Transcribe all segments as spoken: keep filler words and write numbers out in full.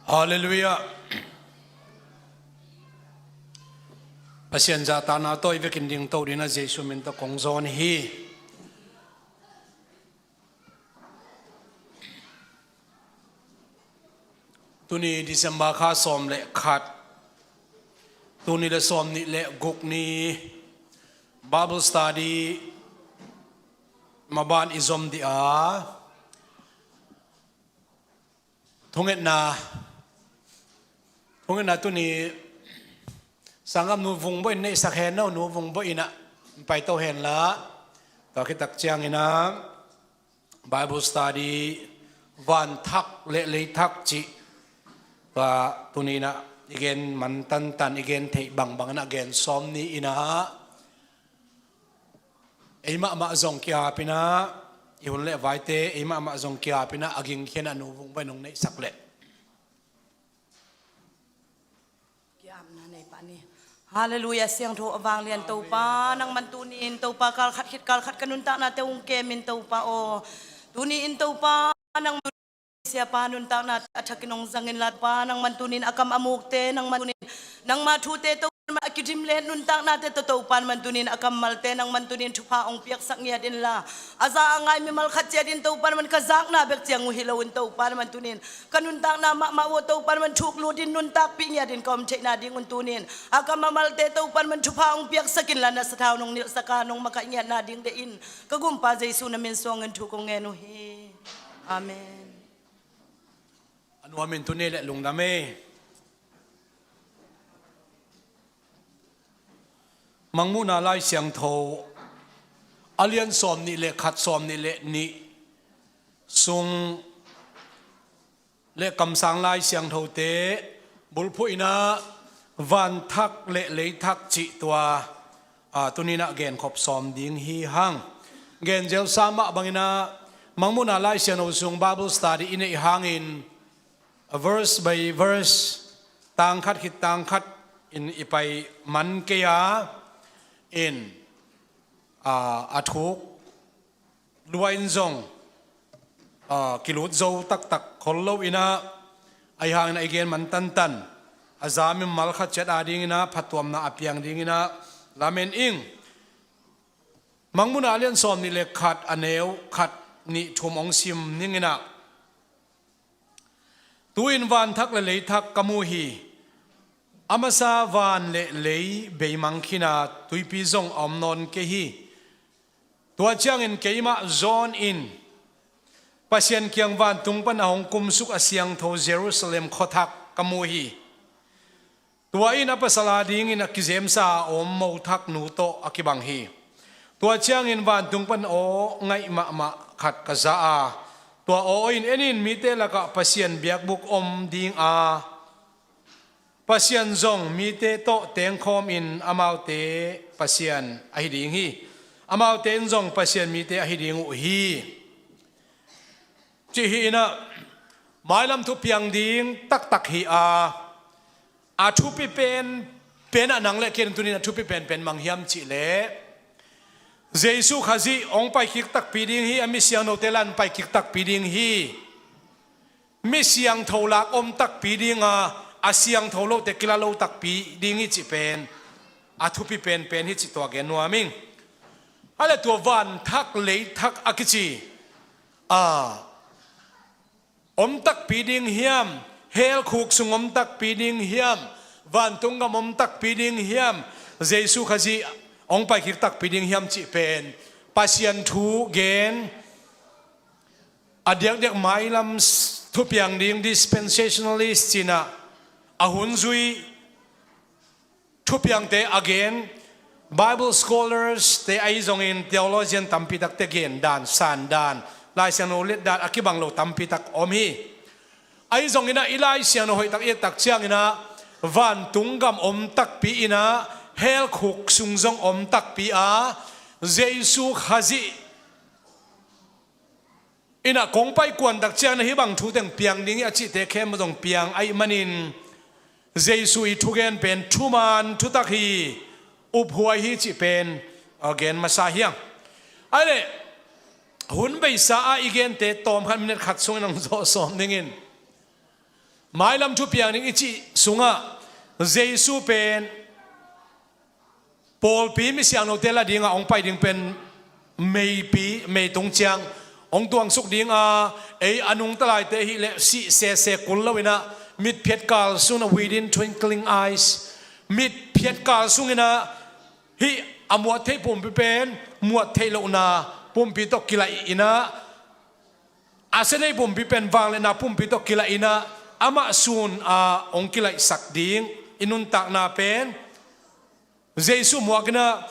Halleluiah. Pasian zahtakna tawh i vekin dingto dingin a Jesu min tawh kong zawn hi. Tuni December kha sawm le khat, tuni le sawm nih le guk ni Bible study maban i zom dih a, thungetna, thungetna tuni sanggam nu Vung Bawh in neihsak hen, no nu Vung Bawh in ah pai to hen la. Tua khit tak ciangin ah Bible study, van thak le lei thak cih, tua tuni in ah i gen man tantan, i gen theih bangbang in ah gen sawm ni in ah, ei mahmah zong ki-ap in ah, i hun le vaite ei mahmah zong ki-ap in ah, a gingkhian ah nu Vung Bawh in hong neihsak leh. Ki-apna nei pah ni. Halleluiah, siangtho a vanglian Topa, nangman tuni in Topa, kal khat khit kal khat ka nuntaknate hong kem in Topa aw. Tuni in Topa, nangman siapa nuntaknate a thakin hong zang in la Topa, nangman tuni in a kam a mukte, nangman tuni in nangma thute Topa a kidim le nuntaknate tawh Topa, nangman tuni in a kammalte, nangman tuni in thupha hong piaksak ngiat in la, a za a ngai mimal khat ciat in Topa, nangman ka zakna bek ciang uh hi lo in Topa, nangman tuni in ka nuntakna mahmah uh aw Topa, nangman thuk lut in nuntakpih ngiat in ka om theihna ding un tuni in a kam a malte Topa, nangman thupha hong piaksak in la, na sathau nong nilhsak a, nong makaih ngiatna ding deih in, ka Gumpa Jesu na min suangin thu kong ngen uh hi. Amen. A nuam in tuni le lungdam e. Mangmuhna Lai Siangtho a lian sawm nih le khat, sawm nih le nih sung le kamsang Lai Siangthote bulphuh in ah van thak le lei thak cih tua, a, tuni in ah genkhop sawm ding hi hang. Gen zelsa mah bangin ah Mangmuhna Lai Siangtho sung Bible study i neih hangin, a, verse by verse, tang khat khit tang khat in i pai man kei a, in, a, a thuk lua in zong, a, kilut zo taktak khol lo in ah, ahi hangin a i gen man tantan, a za mimal khat ciat a ding in ah phattuamna a piang ding in ah lamen ing. Mangmuhna a lian sawm nih le khat, a neu khat, nih, thum hong sim ning in ah, tu-in van thak le lei thak ka mu hi. A masa van le lei beimang khin a, tuipi zong a om nawn kei hi. Tua ciangin keimah zawn in Pasian kiang vantung pan a hong kumsuk a siangtho Jerusalem khuathak ka mu hi. Tua in a pasal a dingin a kizemsa a om mothak nu tawh a kibang hi. Tua ciangin vantung pan aw ngaih mahmah khat ka za a, tua aw in en in, mite lakah Pasian biakbuk om ding a, Pasian zong mite tawh tengkhawm in amaute Pasian ahi ding hi. Amaute in zong Pasian mite ahi ding uh hi, cih hi in ah, mailam thupiang ding taktak hi a, a thupi pen, pen ah nang le kei in tuni in a thupi penpen mang hiam cih leh, Jesu Khazih hong paikik takpi ding hi, a mi siangthote la in paikik takpi ding hi. Mi siangtho lak om takpi ding a, a siangtho lote kila lo takpi ding hi cih pen a thupi penpen hi cih tua gen nuam ing. A le tua van thak lei thak a kici, a, om takpi ding hiam, hell khuk sung om takpi ding hiam, vantung gam om takpi ding hiam, Jesu Khazih hong paikik takpi ding hiam cih pen Pasian thu gen a diakdiak mailam s-, thupiang ding dispensationalist ci-in ah, a hun zui thupiangte a gen, Bible scholars te ahi zongin theologian tampi takte gen dan, san dan, Lai Siangtho let dan a kibang lo tampi tak om hi. Ahi zongin ah i Lai Siangtho hoih tak i et tak ciangin ah, vantung gam om takpi in ah, hell khuk sung zong om takpi a, Jesu Khazih in ah kong paikuan tak ciangin ah hih bang thu teng piang ding hi a cihte khempeuh zong piang ahih manin, Jesu i thugen pen thuman thutak hi, uphuai hi cih pen, a, gen masa hi hang. Ahih leh hun beisa a i gente tawm khat, minute khat sungin hong zawh sawm dingin. Mailam thupiang ding i cih sungah Jesu pen pawlpi misiangthote la dingah hong pai ding pen meipi, meitung ciang hong tuangsuk dinga, ei a nungta laite hi leh sih sese kul loinah mitphiat kal sungah, within twinkling eyes, mitphiat kal sunginah hih a muat theih pumpi pen muat theih lohna pumpi tawh kilaih inah, a sia theih pumpi pen vangliatna pumpi tawh kilaih inah, amah sun a hong kilaihsak ding i nuntakna pen Jesu muak inah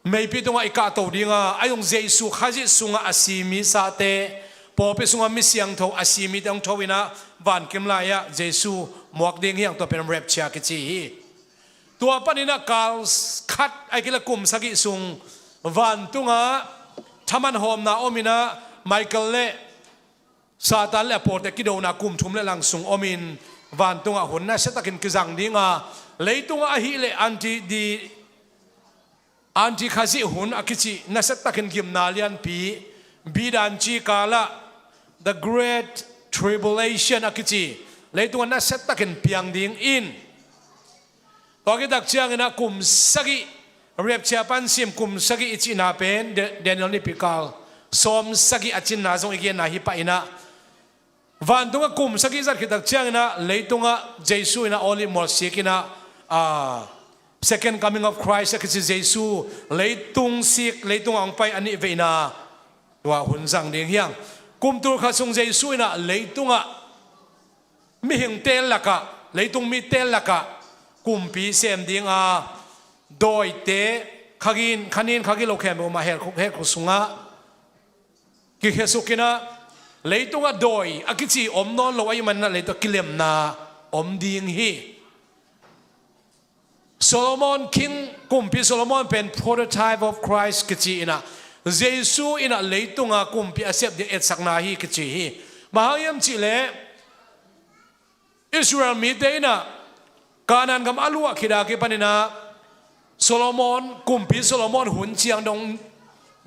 meipi tungah i kahto dinga, a zong Jesu Khazih sungah a si mi sate, pawlpi sungah misiangtho a si mite hong tho inah vankim lai-ah Jesu muak ding hi hang, tua pen rapture kici hi. Tua paninah kal khat ahih kei leh kum sagih sung vantungah thaman hawmna om inah Michael le Satan le a pawlte kidona kum thum le lang sung omin vantungah hun nasiatakin kizang dinga, leitungah ahih leh anti di, anti Khazih hun a kici nasiatakin gimna lianpi, bidan ci kalah the great tribulation a kici leitungah nasiatakin piang dingin, tua kitak cianginah kum sagih, rapture pan sim kum sagih i cihna pen Da-, Daniel nipikal sawm sagih a cinna zong i genna hi pah inah, vantungah kum sagih zat khit tak cianginah leitungah Jesu inah Olive mual sik inah, a, second coming of Christ a kici Jesu leitung sik, leitungah hong pai a nih veina tua hun zang ding hi hang. Kum tul khat sung Jesu inah leitungah mihingte lakah, leitung mite lakah kumpi sem dinga, dawite, kha gin, kha nin kha gilo khempeuh mah hehkhuk, hehkhuk sungah kikhesuk inah, leitungah dawi a kici om nawn lo ahih maninah leitungah kilemna om ding hi. Solomon, King Kumpi Solomon pen prototype of Christ kici inah, Jesu inah leitunga kumpi a sep ding etsakna hi kici hi. Bang hang hiam cih leh Israel mite inah Kanaan gam a luah khit a kipaninah Solomon, Kumpi Solomon hun ciang dong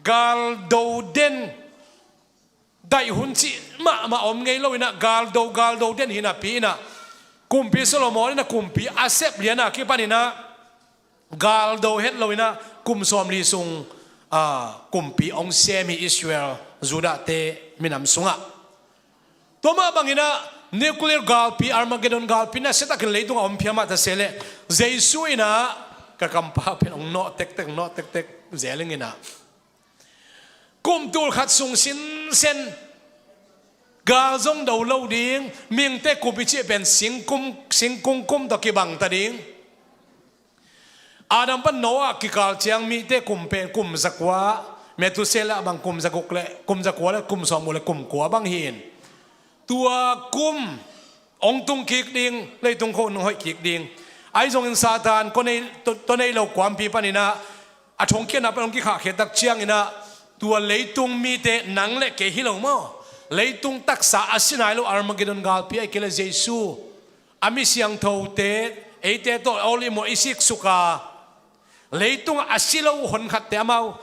galdo den, daih hun cih mahmah om ngei lo inah, galdo, galdo den hi napi inah, Kumpi Solomon inah kumpi a sep lian a kipaninah galdo het lo inah kum sawmli sung, a, kumpi hong sem hi Israel, Judahte minam sungah. Tua mah banginah nuclear galpi, Armageddon galpi nasiatakin leitungah om phiamah ta se leh, Jesu inah ka kampau pen hong nawh tektek, nawh tektek zel inginah, kum tul khat sung sinsen gal zong do lo ding, mihingte kum i cih pen singkum, singkung kum tawh kibang ta ding. Adam pan Noah kikal ciang mite kum pen kum zakua, Methuselah bang kum zaguk le kum zakua le kum sawmguk le kum kua bang hi in. Tua kum hong tung kik ding, leitung khua hong hoih kik ding. Ahi zongin Satan, tua nei, tua, tua nei lo kuampi paninah a thongkiatna pan hong kikhahkhiat tak cianginah, tua leitung mite, nang le kei hi lo maw, leitung taksa a si nai lo Armageddon galpi ahih kei leh Jesu a misiangthote, eite tawh Olive mual i siksuk a, leitungah a si lo honkhatte, amau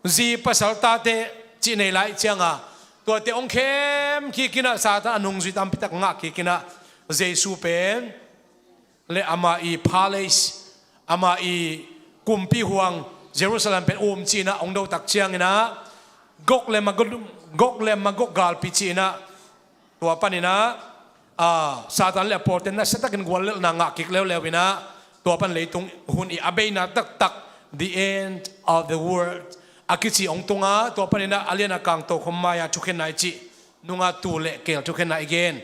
zi pasal tate cih nei lai cianga, tuate hong khem kik inah, Satan a nungzui tampitak ngah kik inah, Jesu pen le ama i palace, ama i kumpi huang Jerusalem pen um ci inah hong do tak cianginah, Gog le Magog, Gog le Magog galpi ci inah, tua paninah, a, Satan le a pawlte nasiatakin guallelhna ngah kik leuleu inah, tua pan leitung hun i a beina taktak, the end of the world a kici hong tunga, tua paninah a lian a kang tokhom mai-a thukhenna i cih nunga tuu le keel thukhenna i gen.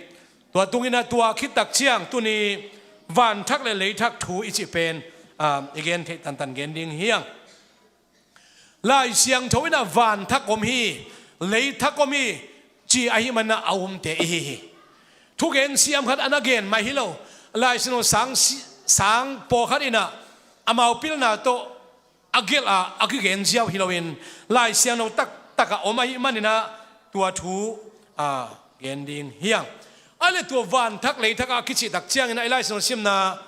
Tua tunginah tua khit tak ciang tuni vanthak le leithak thu i cih pen, a, i gen theih tantan gen ding hi hang. Lai Siangtho inah vanthak om hi, leithak om hi, ci ahih maninah a umte i hi hi. Thugen siam khat a na gen mah hi lo. Lai Siangtho sang si-, sang pawlkhat inah amau pilna tawh a gelh a, a kigen ziau hi loin, Lai Siangtho taktakah om ahih maninah tua thu, a, gen ding hi hang. Ahih leh tua vanthak leithak a kici tak cianginah i Lai Siangtho simna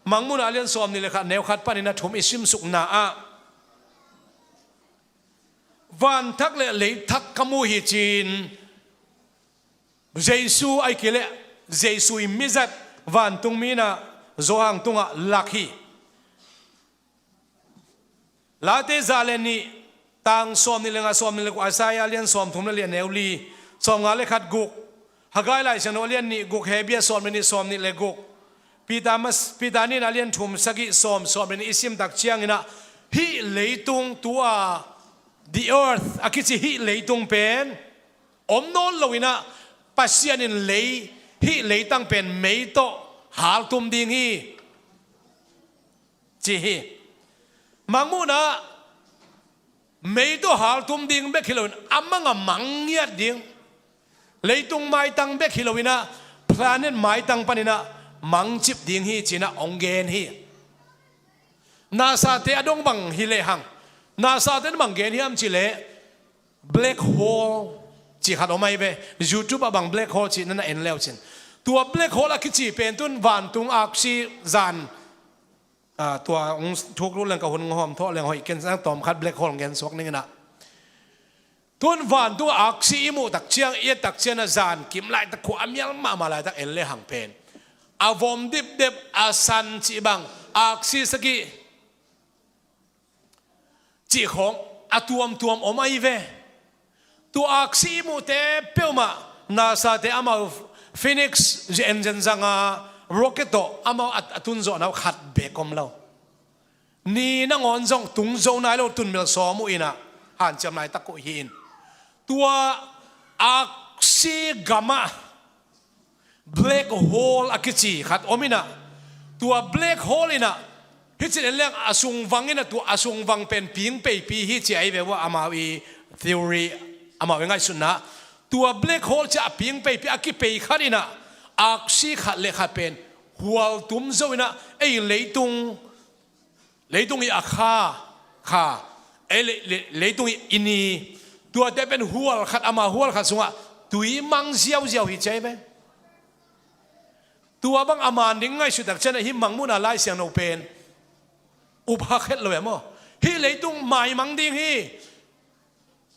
Mangmuhna a lian sawmnih le khat, neu khat paninah thum i simsukna ah, vanthak le leithak ka mu hi ci-in Jesu ahih kei leh Jesu i mizat vantung mi in ah Johan tungah lak hi. Late za le nih, tang sawm nih le nga, sawm nih le kua, Isaiah a lian sawm thum le li, a neu li, sawm nga le khat, guk, Haggai Lai Siangtho a lian nih, guk, Hebru sawm le nih, sawm nih le guk, Peter mas-, Peter nihna a lian thum, sagih, sawm, sawm le nih i sim tak ciangin ah, hih leitung tua, the earth a kici hih leitung pen om nawn lo in ah, Pasian in lei, hih leitang pen mei tawh haltum ding hi, ci hi. Mangmuhna, mei tawh haltum ding bek hi loin, a mang a mang ngiat ding, leitung maitang bek hi loin ah, planet maitang panin ah mangcip ding hi, ci-in ah hong gen hi. NASA te a dong bang hi lehang, NASA te in bang gen hiam cih leh, black hole cih khat om ahi ve. YouTube ah bang black hole cih na na en le uh cin. Tua black hole a kici pen tun vantung aksi zan, ah, tua hong thuk lut leng ka hun ngawhawm thawh leng hoih ken sang, tawm khat black hole gen suak ning in ah. Tun vantung aksi i muh tak ciang, i et tak ciang ah, zan kim laitak, khua a mial mahmah laitak en lehang pen, a vom dipdep, a san cih bang, aksi sagih cih khawng a tuamtuam om ahi ve. Tua aksi i muhte peuhmah NASA te amau Phoenix engine zanga rocket tawh amau a, a tunzawhna uh khat beek om lo. Ni nangawn zong tung zo nai lo, tunmil sawm uh in ah, hanciam laitak uh hi in. Tua aksi gamah black hole a kici khat om in ah, tua black hole in ah, hih cin en leng a sung vang in ah, tua a sung vang pen ping peipi hi ci ahi ve uh a, amau i theory, amau i ngaihsutna. Tua black hole ci a ping peipi a kipei khat in ah, aksi khat le khat pen hual tum zo in ah, ei leitung, leitung i a kha, kha, ei le, le, leitung i, i ni, tuate pen hual khat, ama hual khat sungah tui mang ziauziau hi ci ahi ve. Tua bang a man ding ngaihsut tak ciang ah, hih Mangmuhna Lai Siangtho pen up hak het lo e maw. Hih leitung maimang ding hi,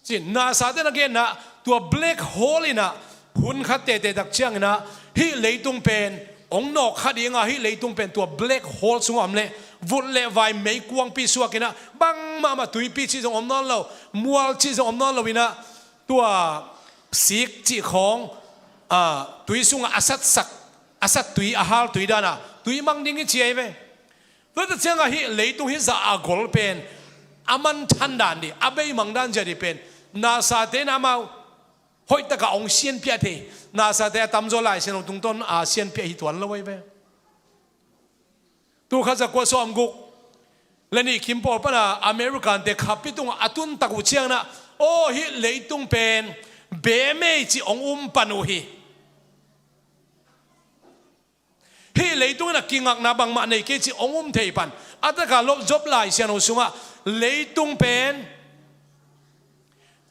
ci-in NASA te na genna, tua black hole in ah, hun khat tete tak ciangin ah, hih leitung pen hong nawk kha ding a, hih leitung pen tua black hole sungah om leh, vut le vai meikuangpi suak in ah, bangmah mah tuipi cih zong om nawn lo, mual cih zong om nawn lo in ah, tua sik cih khawng, ah, tui sungah a satsak, a sat tui, a hal tui dan ah tui mang ding hi ci ahi ve. Tuate ciang ah, hih leitung hih zah a gol pen, a manthan dan ding, a beimang dan zia ding pen, NASA te in amau hoih takin hong sianpiak thei. NASA te a tamzaw Lai Siangtho tungtawn a sianpiak hi tuan lo ahi ve. Tul khat za kua sawm guk le nih kim pawl pan a American te khappi tungah a tun tak uh ciangin ah, aw, hih leitung pen bemei cih hong um pan uh hi. Hih leitung in ah kingakna bangmah nei kei cih hong um thei pan. A tak a Job Lai Siangtho sungah leitung pen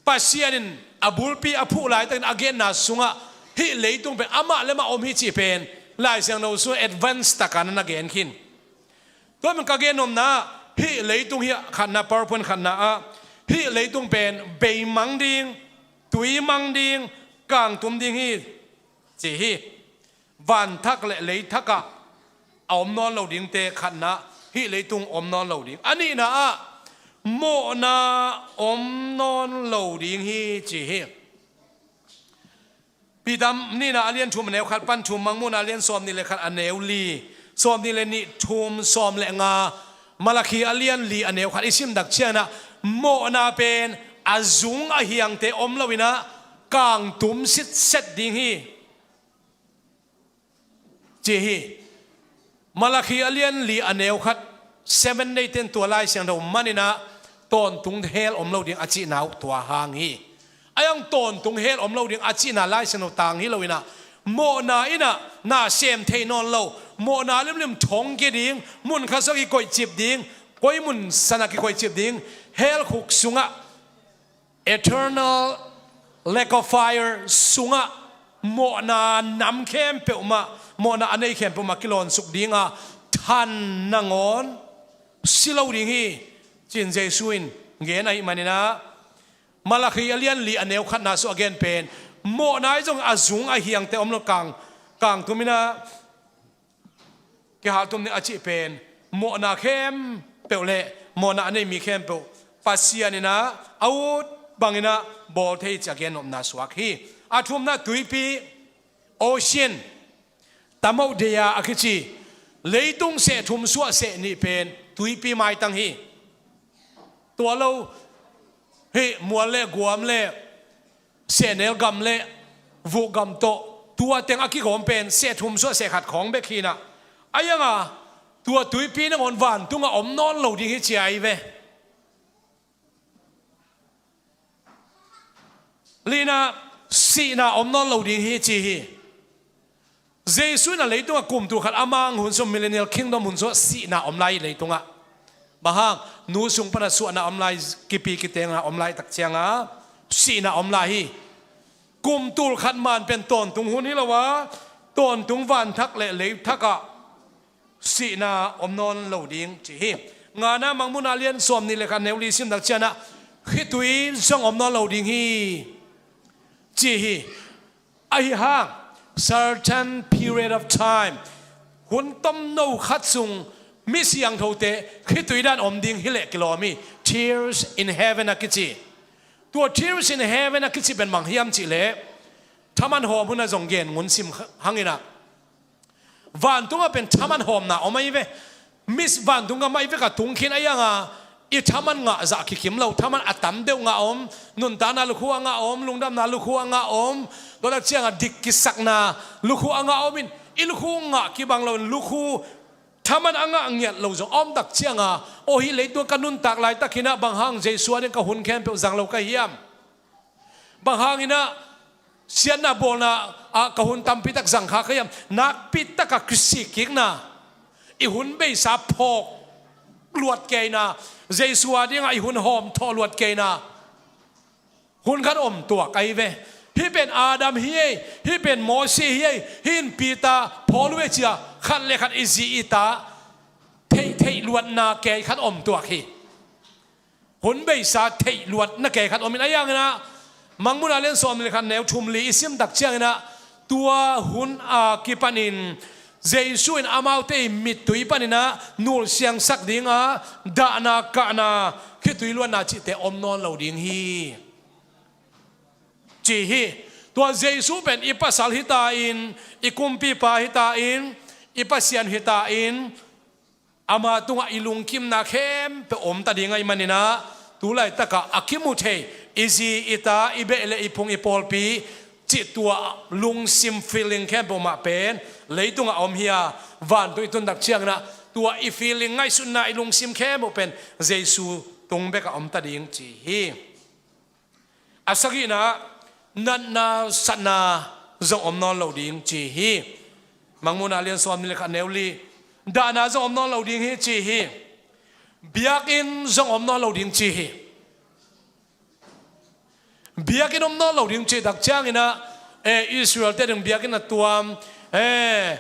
Pasian in a bulpi a phuh laitakin a genna sungah, hih leitung pen amah le amah om hi cih pen Lai Siangtho sungah advance takin na na gen khin. Tua pen ka gen nopna, hih leitung hih khatna, PowerPoint khatna ah, hih leitung pen beimang ding, tuimang ding, kangtum ding hi, ci hi. Vanthak le leithak ah a om nawn lo dingte khatna, hih leitung om nawn lo ding. A nihna ah, mawhna om nawn lo ding hi, ci hi. Peter nihna a lian thum a neu khat pan thum, Mangmuhna a lian sawm nih le khat a neu li, sawm nih le nih, thum, sawm le nga, Malakhi a lian li a neu khat i sim tak ciangin ah, mawhna pen a zung a hiangte om lo in ah, kangtum sitset ding hi, ci hi. Malakhi a lian li a neu khat, Seventh Day ten tua Lai Siangtho man in ah, tawntung hell om lo ding a cihna uh tua hang hi. A yang tawntung hell om lo ding a cihna Lai Siangtho tang hi lo in ah, mawhna in ah na sem thei nawn lo, mawhna limlim thong kia ding, mun khat sungah kikoihcip ding, koi mun san ah kikoihcip ding, hell khuk sungah, eternal lake of fire sungah mawhna nam khempeuh mah, mawhna a nei khempeuh mah kilawn suk ding a, than nangawn si lo ding hi, ci-in Jesu in gen ahih manin ah, Malakhi a lian li a neu khatna sungah a gen pen, mawhna i zong a zung a hiangte om lo, kang, kangtum in ah kihaltum ni a cih pen mawhna khempeuh le mawhna a nei mi khempeuh Pasian in ah a ut bangin ah bawl thei cih a gennopna suak hi. A thumna tuipi, ocean, tamoh deya a kici leitung seh thum suah seh nih pen tuipi maitang hi. Tua lo hih mual le guam le sehnel gam le vuh gam tawh tua teng a kigawm pen seh thum suah seh khat khawng bek hi in ah, a iang a tua tuipi nangawn vantungah om nawn lo ding hi ci a hi ve. Lina, sihna om nawn lo ding hi ci hi. Jesu in ah leitungah kum tul khat a mang hun sung, Millennial Kingdom hun sung ah sihna om lai hi leitungah. Bang hang? Nu sung pan a suahna om lai, kipi kitengna om lai tak ciang a sihna om lai hi. Kum tul khat man pen tawntung hun hi lo a, tawntung vanthak le leithak ah sihna om nawn lo ding ci hi. Ngana, Mangmuhna lian sawm nih le khat neu li sim tak ciang ah khitui zong om nawn lo ding hi ci hi. Ahi hang, certain period of time, hun tomno khat sung mi siangthote khitui dan om ding hi leh kilawm hi. Tears in heaven a kici. Tua tears in heaven a kici pen bang hiam cih leh thaman hawm hun ah zong gen ngun sim hang in ah, vantungah pen thaman hawmna om ahi ve. Miss vantung gam ahi vek a tung khin a iang a i thaman ngah zah kikim lo, thaman a tam deuh ngah om, nuntakna lukhu a ngah om, lungdamna lukhu a ngah om, tua tak ciang a dik kisakna lukhu a ngah om in, i lukhu ngah kibang lo in lukhu thaman a ngah ngiat lo zong a om tak ciang a, aw, hih leitung ka nuntak laitak hi in ah bang hang Jesu a ding ka hun khempeuh zang lo ka hiam? Bang hang in ah siatna bawlna ah ka hun tampi tak zang kha ka hiam? Nakpi tak a kisikkikna, i hun beisa phawk luat keina, Jesu a ding ah i hun hawm thawh luat keina hun khat om tuak ahi ve. Hih pen Adam hi ei, hih pen Mawsi hi ei, hih in Peter, Paul uh ei ci a khat le khat i zi i ta theih theih luatna kei khat om tuak hi. Hun beisa theih luatna kei khat om in a iang in ah, Mangmuhna lian sawm le khat neu thum li i sim tak ciang in ah, tua hun a kipan in Jesu in amaute i mittui pan in ah nulsiangsak ding a dahna kahna khitui luatna cihte om nawn lo ding hi ci hi. Tua Jesu pen i pasal hi ta in, i kumpipa hi ta in, i Pasian hi ta in, ama tungah i lungkimna khempeuh om ta ding ahih manin ah, tu laitak ah a kimu thei i zi i ta, i beh le i phung, i pawlpi cih tua lungsim feeling khempeuh mah pen leitungah om hi a, vantung i tun tak ciang in ah tua i feeling, ngaihsutna, i lungsim khempeuh pen Jesu tung bek ah om ta ding ci hi. A sagihna, natna satna zong om nawn lo ding ci hi. Mangmuhna lian sawm nih le khat neu li, dahna zong om nawn lo ding hi ci hi. Biakinn zong om nawn lo ding ci hi. Biakinn om nawn lo ding cih tak ciang in ah, eh, Israel te ding biakinn a tuam, eh,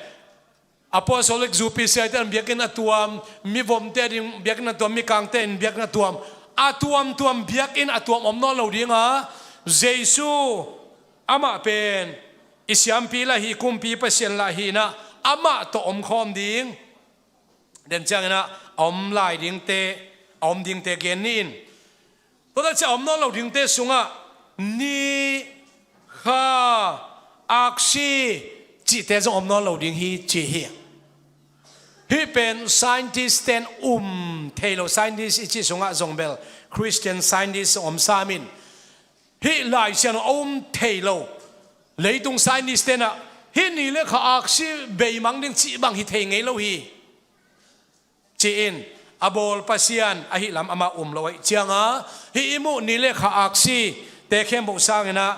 Apostolic zu P C I te in biakinn a tuam, mivomte ding biakinn a tuam, mikangte in biakinn a tuam, a tuamtuam biakinn a tuam om nawn lo ding a, Jesu amah pen i siampi lah hi, kumpi Pasian lah hi in ah, amah tawh om khawm ding. Den ciang in ah a om lai dingte, a om dingte gen ni in. Tua tak ciang a om nawn lo dingte sungah ni, kha, aksi cihte zong om nawn lo ding hi ci hi. Hih pen scientist ten um thei lo, scientist i cih sungah zong bel Christian scientist zong om sam in. Hih Lai Siangtho a um thei lo leitung scientist ten ah hih ni le kha aksi beimang ding cih bang hi thei ngei lo hi ci-in a bawl Pasian ahi lam amah um lo ahih ciang a, hih i muh ni le kha aksi te khempeuh sang in ah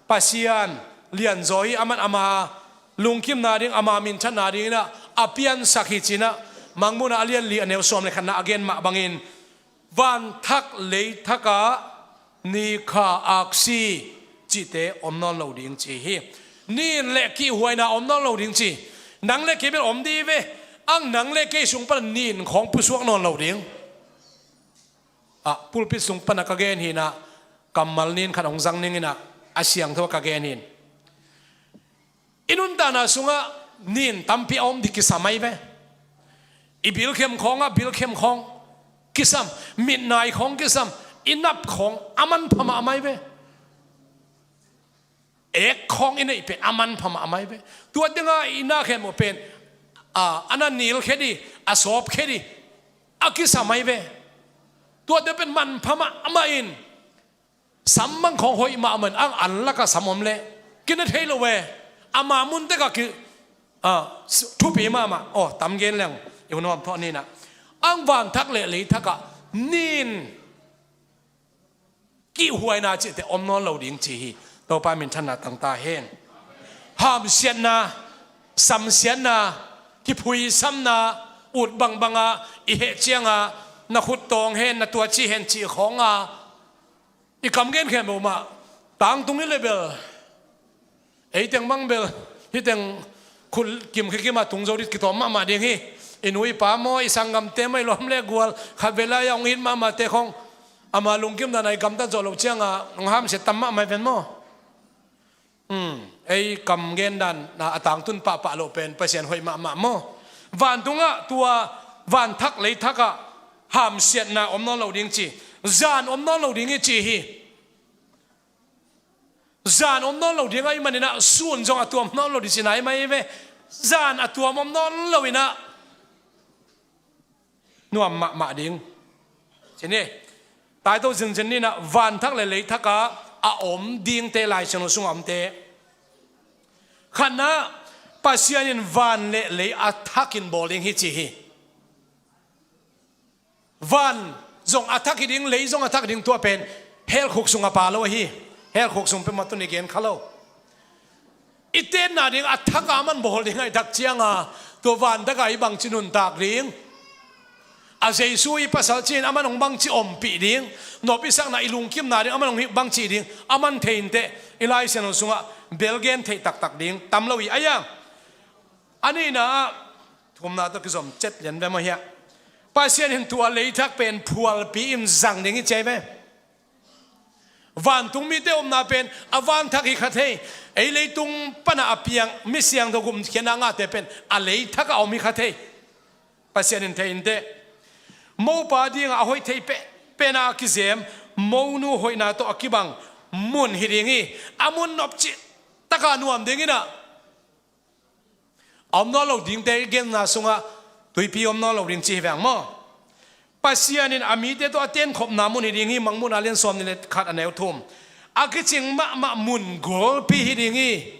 Pasian lianzaw hi, aman ama lungkimna ding, ama minthanna ding in ah a piansak hi ci in ah, Mangmuhna a lian li a neu sawm le khatna a gen mah bangin, vanthak leithak ah ni, kha, aksi cihte om nawn lo ding ci hi. Ni in le kihhuaina om nawn lo ding ci. Nang le kei bel om dih ve. Ang nang le kei sung pan ni in khawng pusuak nawn lo ding. Ah, pulpit sung pan a ka gen hi in ah, kammal ni in khat hong zang ning in ah, a siangtho a ka gen hi in. I nuntakna sungah nin tampi a om ding kisam ahi ve. I bilkhem khawngah bilkhem khawng kisam, mitnai khawng kisam, i nap khawng a manpha mahmah ahi ve. Ek khawng i neih pen a manpha mahmah ahi ve. Tua tengah i na khem uh pen a, a na nilkhe ding, a sawpkhe ding a kisam ahi ve. Tuate pen manpha mahmah in, sam bang khawng hoih mahmah in, ang an lakah sam om leh kina thei lo ve. Ama mun tekah ki, a, thupi mahmah. Aw, tam gen leng i hun nuam thawh ninah, ang vanthak le leithakah nin kihhuaina cihte om nawn lo ding ci hi. Topa minthanna tang ta hen. Hamsiatna, samsiatna, kiphuisamna, ut bangbanga i heh cianga na khut tawng hen, na tuaci hen cih khawnga i kam gen khempeuh mah tangtung i le bel, ei teng bang bel, hih teng khut kim khia kim a tung zo ding kitawm mahmah ding hi. I nu i pa maw, i sanggamte maw, i lawm le gual, khatvei lai-a hong it mahmahte khawng, ama lungkim dan a i gamtat zawh loh cianga hong hamsia tam mahmah hi ven maw? Hmm, ei kam gen dan a, a tangtun pahpah loh pen Pasian hoih mahmah maw? Vantungah tua vanthak leithakah hamsiatna om nawn lo ding ci, zan om nawn lo ding hi ci hi. Zan om nawn lo ding ahih maninah sun zong a tuam nawn lo ding ci nai mai ve. Zan a tuam om nawn lo inah nuam mahmah ding ci ni. Taito zinzin ninah vanthak le leithakah a om dingte, Lai Siangtho sungah omte. Khatna, Pasian in van le lei a thakin bawl ding hi ci hi. Van zong a thak hi ding, lei zong a thak hi ding, tua pen hell khuk sung a pha lo ahi. Hell khuk sung pen matun i gen kha lo. I tenna ding a thak a man bawl ding a i thak cianga, tua van thakah i bangci nuntak ding, a Jesu i pasal ci-in a man hong bangci ompih ding, nop i sakna i lungkimna ding a man hong bangci ding, a man thei inteh, i Lai Siangtho sungah bel gen theih taktak ding tam lo hi. Ahi a, a nihna ah, thumna tawh kizom cet lian ve maw hiah? Pasian in tua leithak pen phualpi in zang ding hi ci ahi ve. Vantung mite omna pen a vanthak hi kha thei. Ei leitung pana a piang mi siangtho gupkhiatna ngahte pen a leithak a om hi kha thei. Pasian in thei inteh. Mopa dinga a hoih thei pehpehna a kizem, monu hoihna tawh a kibang mun hi ding hi. A mun nopcih taka nuam dinginah a om nawn lo dingte i genna sungah tuipi om nawn lo ding ci hi veng maw? Pasian in a mite tawh a tenkhopna mun hi ding hi. Mangmuhna lian sawm nih le khat a neu thum. A kicing mahmah mun golpi hi ding hi.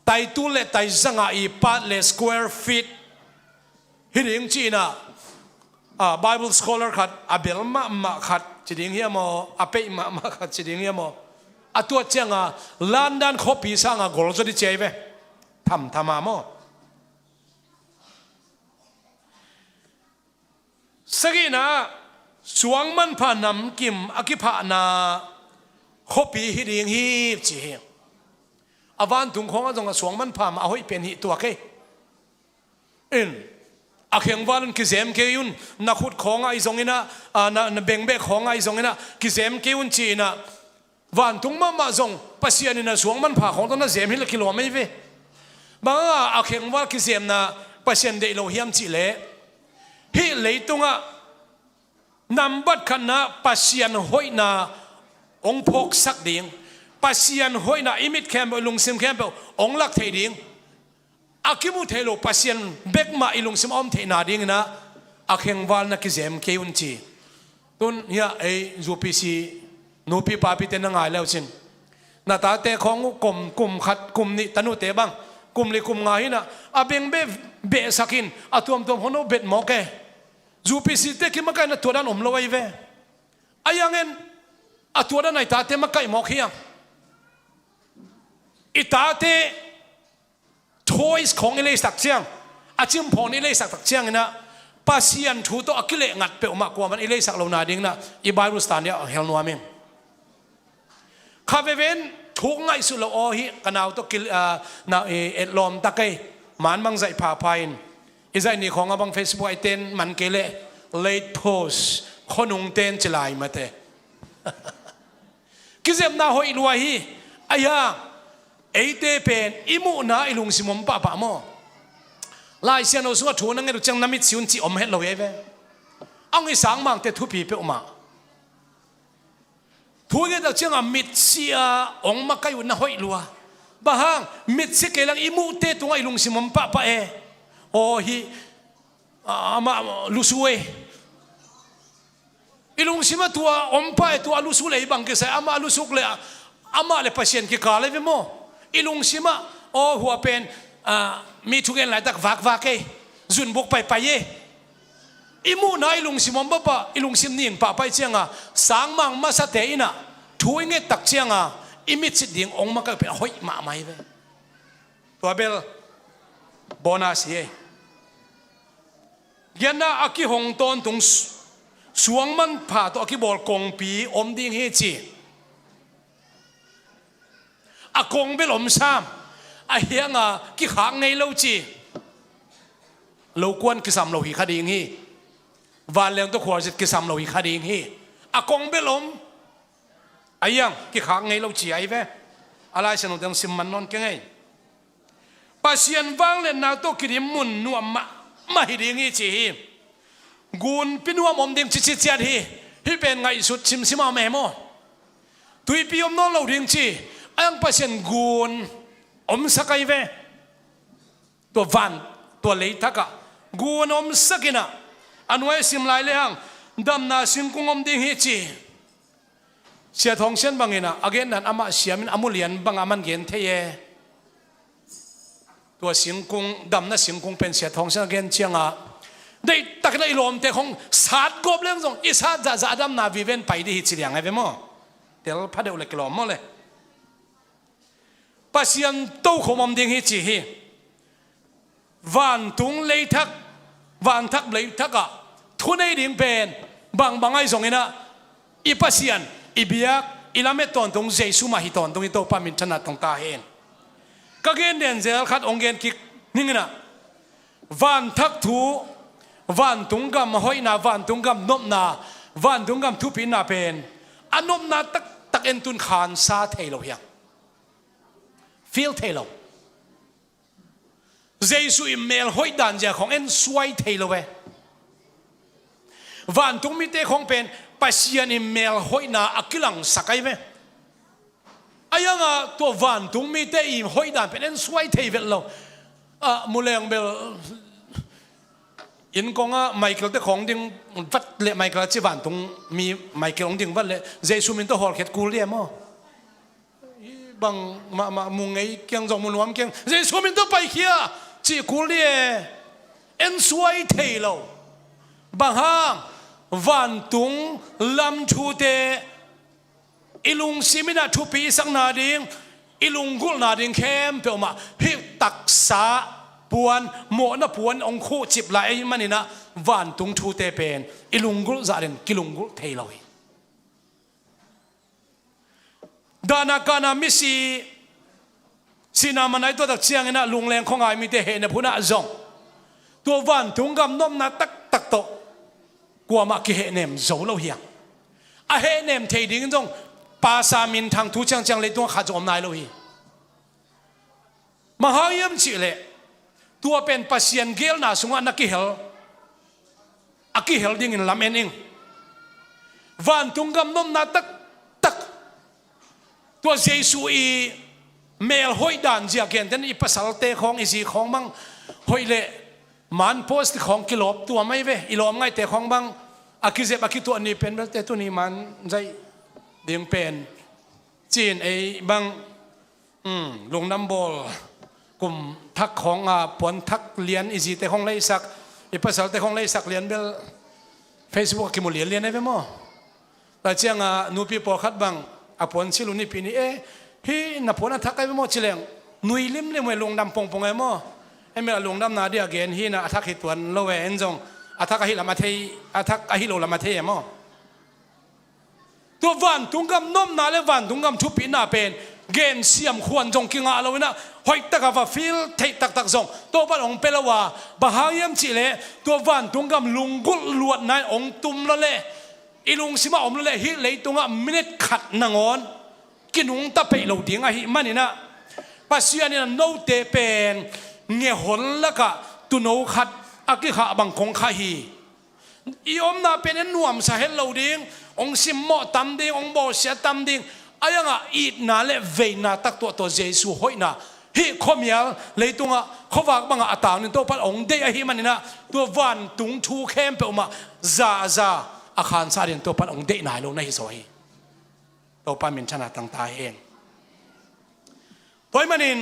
Taitul le taizanga i pat le square feet hi ding ci-inah, a, Bible scholar khat, a bel mahmah khat ci ding hiam aw, a peih mahmah khat ci ding hiam aw, a tuat cianga London khuapi sanga gol zaw ding ci ahi ve. Thamthama maw? Sagihna, suang manpha namkim a kiphahna khuapi hi ding hi ci hi. A vantung khawngah zongah suang manpha mah a hoih pen hi tuak hi. In, a khengval un kizem kei un, na khut khawngah i zonginah, a, na, na bengbeh khawngah i zonginah kizem kei un ci-inah, vantung mahmah zong Pasian in a suang manpha khawng tawh na zem hi le kilawm ahi ve. Bangah a khengval kizemna Pasian deih lo hiam cihleh, hih leitungah nambat khatna Pasian hoihna hong phawksak ding, Pasian hoihna i mit khempeuh, i lungsim khempeuh hong lak theih ding, a kimu thei lo Pasian bek mah i lungsim a om theihna dinginah a khengval na kizem kei un ci. Tun hiah ei U P C nupi papite na ngai leucin, na tate khawng uh kum, kum khat, kum nih, tanute bang kum li kum nga hinah a bengbeh behsak in, a tuamtuam khawng no bet mawk e. U P C te kimakaihna tuadan om lo ahi ve. A hiangin a tuadan a i tate makaih mawk hiang. I tate toys khawng i leisak ciang, a cimphawng i leisak tak cianginah Pasian thu tawh a kileh ngat peuhmah kuaman i leisak lo nadinginah i Bible study ah hel nuam in. Kha veven thuk ngaihsut lo aw hi, ka nau tawh kil, a, na, e, etlawm tak ei, man bang zaih phapha in, i zaih ni khawngah bang Facebook ah i ten man kei leh late post, khuanung ten ci lai mate. Kizepna hoih lua hi. Ahi a, Eite pen i muhna i lungsim om pahpah maw? Lai Siangtho sungah thu na nget uh ciang na mitsi un cih om het lo hi ei ve. A hong hi sangmangte thupi peuhmah. Thu i ngettak ciangah mitsi a hong makaih uh na hoih lua. Bang hang, mitsi kei lang i muhte tungah i lungsim om pahpah e. Aw hi, a, amah lusu e. I lungsim ah tua om pah e, tua a lusu le i bang kisai, amah a lusuk le, amah le Pasian kikal e ve maw? I lungsim ah, aw hua pen, a, mi thugen laitak vakvak e, zunbuk paipai e. I muhna i lungsim om pahpah, i lungsim ning pahpah i cianga, sangmang masate inah, thu i ngettak cianga, i mitsit ding hong makaih uh pen a hoih mahmah hi ve. Tua bel bonus hi ei. Giatna a kihong tawntung su-, suang manpha tawh a kibawl kongpi om ding hi ci. A kong bel om sam, a hianga kikhak ngei lo ci. Lokuan kisam lo hi kha ding hi. Vanleng tawh khualzin kisam lo hi kha ding hi. A kong bel om. A hiang kikhak ngei lo ci ahi ve. A Lai Siangtho teng sim man nawn keng ei. Pasian vangliatna tawh kidim mun nuam mahmah hi ding hi ci hi. Gunpi nuam om ding cici ciat hi. Hih pen ngaihsut simsim a om e maw? Tuipi om nawn lo ding ci. A hiang Pasian gun omsak ahi ve. Tua van, tua leithakah gun omsak inah, a nuai a sim lai lehang damna singkung om ding hi ci. Sia Thawng Sian bangin ah, a gendan amah siamin a mulian bangah a man gen thei e. Tua singkung, damna singkung pen Sia Thawng Sian a gen ciangah, deihtakin ah i lawmte khong satgawp leng zong i sat zahzah a damna viven pai dih hi ci liang e ve maw? Tel pha deuh le kilawm maw le? Pasian tokhom om ding hi ci hi. Vantung leithak, vanthak leithakah thunei ding pen bangbang ahi zonginah i Pasian, i biak, i lamet tawntung Jesu mah hi tawntung hi. Topa minthanna tungta hi. Ka gen den zel khat hong gen kik ninginah, vanthak thu, vantung gam hoihna, vantung gam nopna, vantung gam thupina pen a nopna taktak entun khansa thei lo hiang. Feel thei lo. Jesu i mel hoih dan zia khong en suai thei lo e. Vantung mite khong pen Pasian i mel hoihna a kilangsak ahi ve. A hiangah tua vantung mite i hoih dan pen en suai thei vet lo. A, muleng bel inn kongah Michael te khong ding vat le Michael a ci vantung mi Michael hong ding vat le Jesu min tawh hawlkhiat kul dia maw? Bang mahmah mu ngei kiang zong mu nuam kiang Jesu min tawh paikhia cih kul dih e. En suai thei lo. Bang hang? Vantung lam thute i lungsim inah thupi i sakna ding, i lunggulhna ding khempeuh mah hih taksa puan, mawhna puan hong khuhcip lai ahih maninah vantung thute pen i lunggulh zah den kilunggulh thei lo hi. Dahna kahna misi sihna manai tuatak cianginah lungleng khuangai mite hehnep hunah zong tua vantung gam nopna taktak tawh kuamah kihehnem zo lo hiang. A hehnem thei dingin zong pasa minthang thu ciangciang leitungah khat zong om nai lo hi. Bang hang hiam cihleh tua pen Pasian geelna sungah na kihel, a kihel dingin lam en ing. Vantung gam nopna taktak tua Jesu i mel hoih dan zia genten i pasalte khawng i zi khawng bang hoih leh man post khawng kilawp tua mai ve, i lawm ngaihte khawng bang a kizep a kituah ni pen belte tuni man zaih ding pen cin ei bang. Lungdam bawl kum thak khawng a puan thak lian i zite khawng leisak, i pasalte khawng leisak lian bel Facebook a kimu lianlian ai ve maw? Tua cianga nupi pawlkhat bang a puan sil uh nipi ni e, hih na puan a thak ai ve maw ci leng nui limlim e, lungdam pongpong e maw? Ei mel a lungdamna dia gen hi na a thak hi tuan lo e, en zong a thak ahi lam a thei, a thak ahi lo lam a thei e maw? Tua vantung gam nopna le vantung gam thupina pen gensiam khuan zong kingah lo inah hoihtaka va feel theih taktak zong Topan hong pia lo a, bang hang hiam cihleh tua vantung gam lunggulh luatna in hong tum lo leh i lungsimah om lo leh hih leitungah minute khat nangawn kinungta peih lo ding ahih maninah Pasian in a note pen ngehol lakah tuuno khat a kikhah bang kong khah hi. I omna pen en nuamsa het lo ding, hong simmawh tam ding, hong bawlsia tam ding. A iangah itna le veina taktuah tawh Jesu hoihna hih khuamial leitungah khuavak bangah a tang ding Topan hong deih ahih maninah tua vantung thu khempeuh mah za a za a khansa ding Topan hong deih nai lo na hi zaw hi. Topa minthanna tang ta hen. Tua ahih manin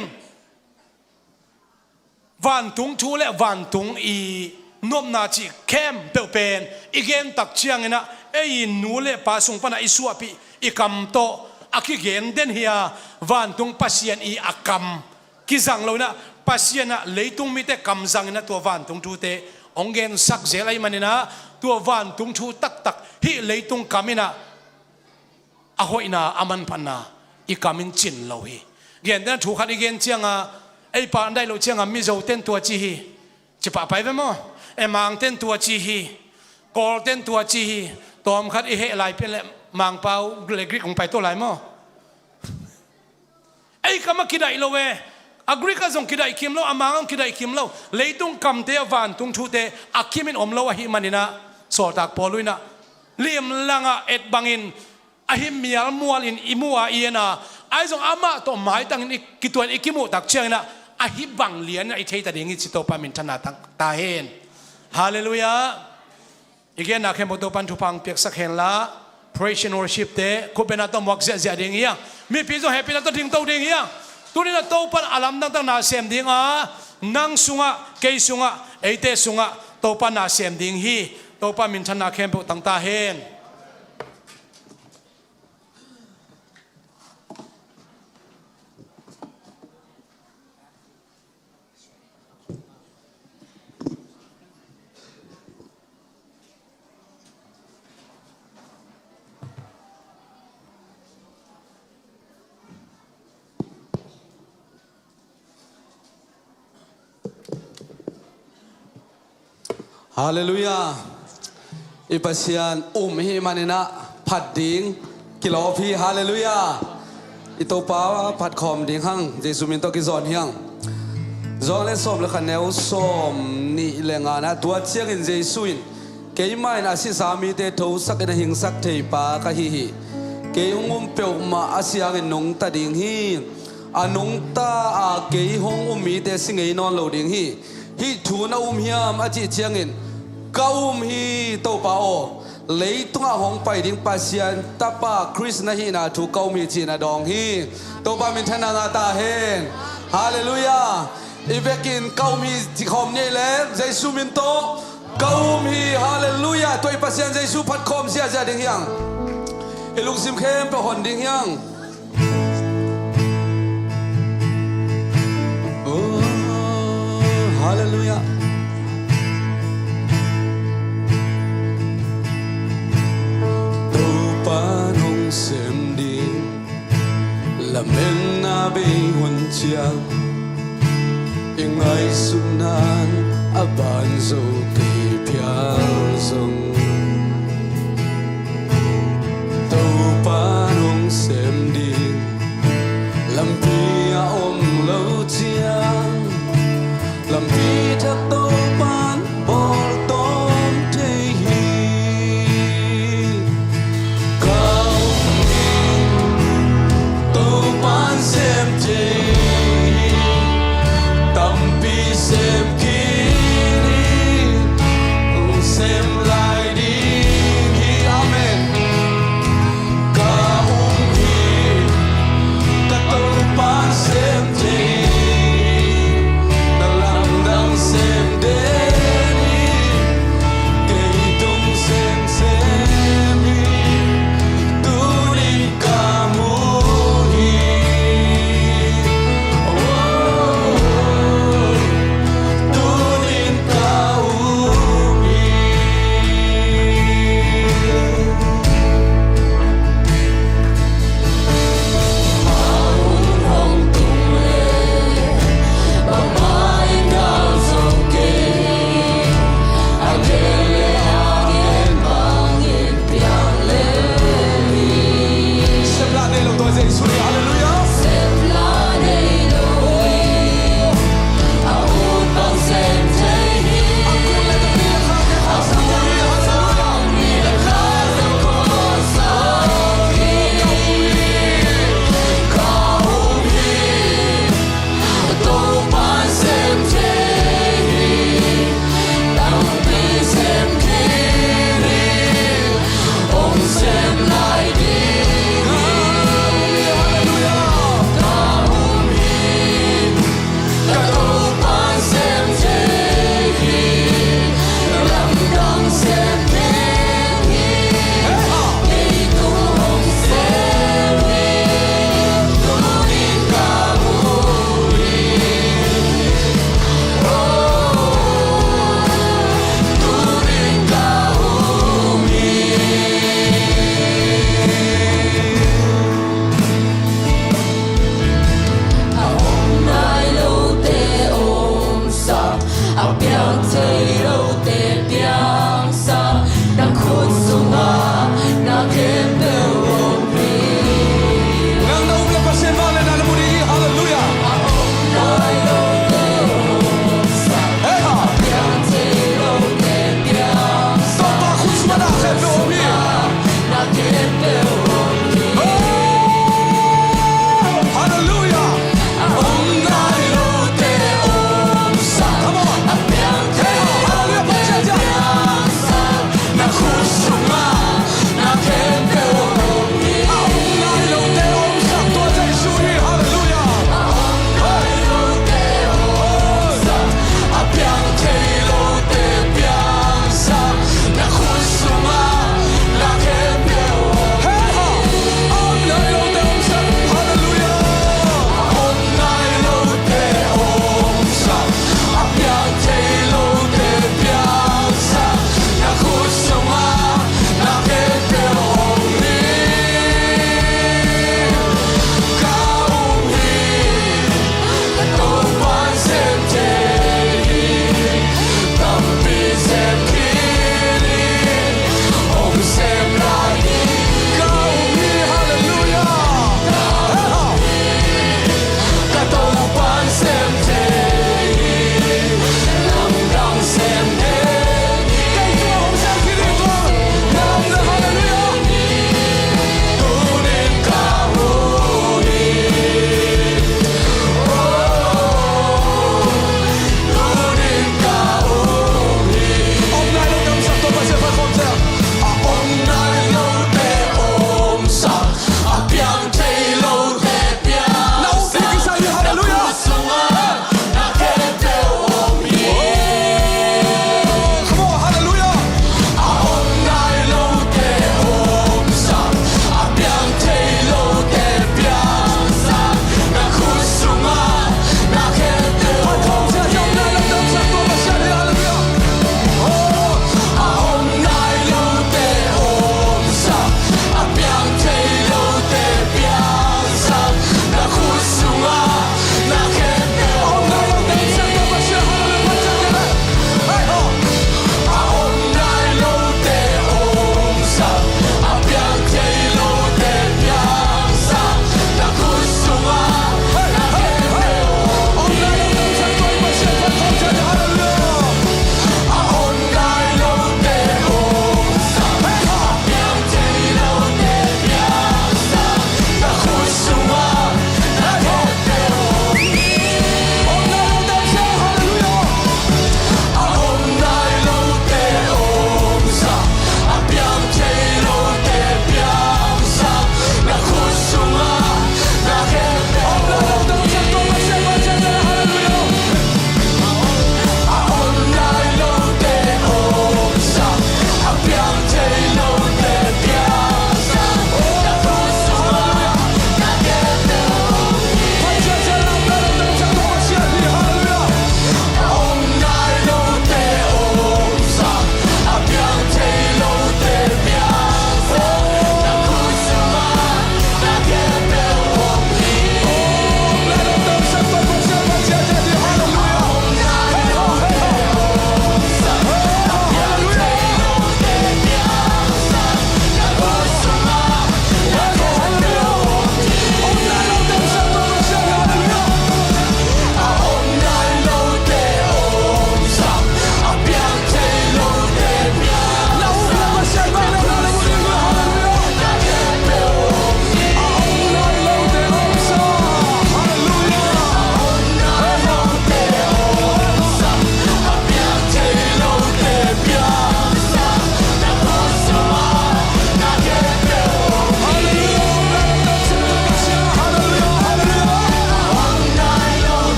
vantung thu le vantung i nopna cih khempeuh pen i gen tak cianginah ei i nu le pa sung panah i suahpih i kam tawh a kigen den hi a, vantung Pasian i a kam kizang loinah Pasian ah leitung mite kam zanginah tua vantung thute hong gensak zel ahih maninah tua vantung thu taktak hih leitung kam inah a hoihna a manphatna i kam in cin lo hi. Gentehna thu khat i gen cianga ei pa an daih loh cianga Mizo ten tua ci hi. Ci pahpai ve maw? E Mang ten tua ci hi. Kawl ten tua ci hi. Tawmkhat i heh lai pian le Mangpau le Greek hong pai to lai maw? Ei kam a kidaih lo e. A Greek a zong kidaih kim lo, a Mang a zong kidaih kim lo. Leitung kamte a vantung thute a kimin om lo ahih maninah Sawltak Paul inah limlangah et bangin ahi mialmualin i mu a i en a, ahi zong amah tawh maitangin i kituan i kimuh tak cianginah ahi bang lianinah i theita ding hi ci Topa minthanna tang ta hen. Halleluiah. I genna khempeuh Topan thupha hong piaksak henla, praise and worship te khutbetna tawh muak ziahziah ding hi a, mipi zong hehpihna tawh dingto ding hi a, tuninah Topan a lamdang tak na sem dinga nang sungah, kei sungah, eite sungah Topan na sem ding hi. Topa minthanna khempeuh tang ta hen. Halleluiah. I Pasian um i hih maninah phat ding kilawp hi. Halleluiah. I Topa phat khawm ding hang, Jesu min tawh kizawn hi hang. Johan le sawm le khat neu sawm nih le nganah tua ciangin Jesu in, keimah in a sisa mite thosakin a hingsak thei pa ka hi hi. Kei hong um peuhmah a si hangin nungta ding hi. A nungta a kei hong um mite si ngei nawn lo ding hi. Hih thu na um hiam a cih ciangin ka um hi Topa aw, leitungah hong pai ding Pasian Tapa Khrist na hihna thu ka um hi ci-in a dawng hi. Topa minthanna ngah ta hen. Halleluiah. I vekin ka um hi ci khawm ni ei le Jesu min tawh ka um hi. Halleluiah. Tua i Pasian Jesu phat khawm ziahziah ding hi hang. I lungsim khempeuh hon ding hi hang. Oh, halleluiah. Topa nong sem ding, lametna bei hun ciang, i ngaihsutna in a ban zo kei phial zong, Topa nong sem ding lampi a om lo ciang, lampi thak Topan bawl tawm thei hi. Ka um hi, Topan sem thei hi. Tampi sem khin hi, hong sem lai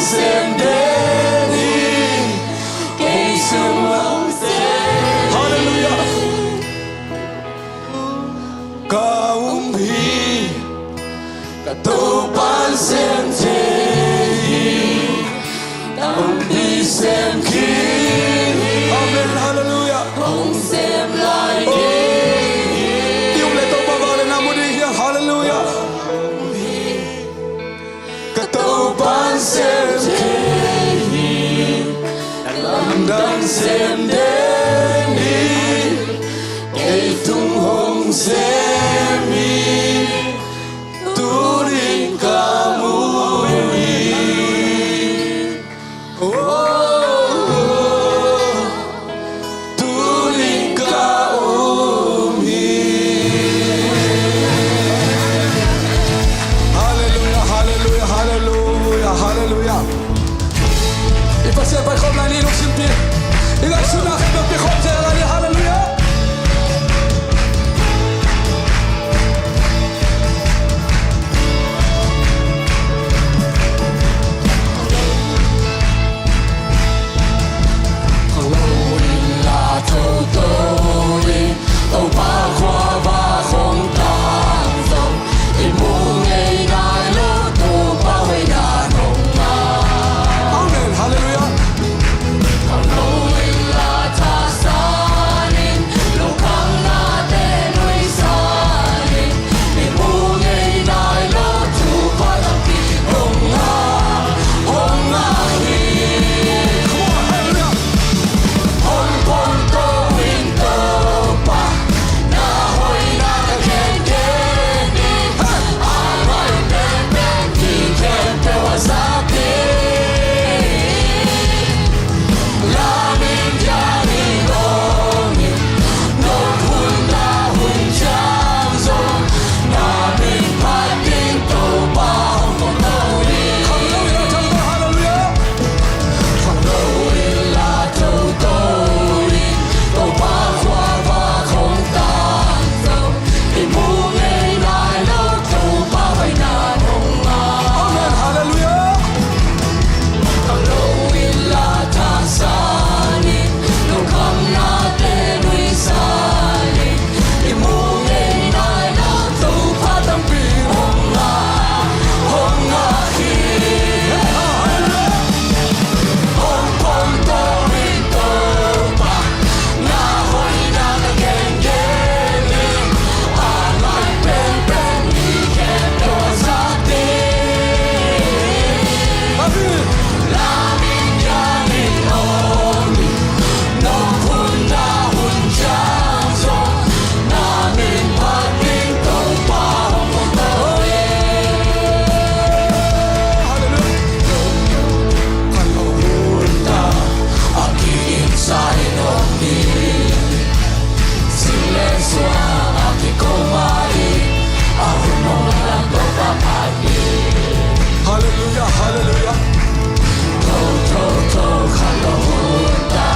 Sem den hi, kei sung hong sem. Halleluiah. Ka um hi, ka Topa'n sem thei hi. Tampi sem khin hi. Amen. Halleluiah. Hong sem lai ding hi. I um le Topa vang le na mu ding hi hang. Halleluiah. Ka Topa'n sem kei hi, lamdang sem den hi, kei tung hong sem hi, tuni ka mu hi. Oh, oh, oh. Tuni ka um hi. Halleluiah, halleluiah, halleluiah, halleluiah. I Pasian paikhawm lai ni, lungsim pi. I ngaihsutna khempeuh piakhawm zel lai ni. Halleluiah. Khanglo in la toto in, Topa khuavak hong tang zong, i mu ngei nai lo, Topa hoihna nong ngah. Amen. Halleluiah. Khanglo in la thasan in, lungkhamnate nuihsan in, i mu ngei nai lo, thupha tampi hong ngah, hong ngah hi. Come on, hallelujah. Hong pongto in Topa, na hoihna ka gengen hi. Hey! A ngai penpen mi khempeuh a zak hi. La min pian in om in, nong hun na hun ciang zong, na min phat ding Topa hong pongto hi. Khanglo in la toto, halleluiah. Khanglo in la toto in, Topa khuavak hong tang zong, i mu ngei nai lo, Topa hoihna nong ngah. Amen. Halleluiah. Khanglo in la thasan in, lungkhamnate nuihsan in, i mu ngei nai lo, Topa tampi hong ngah, hong ngah hi. Hong pongto in Topa, na hoihna ka gengen hi. A ngai penpen mi khempeuh a zak hi. La min pian in om in, nong hun na hun ciang zong, na min phat ding Topa hong pongto hi. Halleluiah. Ka lo hun ta, a kigingsa in om in, sing le suang a kiko mah in, a hun hong lam Topa phat hi. Halleluiah, halleluiah. Tho, tho, tho, kha lo hun ta,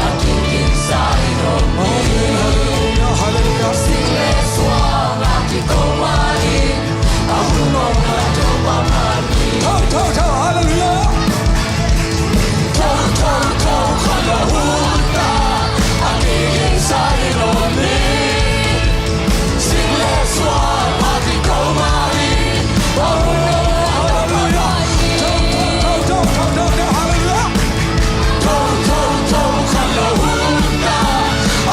a kigingsa in om in. Halleluiah, halleluiah. Sing le suang a kiko mah in, a hun hong lam Topa phat hi. Tho, tho, tho, halleluiah. Tho, tho, tho, kha lo hun ta, a kigingsa in om in. Sing le suang a kiko mah in, a hun hong lam Topa phat hi. Tho, tho, tho, tho, tho, tho, halleluiah. Tho, tho, tho, kha lo hun ta,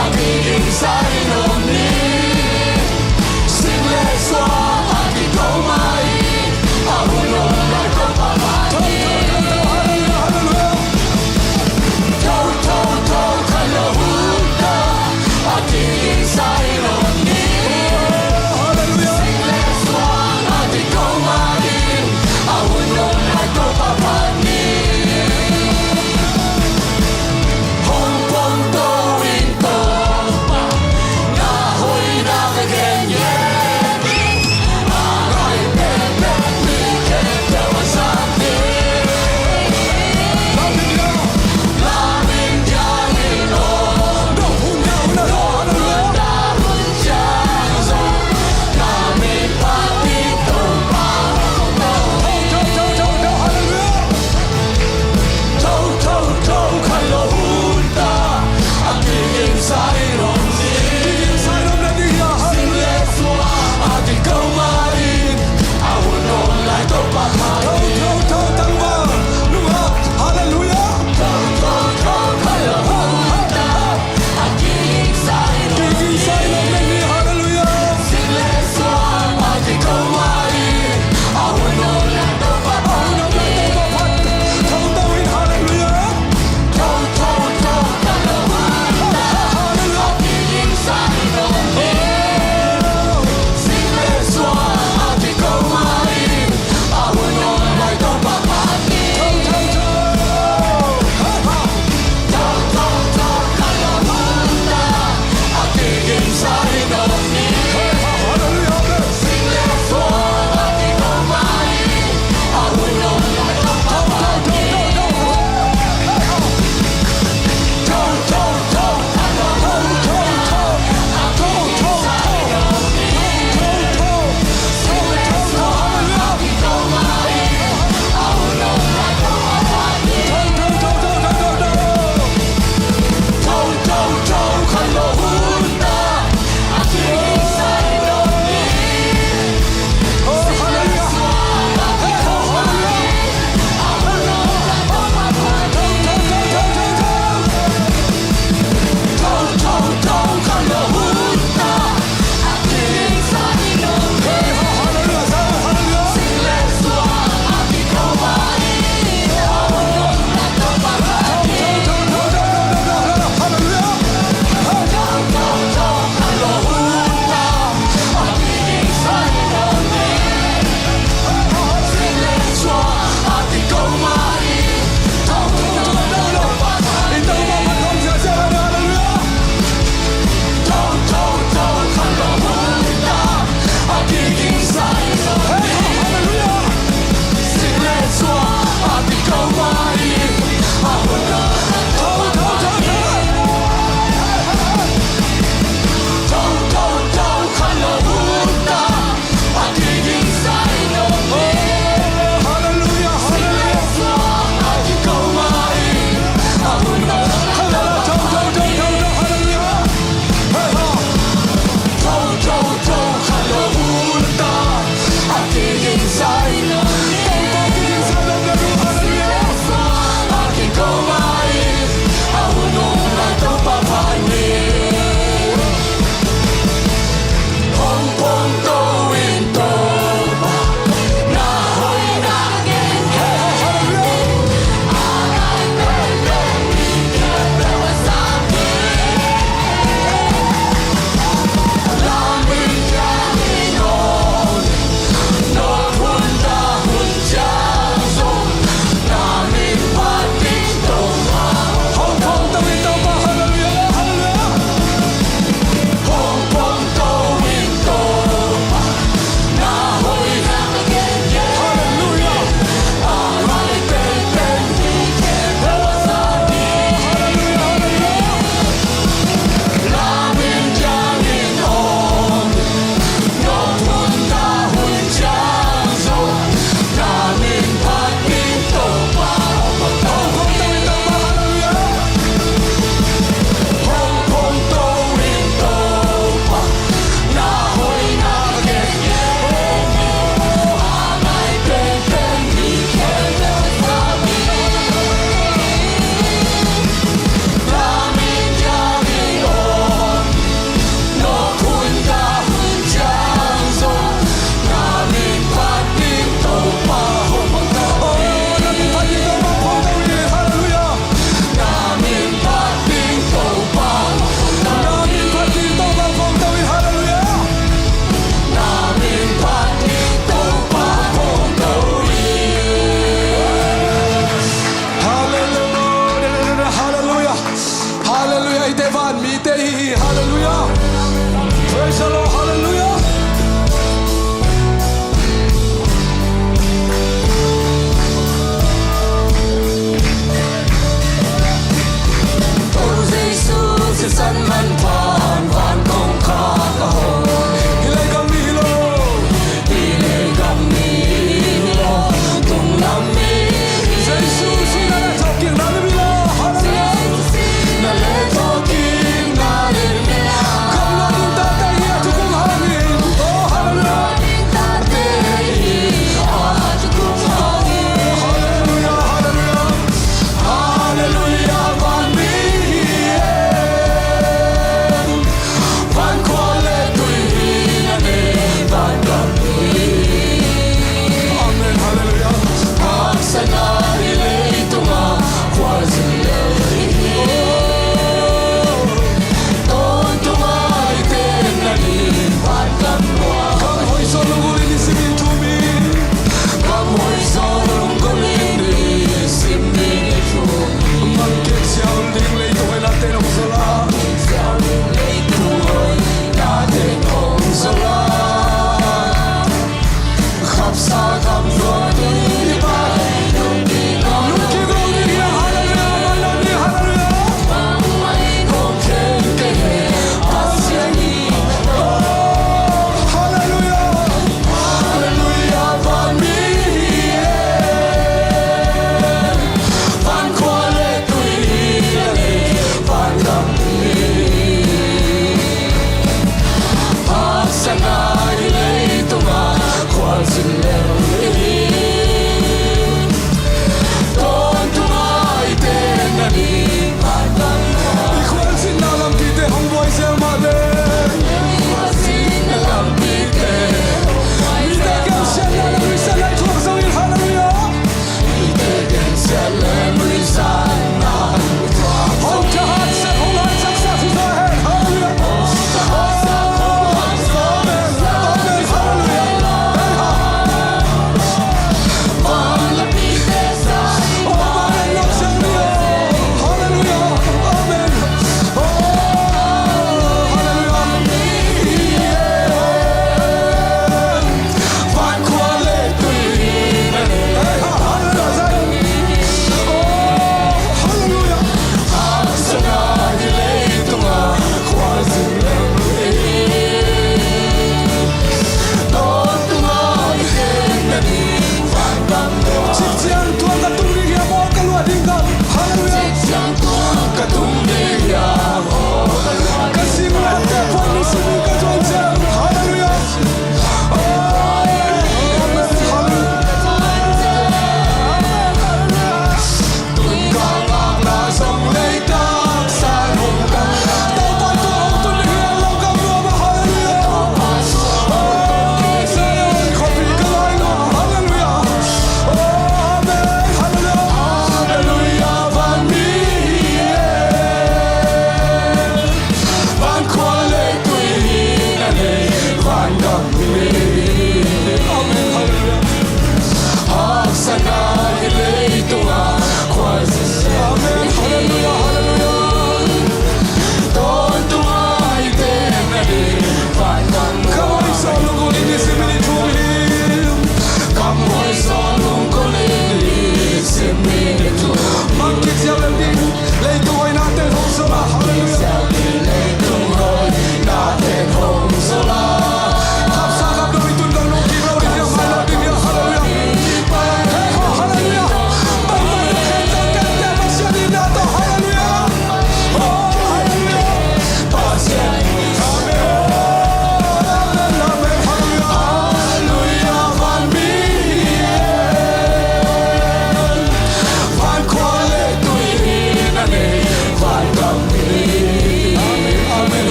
a kigingsa in om in. Sing le suang a kiko mah in, a hun hong lam Topa phat hi. Tho, tho, tho, tho, halleluiah. Tho, tho, tho, kha lo hun ta, a kigingsa in om in. Halleluiah. Sing le suang a kiko mah in, a hun hong lam Topa phat hi. Hong pongto in Topa, na hoihna ka gengen hi. A ngai penpen mi khempeuh a zak hi. La min pian in om in, nong hun na hun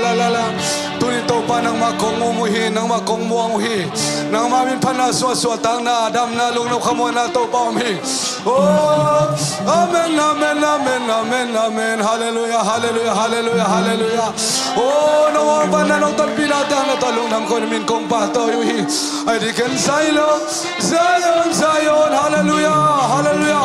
la la la. Tunin Topa nangmah kong um uh hi, nangmah kong muang uh hi. Nangmah min phatna, suahsuahtakna, damna, lungnop khamuanna Topa om hi. Oh, amen, amen, amen, amen, amen. Halleluia, halleluia, halleluia, halleluia. Oh, nong hong panna nong tonpihna tang na tawh lungdam ko, na min kong pahtawi uh hi. Ai di ken Zion, Zion, Zion. Halleluia, halleluia.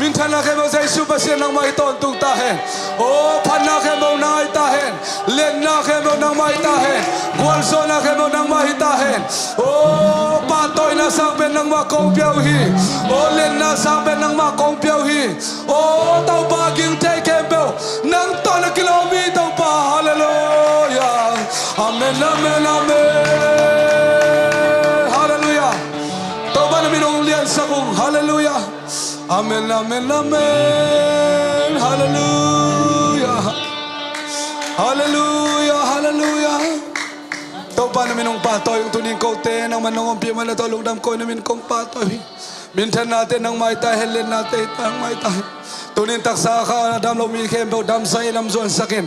Minthanna khempeuh Jesu Pasian nangmah hi tawntung ta hen. Oh, phatna khempeuh nang ahi ta hen. Liatna khempeuh nangmah ahi ta hen. Gualzawhna khempeuh nangmah ahi ta hen. Oh, pahtawina sang pen nangmah kong pia uh hi. Oh, liatna sang pen nangmah kong pia uh hi. Oh, Topa, ging thei khempeuh nang tawh na kilawm hi, Topa. Halleluia. Amen, amen, amen. Halleluia. Topa na min hong liansak ung. Halleluia. Amen, amen, amen. Halleluia. Halleluia, halleluia. Topa na min hong pahtawi ung. Tunin kote nangman nong ompih man na tawh lungdam ko, na min kong pahtawi hi. Minthannate nangmah ahi ta hen, liatnate nangmah ahi ta hen. Tunin taksa kha a dam lo mi khempeuh damsak in, lam zuansak in.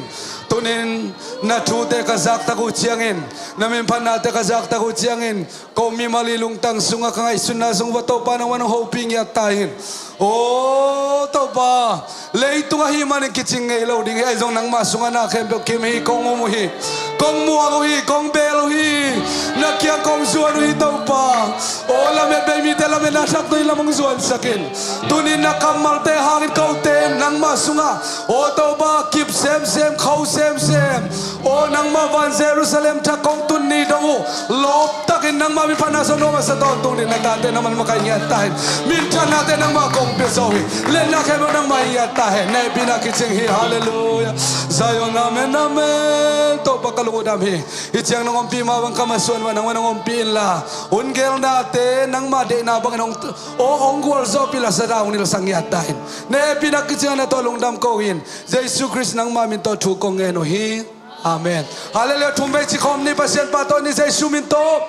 Tunin na thute ka zaktak uh ciangin, na minphatnate ka zaktak uh ciangin, ko mimal i lungtang sungah ka ngaihsutna sung uah Topa nangmah nong hopih ngiat ta hen. Aw Topa, leitung ahih manin kicing ngei lo ding hi, ahi zong nangmah sungah na khempeuh kim hi, kong um uh hi, kong muak uh hi, kong bel uh hi, na kiang kong zuan uh hi Topa. Aw lamet bei mite lametna thak tawh i lam hong zuansak in. Tunin na kammalte hangin kote nangmah sungah, aw Topa, kip semsem, kho semsem. Aw nangmah van Jerusalem thak kong tun ni dong uh, lawptakin nangmah minphatna sung nong masa tawntung ding na tate nangmah makaih ngiat ta hen. Minthanate nangmah kong pia zo hi. Liatna khempeuh nangmah ih ngiat ta hen. Na hehpihna kicing hi. Halleluiah. Zion, amen, amen. Topa ka lung uh dam hi. Hih ciang nong ompih mah bang ka masuan mah nangmah nong ompih inla, hun gelnate nangmah deihna bangin hong, aw hong gualzawhpih la, sa dang hong nilsak ngiat ta hen. Na hehpihna kicing a na tawh lungdam ko hi. Jesu Khrist nangmah min tawh thu kong ngen uh hi. Amen. Halleluiah. Thum vei ci khawm ni, Pasian pa tawh ni, Jesu min tawh.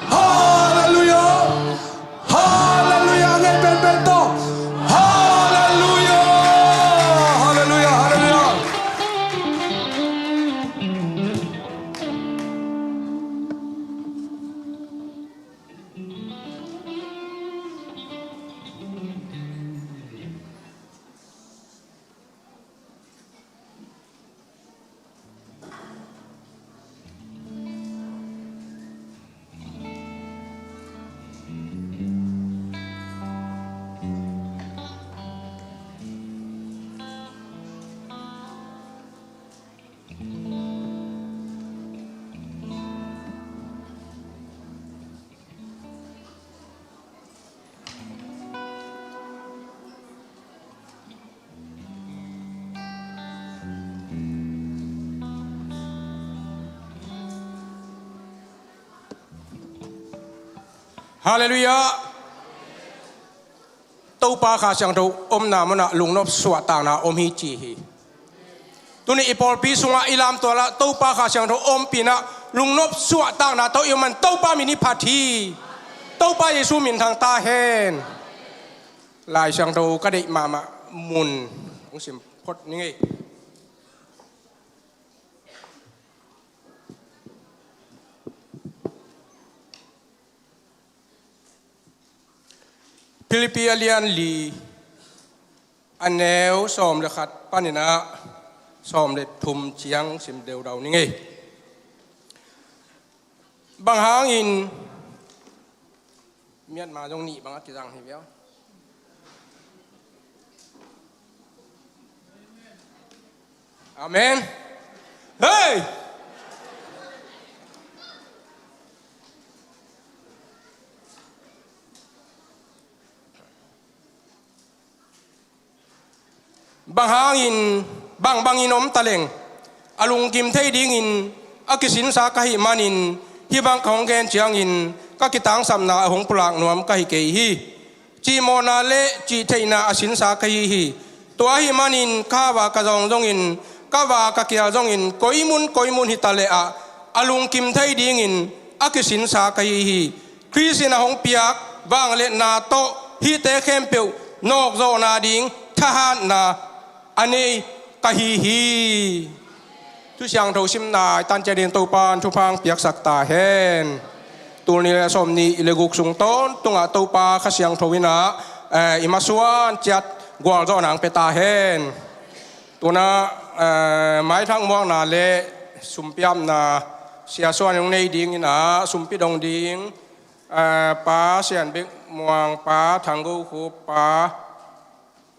Halleluiah. Halleluiah. Ngei penpen tawh. Halleluiah. Halleluiah. Halleluiah. Halleluiah. Topa Kha Siangtho omna munah lungnop suahtakna om hi ci hi. Tuni i pawlpi sungah i lamtualah Topa Kha Siangtho ompihna lungnop suahtakna tawh i om man Topa min i phat hi. Topa Jesu min thang ta hen. Lai Siangtho ka deih mahmah mun hong sim phot ning ei. Philippi a lian li, a neu sawm le khat paninah sawm le thum ciang sim deudau ning ei. Bang hangin, Myanmar zong nih bang a kizang hi viau. Amen. Hei! Bang hangin, bang bangin om taleng a lungkim thei dingin a kisinsa ka hih manin, hih bang ka hong gen ciangin ka kitangsapna a hong pulak nuam ka hi kei hi. Cihmawhna le cihtheihna a sinsa ka hi hi. Tua ahih manin ka hau a ka zawng zongin, ka va a ka kial zongin, koimun koimun hi taleh ah a lungkim thei dingin a kisinsa ka hi hi. Khrist in a hong piak vangliatna tawh hihte khempeuh nawkzawhna ding thahatna a nei ka hi hi. Thu siangtho simna i tan ciat ding Topa in thupha hong piaksak ta hen. Tul nih le sawm nih le guk sung tawntungah Topa Kha Siangtho in ah, eh, i masuan ciat gualzawhna hong pia ta hen. Tunah, eh, maithak muakna le sumpiapna Sia Suan hong nei dingin ah, sumpi dong ding, eh, Pa Sian Bek Muang, Pa Thang Go Khup, Pa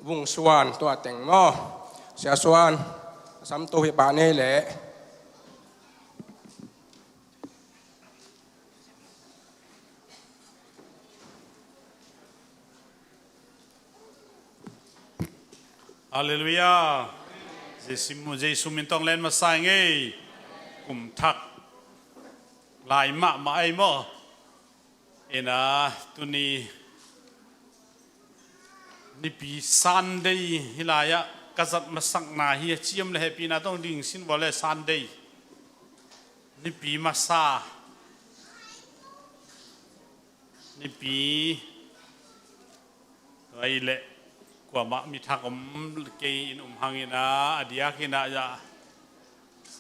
Vung Suan, tua teng maw. Sia Suan, a samto hi pah nei leh. Halleluiah. Jesu, Jesu min tawh len masa ing ei. Kum thak lai mahmah ei maw. Ina tuni Nipi Sunday hi lai-ah ka zat masakna hi a, ciam le hehpihna tawh ding sin vua le Sunday. Nipi masa. Nipi. Tua i leh kuamah mi thak om kei in um hangin ah, a diakin ah, ya.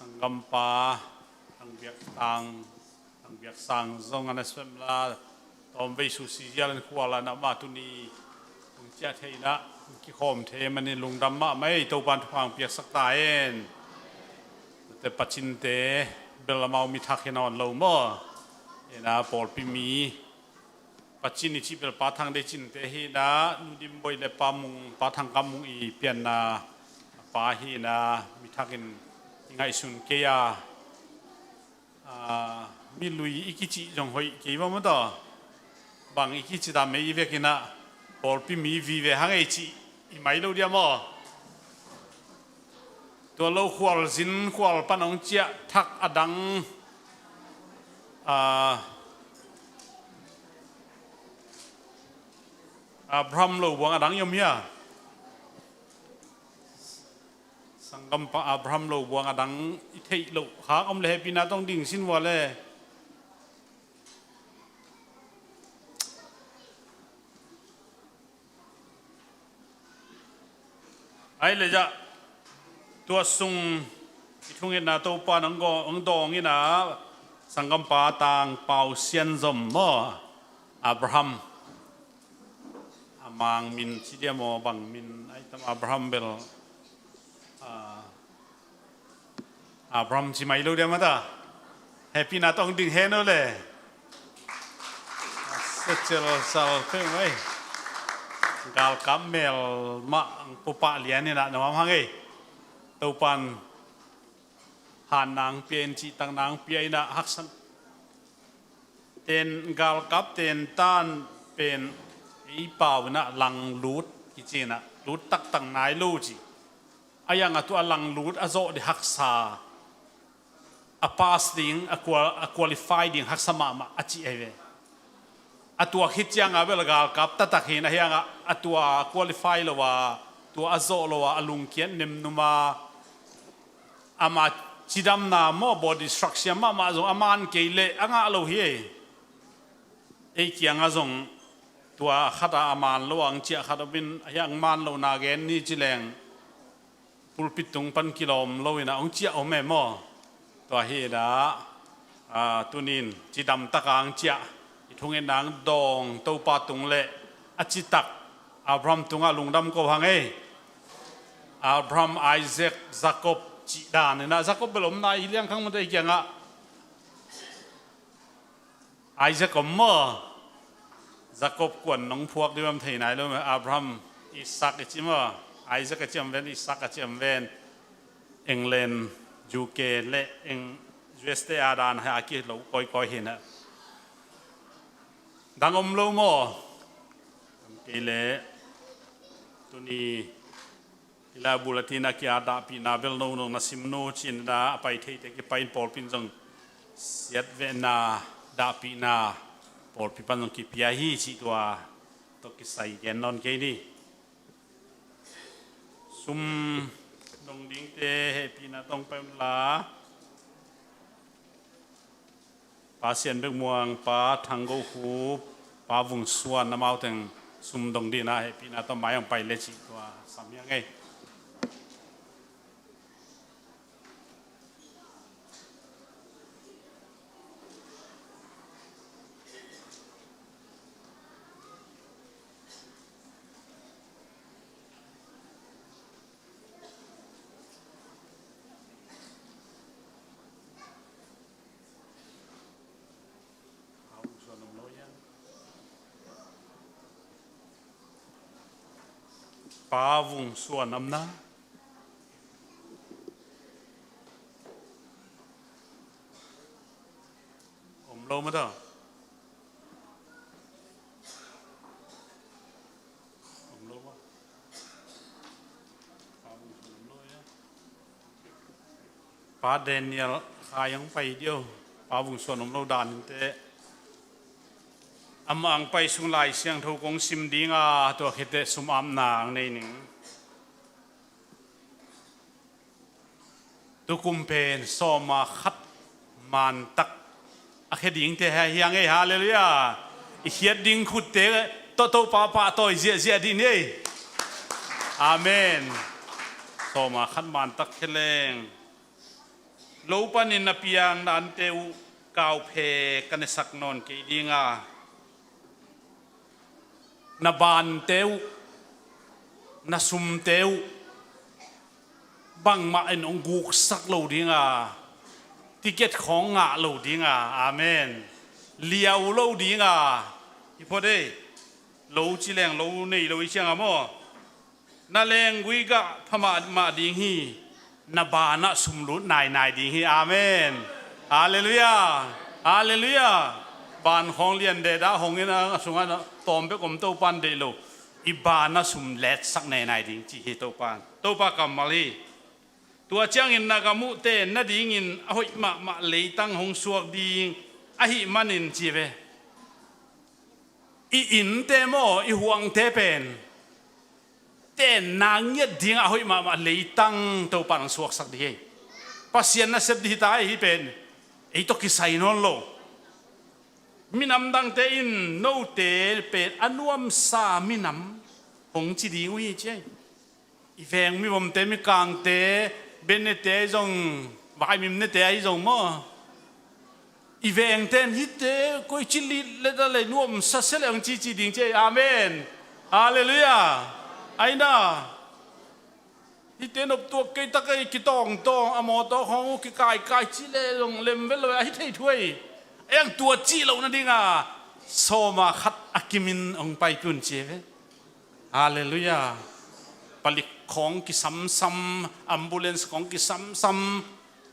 Sanggampa Thang Biak Sang, Thang Biak Sang zong a na sem la, tawmvei susi zial in khual a na mah tuni hong ciah theihnah hong kikhawm thei manin lungdam mahmah ei. Topan thupha hong piaksak ta hen. Te Pacinte bel amau mi thak hi nawn lo maw? Ena pawlpi mi Pacin i cih bel Pa Thang Dei Cinte hi na, Nu Dim Boih le Pa Mung, Pa Thang Kam Mung i pianna pa hi na, mi thakin i ngaihsun kei a, a, mi lui i kicih zong hoih kei va maw taw. Bang i kicih ta mei i vekin ah pawlpi mi vive hang ei cih i mai lo dia maw? Tua lo khualzin khual pan hong ciah thak a dang, a, Abraham lo buang a dang i om hia? Sanggampa Abraham lo buang a dang i theih loh khak om le hehpihna tawh hong ding sin vua le. Ai le zah, tua sung i thungetna Topa nang go, nang dawng in ah, sanggampa Tang Pau Sian Zom maw, Abraham. A mang min ci dia maw, bang min ai tam Abraham bel, a, Abraham ci mai lo dia mata. Hehpihna tawh hong ding hen o le. Secel sal peuh mai. Galkap mel mah ang pupah lian in ah nuam hang ei. Topan han nang pia in cih tang nang pia in ah haksan. Ten galkap ten tan pen ei pau in ah lang lut kici in ah lut taktak nai lo ci. A yang a tua lang lut a zawh ding haksa, a pass ding, a qual-, a qualify ding haksa mahmah a cih ahi ve. A tua khit ciang a bel galkap taktak hi na hiang a, a tua qualify lo a, tua a zawh lo a, a lungkiat nemnum a, ama cidamna maw, body structure mahmah zong a man kei leh a ngah lo hi ei. Ei kiang a zong tua khat a a man lo a hong ciah khat om in, a hiang man lo na gen ni ci leng pulpit tung pan kilawm lo in ah hong ciah om e maw? Tua hi in ah, a, tunin cidam tak a hong ciah, i thungetna hong dawng Topa tung le a citak Abraham tungah lungdam ko hang ei. Abraham, Isaac, Jacob cih dan in ah, Jacob bel om na i liang khang mate kiangah. Isaac om maw? Jacob kuan nong phuak dih bam thei nai lo maw? Abraham, Isaac i ci maw? Isaac a ci om ven, Isaac a ci om ven. England, U K le Eng-, U S te a dan ha ki lo kawikawi hi na. Dang om lo maw? Dang kei le tuni i la bulatin a kia dahpihna bel no nong na sim no cin da a pai theite kipai in pawlpin zong siat vehna dahpihna pawlpi pan zong kipia hi cih tua tawh kisai gen nawn kei ni. Sum dong dingte hehpihna tawh hong pai un la. Pa Sian Bek Muang, Pa Thang Go Khup, Pa Vung Suan, amau teng sum dong dihna hehpihna tawh mai hong pai le cih tua sam hiang ei. Pa Vung Suan om na. Om lo mata. Om lo mata. Pa Daniel Khai ang pai dih o. Pa Vung Suan om lo dan in teh. Amah ang pai sung Lai Siangtho kong sim ding a, tua khit teh sum apna ang nei ning. Tukum pen sawma khat mantak a khia dingte hi hiang ei, halleluiah. I khiat ding khutte tawh Topa pahtawi ziahziah dih ni ei. Amen. Sawma khat mantak khia leng. Lo panin na piang na ante uh kauphek ka nesak nawn kei dinga, na bante uh, na sumte uh bangmah in hong guksak lo dinga, ticket khawng ngah lo dinga, amen, liau lo dinga, hi phot ei. Lo ci leng lo nei lo i cianga maw? Na lenggui gah pha mahmah ding hi. Na banah sum lut nainai ding hi. Amen. Halleluiah. Halleluiah. Ban khawng lian dehdah hong in a sungah tawm bek om, Topa in deih lo. I banah sum letsak nainai ding ci hi Topa. Topa kammal hi. Tua ciangin na gam uh ten nadingin a hoih mahmah leitang hong suak ding ahih manin ci ve. I innte maw, i huangte pen tenna ngiat dingah a hoih mahmah leitang Topa in hong suaksak ding hi. Pasian nasep ding hi ta hi pen, ei tawh kisai nawn lo. Minam dangte in note pen a nuamsa minam hong ci ding uh hi ci ei. I veng mivomte, mikangte, bennete ahi zong, vaimimnete ahi zong maw, i vengte in hihte koi ci lit le ta lei nuamsa se leh hong cici ding ci ei. Amen. Halleluiah. Aina, hihte noptuak kei ta kei, kitawngtawng a mawtaw khawng uh kikaikai ci le zong lemvel lo a hi thei thu ei. Ei ang tua cih loh nadinga sawma khat a kimin hong paipih un ci ei ve. Halleluiah. Palik khawng kisamsam, ambulance khawng kisamsam,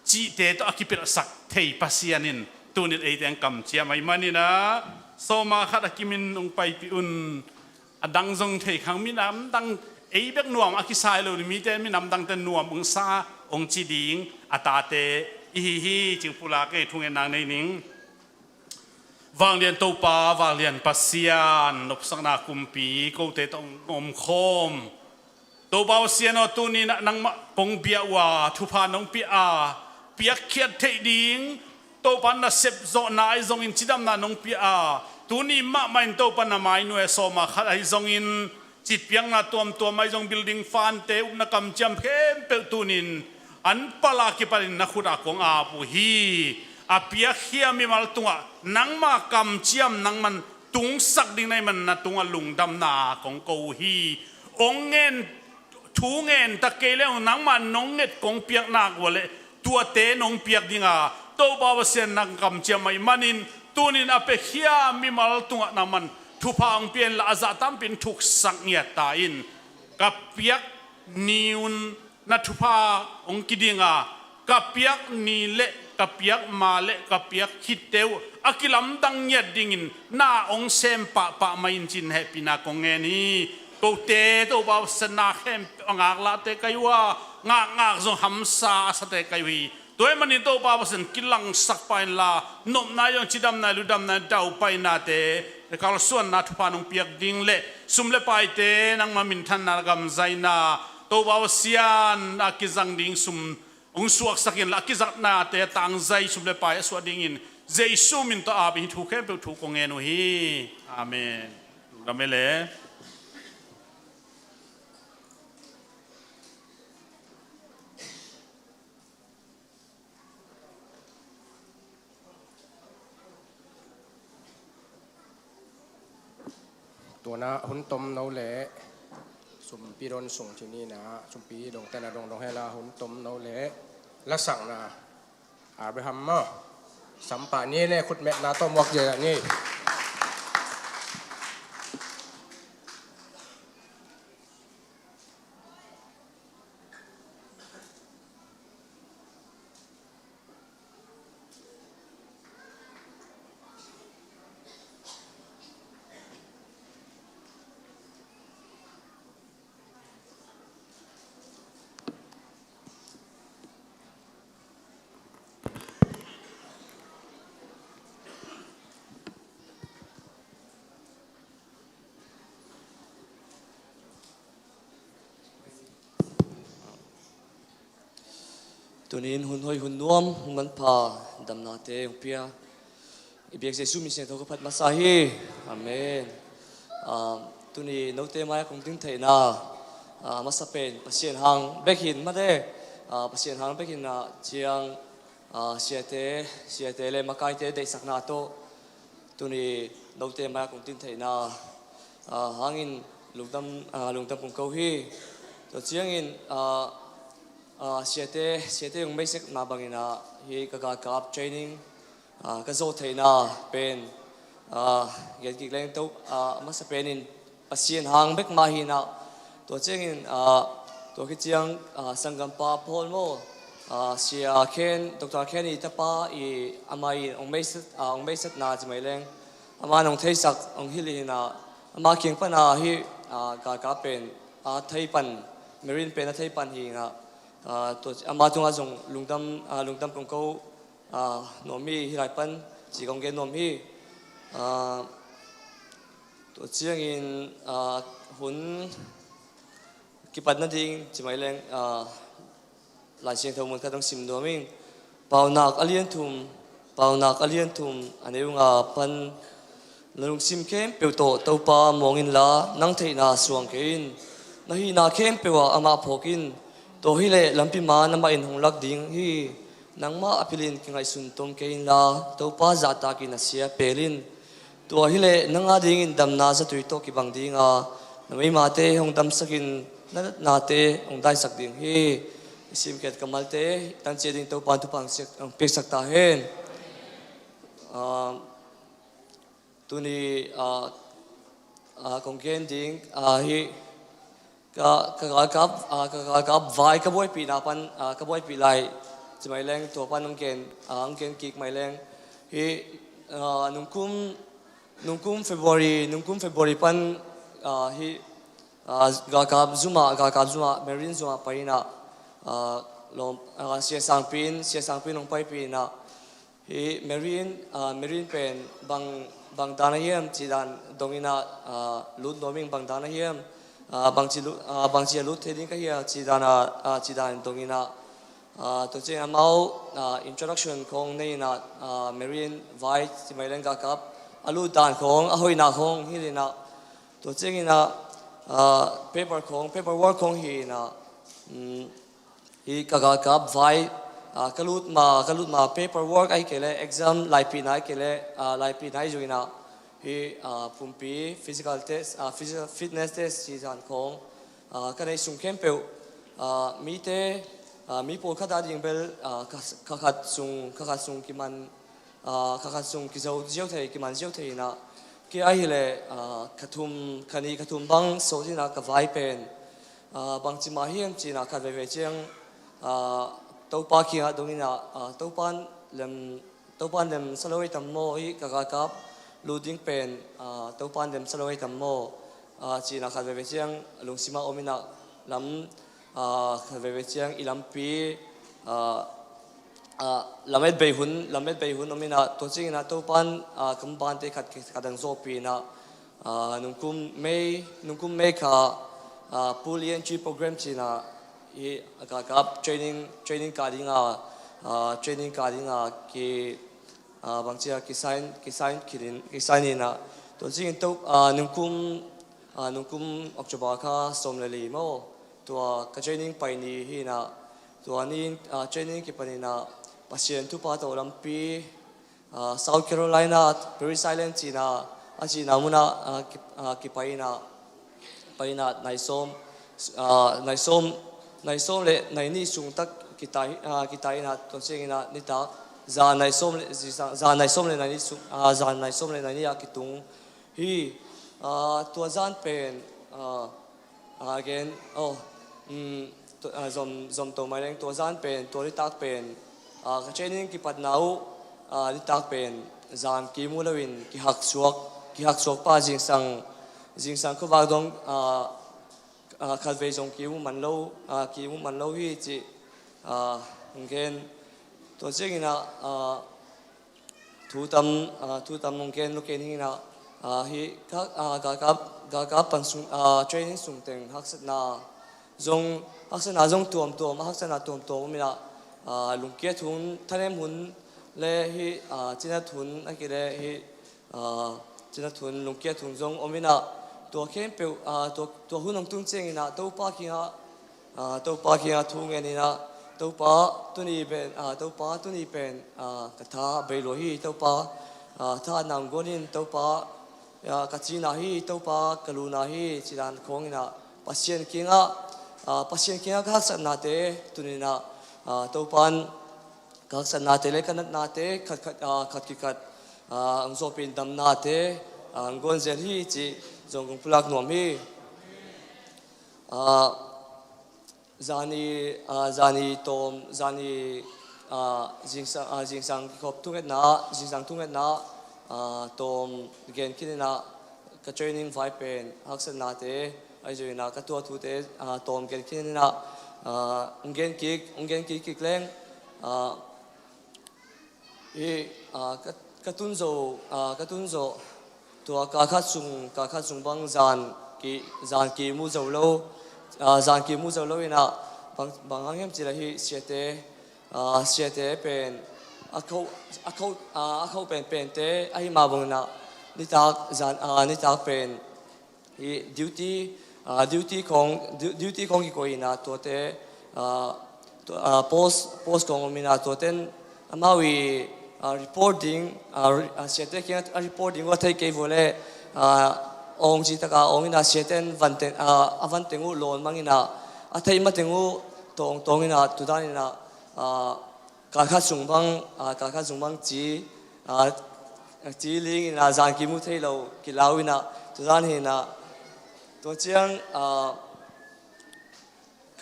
cihte tawh a kipelhsak thei Pasian in tuni-in eite hong kamciam ahih manin ah, sawma khat a kimin hong paipih un. A dang zong thei khang, minam dang, ei bek nuam a kisai lo, mite minam dangte nuam hong sa hong ci ding a tate i hi hi cih pulak ei, thungen nang nei ning. Vanglian Topa, vanglian Pasian, nopsakna kumpi, kote tawh hong omkhawm Topa Pasian aw, tuni-in ah nangmah kong bia uh a, thupha nong pia a, piakkhiat theih ding Topa nasep zawhna ahi zongin cidamna nong pia a, tuni mahmah in Topa na mai nuai a sawma khat ahi zongin, citpiakna tuamtuam ahi zong, building fund-te, upna kamciam khempeuh tuni-in an pal a kipanin na khut ah kong ap uh hi. A piakhia mimal tungah nangma kamciam nangman tungsak ding na hih man na tungah lungdamna kong ko uh hi. Hong ngen, thu ngen ta kei leh nangma nong nget kong piak nak uh a leh tuate nong piak ding a, Topa Pasian nang kamciam ahih manin tuni-in a piakhia mimal tungah nangman thupha hong pia inla, a zah tampi in thuksak ngiat ta in. Ka piak ni-un na thupha hong kiding a, ka piak ni leh ka piak ma leh ka piak khitte uh a kilamdang ngiat dingin na hong sem pahpah mah in ci-in hehpihna kong ngen hi. Kote Topa Pasian, na khempeuh a ngaklahte ka hi uh a, ngakngak zong hamsa a sate ka hi uh hi. Tua ahih manin Topa Pasian kilangsak pah inla, nopna ahi zong, cidamna, lungdamna, daupainate, kalsuanna thupha nong piak ding leh sum le paite nangma minthanna, gamzaina, Topa Pasian a kizang ding sum hong suaksak inla, a kizaknate a tangzai sum le pai a suah dingin Jesu min tawh ap in hih thu khempeuh thu kong ngen uh hi. Amen. Lungdam ei le. Tuna hun tomno le sumpi don sung ci ni na, sumpi dongte na dongdong hen la, hun tomno le lasakna Abraham maw, sampah ni le khutmetna tawh muak zia ni. Tuni-in hun hoih, hun nuam, hun manpha, damnate hong pia i biak Jesu min siangtho ka phat masa hi. Amen. Ah, tuni note mai-ah kong ding theihna, ah, masa pen Pasian hang bek hin mate, ah, Pasian hang bek hin ah ciang Ah, siate, siate le makaite deihsakna tawh tuni note mai-ah kong tin theihna, ah, hangin lungdam, ah, lungdam kong ko hi. Tua ciangin, ah, ah, siate, siate hong meisekna bangin ah, hih ka galkap training, ah, ka zawh theihna pen, ah, gen kik leng to, ah, a masa penin Pasian hang bek mah hi in ah, tua ciangin, ah, tua khit ciang, ah, sanggampa Paul maw, ah, Sia Khen, Doctor Khen i tapa i, amah in hong meiset, ah, hong meisetna ci mai leng, amah in hong theisak, hong hilh in ah, amah kiang pan ah hih, ah, galkap pen a thei pan, Marine pen a thei pan hi in ah, ah, tua, amah tungah zong lungdam, ah, lungdam kong ko, ah, nuam hi. Hih lai pan ci kong gen nuam hi. Ah, tua ciangin, ah, hun kipat nading ci mai leng, ah, Lai Siangtho mun khat hong sim nuam ing. Paunak a lian thum, Paunak a lian thum, a neu nga pan, na lungsim khempeuh tawh Topa muang inla, nang theihna suang kei in. Na hihna khempeuh ah amah phawk in. Tua hileh lampi man amah in hong lak ding hi. Nangmah a pilin kingaihsun tom kei inla, Topa zahtakin a sia pel in. Tua hileh nang adingin damna zatui tawh kibang ding a, na meimate hong damsakin na natnate hong daisak ding hi. I simkhiat kammalte tancia ding Topan thupha hong piaksak ta hen. Ah, tuni, ah, ah, kong gen ding, ah, hih ka, ka galkap, ah, ka galkap vai ka buaipihna pan, ah, ka buaipih lai ci mai leng, tua pan hong gen, ah, hong gen kik mai leng. Hih, ah, nungkum, nungkum February, nungkum February pan, ah, hih, ah, galkap zum ah, galkap zum ah, Marine zum ah pai in ah, ah, lawm, ah, Sia Sangpi in, Sia Sangpi in hong paipih in ah, hih Marine, ah, Marine pen bang, bang dan a hiam cih dan dong in ah, ah, lut nuam ing. Bang dan a hiam, ah, bangci lu-, ah, bangci a lut thei ding ka hia cih dan a, ah, cih dan dong in ah, ah, tua ciang amau, ah, introduction khawng nei in ah, ah, Marine vai ci mai leng galkap a lut dan khawng, a hoihna khawng hilh in ah, tua ciangin ah, ah, paper khawng, paper work khawng hi in ah, um, hih ka galkap vai, ah, ka lut ma, ka lut ma paper work ahih kei leh exam laipihna ahih kei leh, ah, laipihna ahi zongin ah, hih, ah, pumpi physical test, ah, physical fitness test cih dan khawng, ah, ka neih sung khempeuh, ah, mite, ah, mi pawlkhat ading bel, ah, kha, kha khat sung, kha khat sung kiman, ah, kha khat sung kizo ziau thei, kiman ziau thei in ah, kei ahih leh, ah, kha thum, kha nih, kha thum bang sawt in ah ka vai pen, ah, bangci mah hiam ci in ah khat veivei ciang, ah, Topa kiangah dong in ah, ah, Topan lem, Topan lem sa lo hi tam maw, hih ka galkap lut ding pen, ah, Topan lem sa lo hi tam maw, ah, ci in ah khat veivei ciang lungsim ah om in ah lam, ah, khat veivei ciang i lampi, ah, ah, lamet bei hun, lamet bei hun om in ah, tua ciangin ah Topan, ah, ka mabante khat, khat hong zawhpih in ah, ah, nungkum May, nungkum May kha, ah, pool entry program ci in ah, hih galkap training, training kah ding a, ah, training kah ding a ki, ah, bangci a ki sign, ki sign khit in, ki sign in ah, tua ciangin to, ah, nungkum, ah, nungkum October kha sawm le li maw, tua ka training pai ni hi in ah, tua ni in, ah, training kipan in ah Pasian thupha tawh lampi, ah, South Carolina, Parris Island ci in ah, a cihna mun ah, ah, ki, ah, kipai in ah, pai in ah nai sawm, ah, nai sawm, nai sawm le nai nih sung tak kitai, ah, kitai in ah, tua ciangin ah nitak zan nai sawm le, zan nai sawm le nai nih sung, ah, zan nai sawm le nai nih ah kitung hi. Ah, tua zan pen, ah, ah, gen, oh, um, tua, ah, zom, zom to mai leng, tua zan pen, tua nitak pen, ah, ka training kipatna uh, ah, nitak pen zan kim uh loin kihaksuak, kihaksuak pah, zingsang, zingsang khuavak dong, ah, ah, khatvei zong kim uh man lo, ah, kim uh man lo hi cih, ah, hong gen. Tua ciangin ah, ah, thu tam, ah, thu tam hong gen lo ken hi in ah, ah, hih ka, ah, galkap, galkap pan sung, ah, training sung teng haksatna zong, haksatna zong tuamtuam, haksatna tuamtuam om in ah, ah, lungkiat hun, thanem hun le hih, ah, cinat hun, a kile hih, ah, cinat hun, lungkiat hun zong om in ah, tua khempeuh, ah, tua, tua hun hong tung ciangin ah Topa kiangah, ah, Topa kiangah thu ngen in ah, Topa, tuni pen, ah, Topa, tuni pen, ah, ka tha bei lua hi, Topa, ah, thahatna hong guan in, Topa, ah, ka cina hi, Topa, ka luna hi, ci dan khawng in ah, Pasian kiangah, ah, Pasian kiangah ka haksatnate, tuni in ah, ah, Topa in ka haksatnate le ka natnate, khat khat, ah, khat kikhat, ah, hong zawhpih in damnate, ah, hong guan zel hi, ci zong kong pulak nuam hi. Ah, Zani, ah, zani tawm, zani, ah, zingsang, ah, zingsang kikhop thungetna, zingsang thungetna, ah, tawm gen khin in ah ka training vai pen haksatnate, ahi zongin ah ka tuah thute, ah, tawm gen khin in ah, ah, hong gen kik, hong gen kik kik leng, ah, Hi, ah, ka, ka tun zo, ah, ka tun zo, tua kal khat sung, kal khat sung bang zan ki, zan kimu zo lo, ah, zan kimu zo lo in ah, bang, bang hang hiam cih leh hi siate, ah, siate pen, a kho, a kho, ah, a kho pen pente, ahi mah bangin ah, nitak, zan, ah, nitak pen, hi duty, ah, duty khawng, du-, duty khawng kikoih in ah tuate, ah, tu-, ah, post, post khawng om in ah tuaten amau i, ah, report ding, ah, re-, ah, siate kiang a report ding uh a thei kei vua leh, ah, awng ci tak a awng in ah siate in van teng, ah, a van teng uh lawn mang in ah a theih mateng uh tawng tawng in ah tu dan in ah, ah, kal khat sung bang, ah, kal khat sung bang ci, ah, ci ling in ah zan kimu thei lo kilau in ah tu dan hi in ah tua ciang, ah,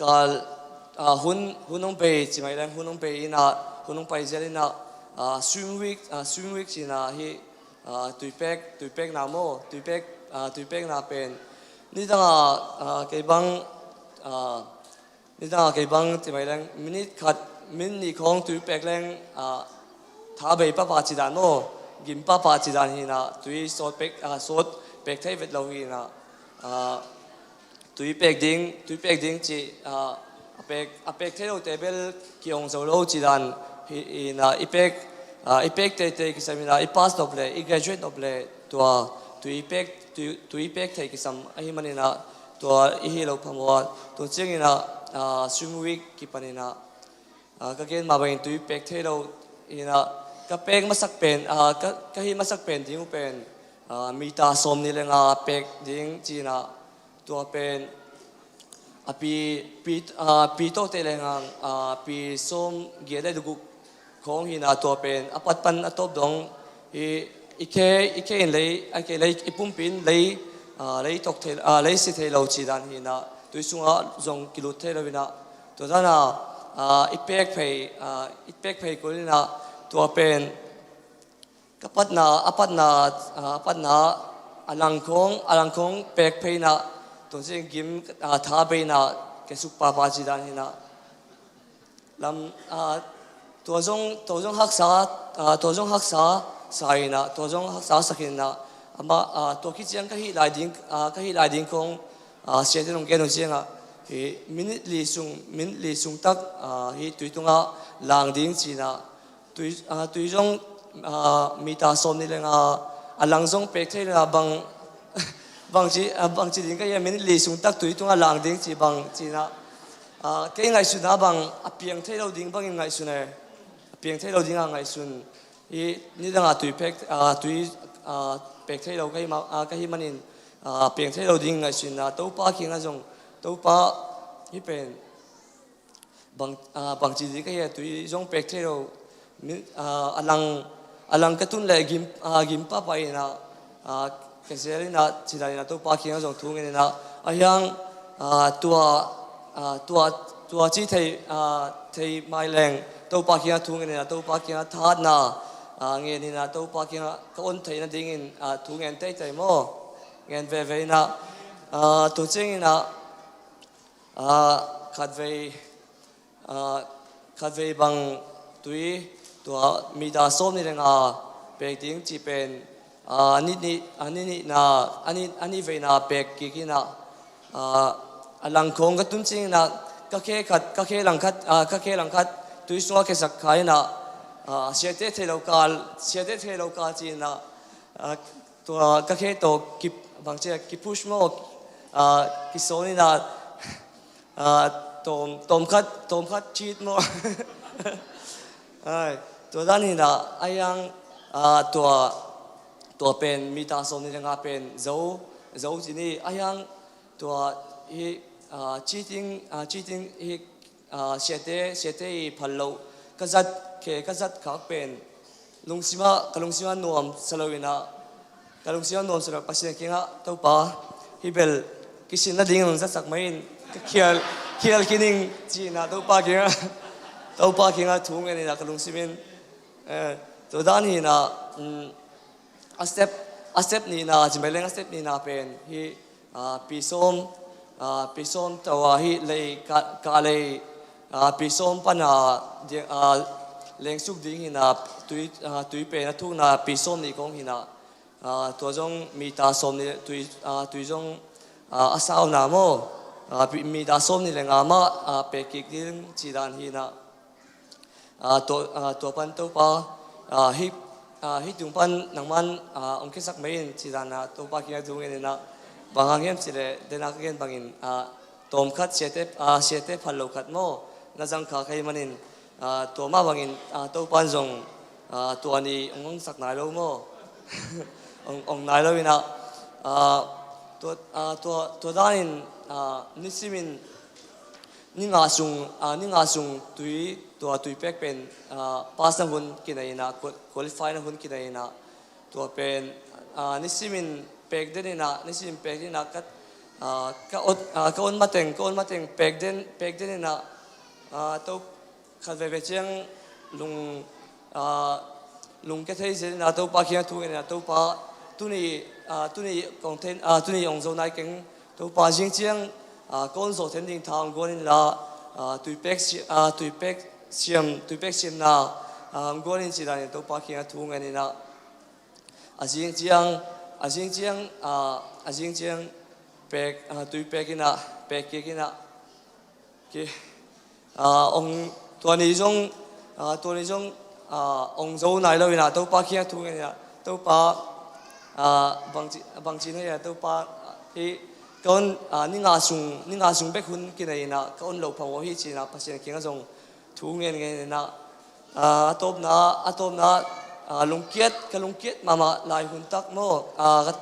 kal, ah, hun, hun hong bei ci mai leng hun hong bei in ah hun hong pai zel in ah, ah, swim week, ah, swim week ci in ah hi, ah, tuipek, tuipekna maw, tuipek, ah, tuipekna pen nidang ah, ah, kei bang, ah, Nidang a kei bang ti mai leng minute khat, minute nih khawng tui pek leng, ah, tha bei papa ci dan maw, gim papa ci dan hi in ah tui sawt pek, ah, sawt pek thei vet lo hi in ah, ah, tui pek ding, tui pek ding ci, ah, a pek, a pek thei lote bel ki-ong zo lo ci dan hi in ah i pek, ah, i pek teitei kisam in ah i pass nop leh, i graduate nop leh tua tui pek, tui, tui pek thei kisam ahih manin ah tua i hih loh phamawh a, tua ciangin ah, ah, swim week kipan in ah, ah, ka gen mah bangin tui pek thei lo in ah, ka pek masak pen, ah, ka, ka hih masak pen ding uh pen, ah, mita sawmnih le nga pek ding ci in ah, tua pen a pi, pi, ah, pi tawh teh le ngang, ah, pi sawmgiat le guk khawng hi in ah tua pen a pat pan a tawp dong hi, i khe, i khe in lei, a khe lei, i pumpi in lei, ah, lei tok thei, ah, lei si thei lo ci dan hi in ah tui sungah zong kilut thei lo in ah tua dan ah, ah, i pek phei, ah, i pek phei kul in ah tua pen ka patna, a patna, ah, a patna a lang khawng, a lang khawng pek phei in ah tua ciang gim, ah, tha bei in ah ka suk papa ci dan hi in ah lam, ah, tua zong, tua zong haksa, ah, tua zong haksa sa in ah, tua zong haksa sak in ah, amah, ah, tua khit ciang ka hih lai ding, ah, ka hih lai ding khawng, ah, siate nong gen uh ciangah hi minute li sung, minute li sung tak, ah, hi tui tungah lang ding ci in ah tui, ah, tui zong, ah, mita sawmnih le nga, ah, a lang zong pek thei lo in ah bang, bang ci, ah, bang ci ding ka hiam, minute li sung tak tui tungah lang ding ci bang ci in ah, ah, kei ngaihsun ah bang a piang thei lo ding bangin ngaihsun e, a piang thei lo ding a ngaihsun. Hi nidang a tui pek, ah, tui, ah, pek thei lo ka hih ma-, ah, ka hih manin, ah, piang thei lo ding ngaihsun in ah Topa kiangah zong, Topa hih pen bang, ah, bangci ding ka hia, tui zong pek thei lo. Mi, ah, a lang, a lang ka tun leh gim, ah, gim papa in ah, ah, ka zel in ah, ci dan in ah Topa kiangah zong thu ngen in ah, a hiang, ah, tua, ah, tua, tua ci thei, ah, thei mai leng Topa kiangah thu ngen in ah, Topa kiangah thahatna, ah, ngen in ah, Topa kiangah ka on theih nadingin, ah, thu ngen teitei maw, ngen veve in ah, ah, tua ciangin ah, ah, khatvei, ah, khatvei bang tui, tua mita sawmnih le nga pek ding ci pen, ah, a nih nih, a nih nihna, a nih, a nih veina pek kik in ah, ah, a lang khawng ka tun ciangin ah ka khe khat, ka khe lang khat, ah, ka khe lang khat tui sungah khe sak kha in ah, ah, siate thei lo kal, siate thei lo kal ci in ah, ah, tua ka khe tawh ki, bang ci a, ki push maw, ah, kisawn in ah, ah, tawm, tawm khat, tawm khat cheat maw? Ai, tua dan hi na, a hiang, ah, tua, tua pen mita sawm nih le nga pen zo, zo ci ni, a hiang tua hi, ah, cheating, ah, cheating hi, ah, siate, siate i phal loh ka zat, khe ka zat khak pen lungsim ah, ka lungsim ah nuam sa lo in ah, ka lungsim ah nuam sa lo, Pasian kiangah, Topa, hih bel kisin nading hong zatsak mai in, ka khial, khial khin ing ci in ah, Topa kiangah, Topa kiangah thu ngen in ah, ka lungsim in, eh, tua dan hi in ah, um, a step, a step nihna, ci mai leng a step nihna pen hih, ah, pi sawm, ah, pi sawm tawh a hih lei ka, ka lei, ah, pi sawm pan a, di-, ah, lengsuk ding hi na, tui, ah, tui pen a thukna pi sawm nih kong hi na, ah, tua zong mita sawm nih tui, ah, tui zong, ah, a sauna maw, ah, pi-, mita sawm nih le nga mah, ah, pek kik ding ci dan hi na. Ah, tua, ah, tua pan Topa, ah, hih, ah, hih tung pan nangman, ah, hong khiasak mai in ci dan a Topa kiangah thu ngen in ah, bang hang hiam cih leh, den a ka gen bangin, ah, tawm khat siate, ah, siate phal lo khat maw, na zang kha ka hih manin, ah, tua mah bangin, ah, Topa in zong, ah, tua ni hong hong sak nai lo maw? Hong, hong nai lo in ah, ah, tua, ah, tua, tua dan in, ah, nisim in, ni nga sung, ah, ni nga sung tui, tua tui pek pen, ah, pass na hun kinei in ah, qual-, qualify na hun kinei in ah, tua pen, ah, nisim in pek den in ah, nisim in pek den in ah, ka, ah, ka ot, ah, ka on mateng, ka on mateng pek den, pek den in ah, ah, to khat veve ciang lung, ah, lungkia thei zel in ah Topa kiangah thu ngen in ah, Topa, tuni, ah, tuni kong thei, ah, tuni hong zo nai keng, Topa, zing ciang, ah, ka on zawh theih nading tha hong guan in la, ah, tuipek si-, ah, tuipek siam, tuipek siamna, ah, hong guan in ci dan in Topa kiangah thu ngen in ah, a zing ciang, a zing ciang, ah, a zing ciang pek, ah, tuipek in ah, pek kik in ah, ki, ah, hong, tua ni zong, ah, tua ni zong, ah, hong zo nai lo in ah, Topa kiangah thu ngen in ah, Topa, ah, bangci, bangci na hi a, Topa, ah, hih ka on, ah, ni nga sung, ni nga sung bek hun kinei in ah, ka on loh phamawh hi ci in ah, Pasian kiangah zong thu ngen ngen in ah, ah, a tawpna, a tawpna, ah, lungkiat, ka lungkiat mahmah lai hun tak maw, ah, ka,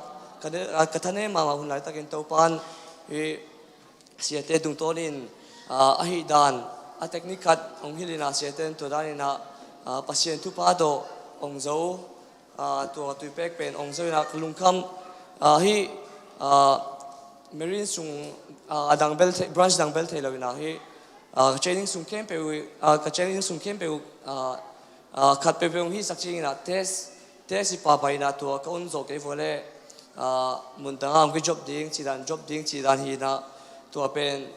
ka, ah, ka thanem mahmah hun laitakin Topa in hih siate tungtawnin, ah, ahih dan, a teknik khat hong hilh in ah, siate in tua dan in ah, ah, Pasian thupha tawh hong zo, ah, tua tuipek pen hong zo in ah, ka lungkham, ah, hih, ah, Marine sung, ah, a dang bel thei, branch dang bel thei lo in ah, hih, ah, ka training sung khempeuh, ah, ka training sung khempeuh, ah, ah, khat peuhpeuh hong hihsak ciangin ah, test, test i pahpah in ah, tua ka on zawh kei vua leh, ah, mun dang ah hong ki drop ding ci dan, drop ding ci dan hi in ah, tua pen,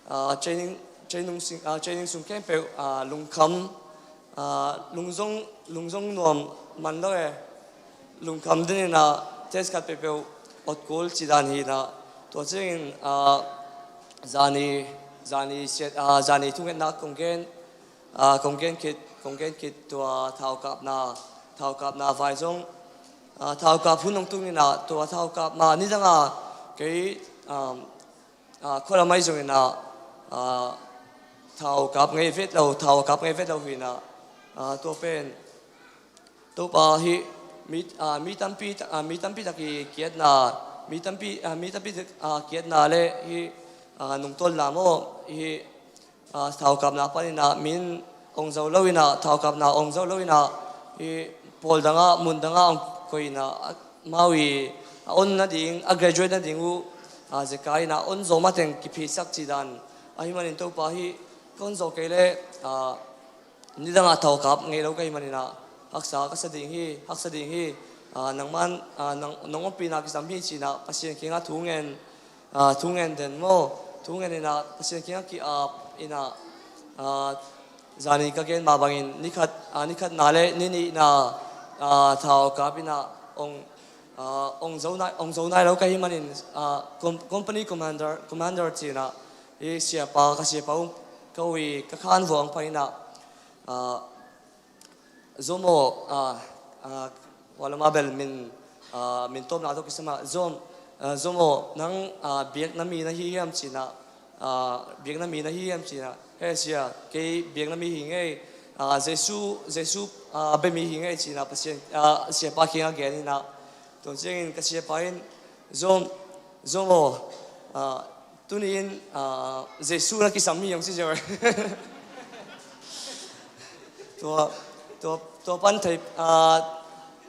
ah, training, training sung, ah, training sung khempeuh, ah, lungkham, ah, lungzong, lungzong nuam man lo e, lungkham den in ah, test khat peuhpeuh ot kul ci dan hi in ah, tua ciangin, ah, zani, zani siat, ah, zani thungetna kong gen, ah, kong gen khit, kong gen khit tua thau kapna, thau kapna vai zong, ah, thau kap hun hong tung in ah, tua thau kap ma nidang a kei, um, ah, khualam ahi zongin ah, ah, thau kap ngei vet lo, thau kap ngei vet lo hi in ah, ah, tua pen Topa hih mi, ah, mi tampi tak, ah, mi tampi tak i kiatna, mi tampi, ah, mi tampi tak, ah, kiatna le hih, ah, nungtolna maw, hih, ah, thaukapna panin ah min hong zo lo in ah, thaukapna hong zo lo in ah, hih pawl dangah, mun dangah hong koih in ah, amau i a on nading, a graduate nading uh, ah, zekai in ah on zo mateng kiphisak cih dan ahih manin Topa hih ka on zo kei leh, ah, nidangah thaukap ngei lo ka hih manin ah, haksa ka sa ding hi, haksa ding hi, ah, nangman, ah, nang, nang ompihna kisam hi ci in ah Pasian kiangah thu ngen, ah, thu ngen den maw, thu ngen in ah Pasian kiangah ki-ap in ah, ah, zani ka gen mah bangin ni khat, ah, ni khatna le ni nihna, ah, thaukap in ah hong, ah, hong zo nai, hong zo nai lo ka hih manin, ah, com-, company commander, commander ci in ah, hih siapa, ka siapa uh, ka ui, ka khan vuang pah in ah, ah, Zom aw, ah, ah, kua lam ah bel min, ah, min tawpna tawh kisam ah, Zom, ah, Zom aw, nang, ah, biakna mi na hi hiam ci in ah, ah, biakna mi na hi hiam ci-in ah, he sia, kei biakna mi hi ing ei, ah, Jesu, Jesu, ah, bia mi hi ing ei ci-in ah Pasian, ah, siapa kiangah gen in ah, tua ciangin ka siapa in, Zom, Zom aw, ah, tuni-in, ah, Jesu na kisam hi hong ci ziau. Tua, tua, tua pan thei, ah,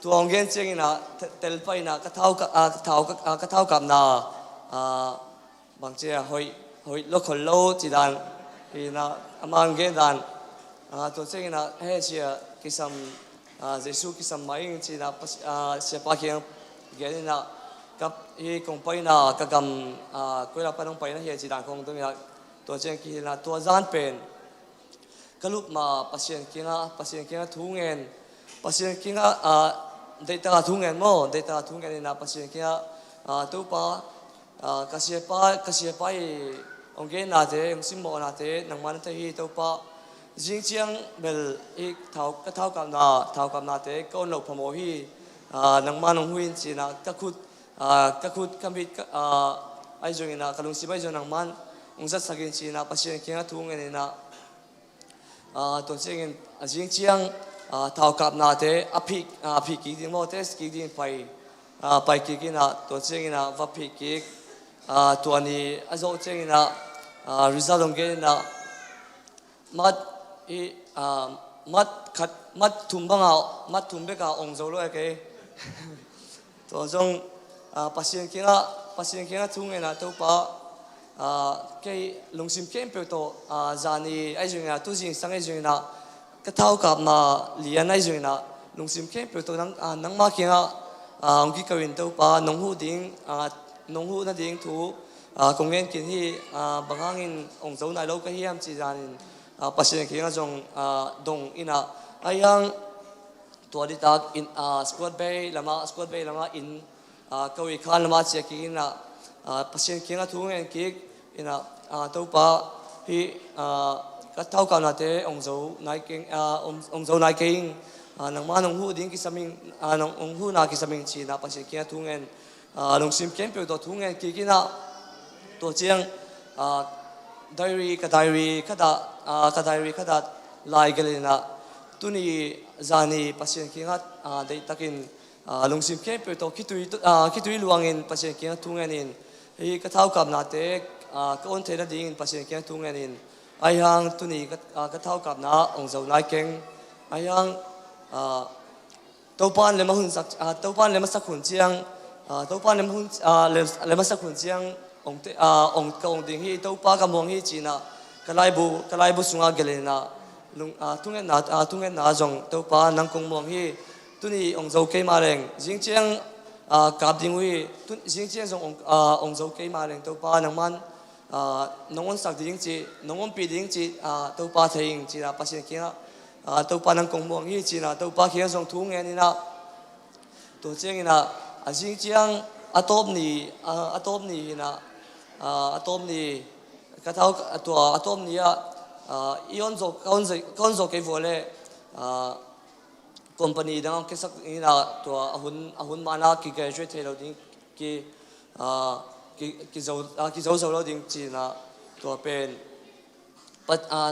tua hong gen ciangin ah, te-, tel pah in ah, ka thau ka, ah, ka thau ka, ah, ka thau kapna, ah, bang ci a, hoih, hoih lo khol lo ci dan, hi in ah, amah hong gen dan, ah, tua ciangin ah, he sia, kisam, ah, Jesu kisam mah ing ci-in ah, pas-, ah, siapa kiang gen in ah, ka, hih kong paina, ka gam, ah, koi lak pan hong paina hi a ci dan khong dong in ah, tua ciang kihilh in ah, tua zan pen ka lup ma Pasian kiangah, Pasian kiangah thu ngen, Pasian kiangah, ah, deihtak a thu ngen maw, deihtak a thu ngen in ah Pasian kiangah, ah, Topa, ah, ka siapa, ka siapa i hong gennate, hong simmawhnate nangmah na thei hi Topa. Zing ciang bel i thau, ka thaukapna, thaukapnate ka on loh phamawh hi, ah, nangmah nong huh in ci-in ah ka khut, ah, ka khut, ka mit, ka, ah, ahi zongin ah, ka lungsim ahi zong nangmah hong zatsak in ci-in ah Pasian kiangah thu ngen in ah, ah, tua ciangin, a zing ciang, ah, thaukapnate a phih, ah, phih kik ding maw, test kik ding pai, ah, pai kik in ah, tua ciangin ah va phih kik, ah, tua ni a zawh ciangin ah, ah, result hong gen in ah, mat i, ah, mat khat, mat thum bang a, mat thum bek a ong zo lo e kei. Tua zong, ah, Pasian kiangah, Pasian kiangah thu ngen ah Topa, ah, kei lungsim khempeuh tawh, ah, zani ahi zongin ah, tu zingsang ahi zongin ah, ka thaukapna lian ahi zongin ah, lungsim khempeuh tawh nang, ah, nangmah kiangah, ah, hong kiko in Topa, nong huh ding, ah, nong huh nading thu, ah, kong ngen khin hi, ah, bang hangin ong zo nai lo ka hiam ci zanin, ah, Pasian kiangah zong, ah, dong in ah, ahi hang tua ditak in, ah, squad bei lamah, squad bei lamah in, ah, ka ui khan lamah ciah kik in ah, ah, Pasian kiangah thu ngen kik in ah, ah, Topa, hih, ah, ka thaukapnate ong zo nai keng, ah, ong, ong zo nai keng, ah, nangmah nong huh ding kisam ing, ah, nong, ong huhna kisam ing ci-in ah Pasian kiangah thu ngen, ah, lungsim khempeuh tawh thu ngen kik in ah, tua ciang, ah, diary, ka diary khat ah, ah, ka diary khat ah lai gelh in ah, tuni zani Pasian kiangah, ah, deihtakin, ah, lungsim khempeuh tawh khitui, ah, khitui luangin Pasian kiangah thu ngen in, hih ka thaukapnate, ah, ka on theih nadingin Pasian kiangah thu ngen in, ahi hang tuni ka, ah, ka thaukapna ong zo nai keng, ahi hang, ah, Topa in lem a hun sak, ah, Topa in lem a sak hun ciang, ah, Topa in lem a hun, ah, lem, lem a sak hun ciang, ong te, ah, ong, ka ong ding hi, Topa ka muang hi ci-in ah, ka laibu, ka laibu sungah gelh in ah, lung, ah, thungetna, ah, thungetna zong Topa nang kong muang hi, tuni ong zo kei mah leng, zing ciang, ah, kap ding uh hi, tu, zing ciang zong ong, ah, ong zo kei mah leng Topa nangman, ah, nong onsak ding cih, nong ompih ding cih, ah, Topa thei ing ci-in ah Pasian kiangah, ah, Topa nang kong muang hi ci-in ah Topa kiangah zong thu ngen in ah, tua ciangin ah, a zing ciang a tawp ni, ah, a tawp ni in ah, ah, a tawp ni, ka thau, tua a tawp ni ah, ah, i on zo, ka on zo, ka on zo kei vua leh, ah, company dang a kisak in ah tua a hun, a hun man ah kigraduate thei lo ding, ki, ah, ki, kizo, ah, kizo zo lo ding ci-in ah tua pen. Pat, ah,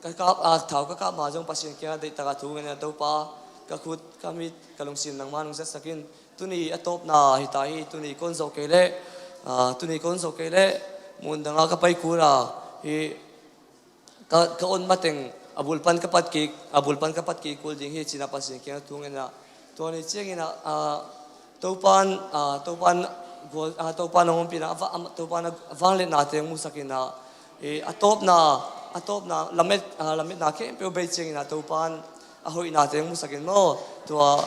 ka kap, ah, thau ka kap ma zong Pasian kiangah deihtak a thu ngen in ah Topa, ka khut, ka mit, ka lungsim nangmah nong zatsak in, tuni a tawpna hi ta hi, tuni ka on zo kei leh, ah, tuni ka on zo kei leh, mun dang ah ka pai kul a, hih, ka, ka on mateng, a bul pan ka pat kik, a bul pan ka pat kik kul ding hi ci-in ah Pasian kiangah thu ngen in ah, tua ni ciangin ah, ah, Topa in, ah, Topa in gual, ah, Topa in hong ompihna, a va-, am, Topa in a vangliatnate hong musak in ah, eh, a tawpna, a tawpna, lamet, ah, lametna khempeuh bei ciangin ah Topa in a hoihnate hong musak in maw, tua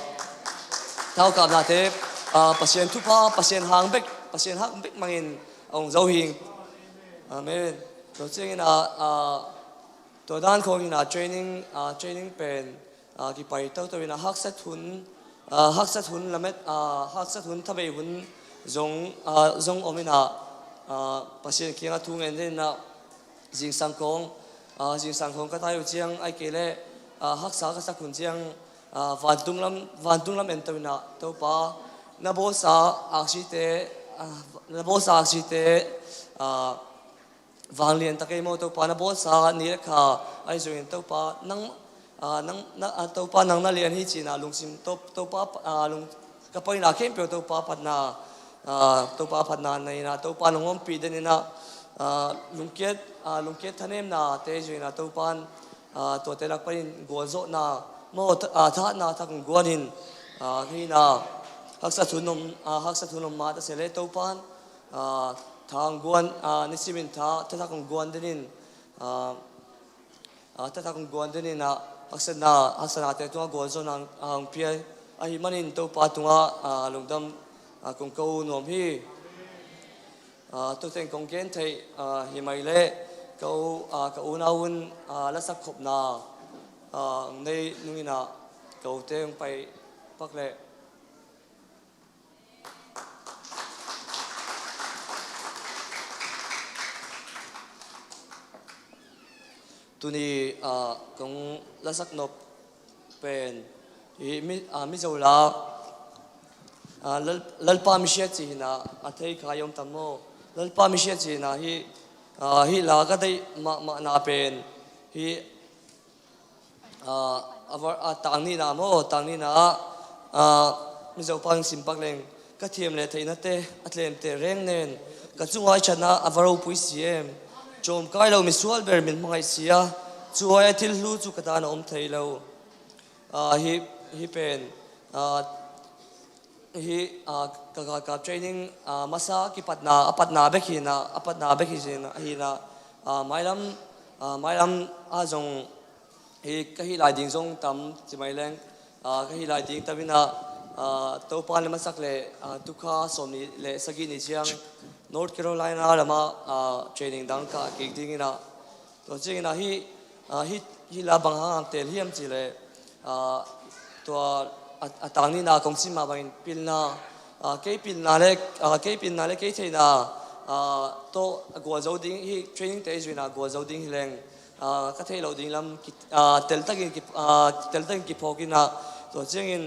thaukapnate, ah, Pasian thupha, Pasian hang bek, Pasian hang bek mangin a hong zo hi. Amen. Tua ciangin ah, ah, tua dan khawng in ah training, ah, training pen, ah, kipai toto in ah haksat hun, ah, haksat hun lamet, ah, haksat hun thavei hun zong, ah, zong om in ah, ah, Pasian kiangah thu ngen den in ah zingsang khawng, ah, zingsang khawng ka tai uh ciang ahih kei leh, ah, haksa ka sak hun ciang, ah, vantung lam, vantung lam ento in ah Topa, na bawlsa aksite, ah, na bawlsa aksite, ah, Vanglian tak ei maw, Topa na bawlsa ni le kha ahi zongin Topa nang, ah, nang, na, ah, Topa nang na lian hi cihna lungsim, To-, Topa, ah, lung, ka paina khempeuh Topa phatna, ah, Topa phatna nei inah Topa nang ompih den inah, ah, lungkiat, ah, lungkiat thanemna te zui inah Topa in, ah, tuate lak panin gualzawhna maw, tha-, ah, thahatna thak hong guan in, ah, ka hinah haksa thu nong, ah, haksa thu nong mat a se le Topa in, ah, tha hong guan, ah, nisimin tha, tha thak hong guan den in, ah, ah, tha thak hong guan den inah haksatna, haksatnate tungah gualzawhna hong, ah, hong pia ahih manin Topa tungah, ah, lungdam, ah, kong ko nuam hi. Ah, tu teng kong gen theih, ah, hi mai leh ka u, ah, ka unau un, ah, lasak khopna, ah, hong nei nung inah ka ute hong pai pak leh. Tuni, ah, kong lasak nop pen hi mi, ah, Mizo la, ah, Lal-, Lalpa misia cihna a thei kha i om tam maw? Lalpa misia cihna hi, ah, hi la ka deih mahmahna pen hi, ah, a var, ah, tang nihna maw, tang nihna ah, ah, Mizo pa in sim pak leng, ka thiam leh theihnate a tlemte reng nen ka cungah i chatna a va ropui si em. Cawmkai lo misual ber min hmangaih si a, cu ai a thil hlu cu ka tan a om thei lo. Ah, hi, hi pen, ah, hi, ah, ka galkap training, ah, masa kipatna, a patna bek hi inah, a patna bek hi inah, hi inah, ah, mailam, ah, mailam ah zong hi ka hih lai ding zong tam ci mai leng, ah, ka hih lai ding tam inah, ah, Topa in a masak leh, ah, tukha sawmnih le sagih ni ciang North Carolina lamah, ah, training dang ka kik ding inah, tua ciang inah hi, ah, hi, hi la bang hang hang tel hiam cih leh, ah, tua a, a tang nihna kong sim mah bangin pilna, ah, kei pilna le, ah, kei pilna le kei theihna, ah, tawh a gualzo ding hi, training te i zui inah gualzo ding hi leng, ah, ka theih loh ding lam ki, ah, teltakin ki, ah, teltakin kiphawk inah, tua ciangin,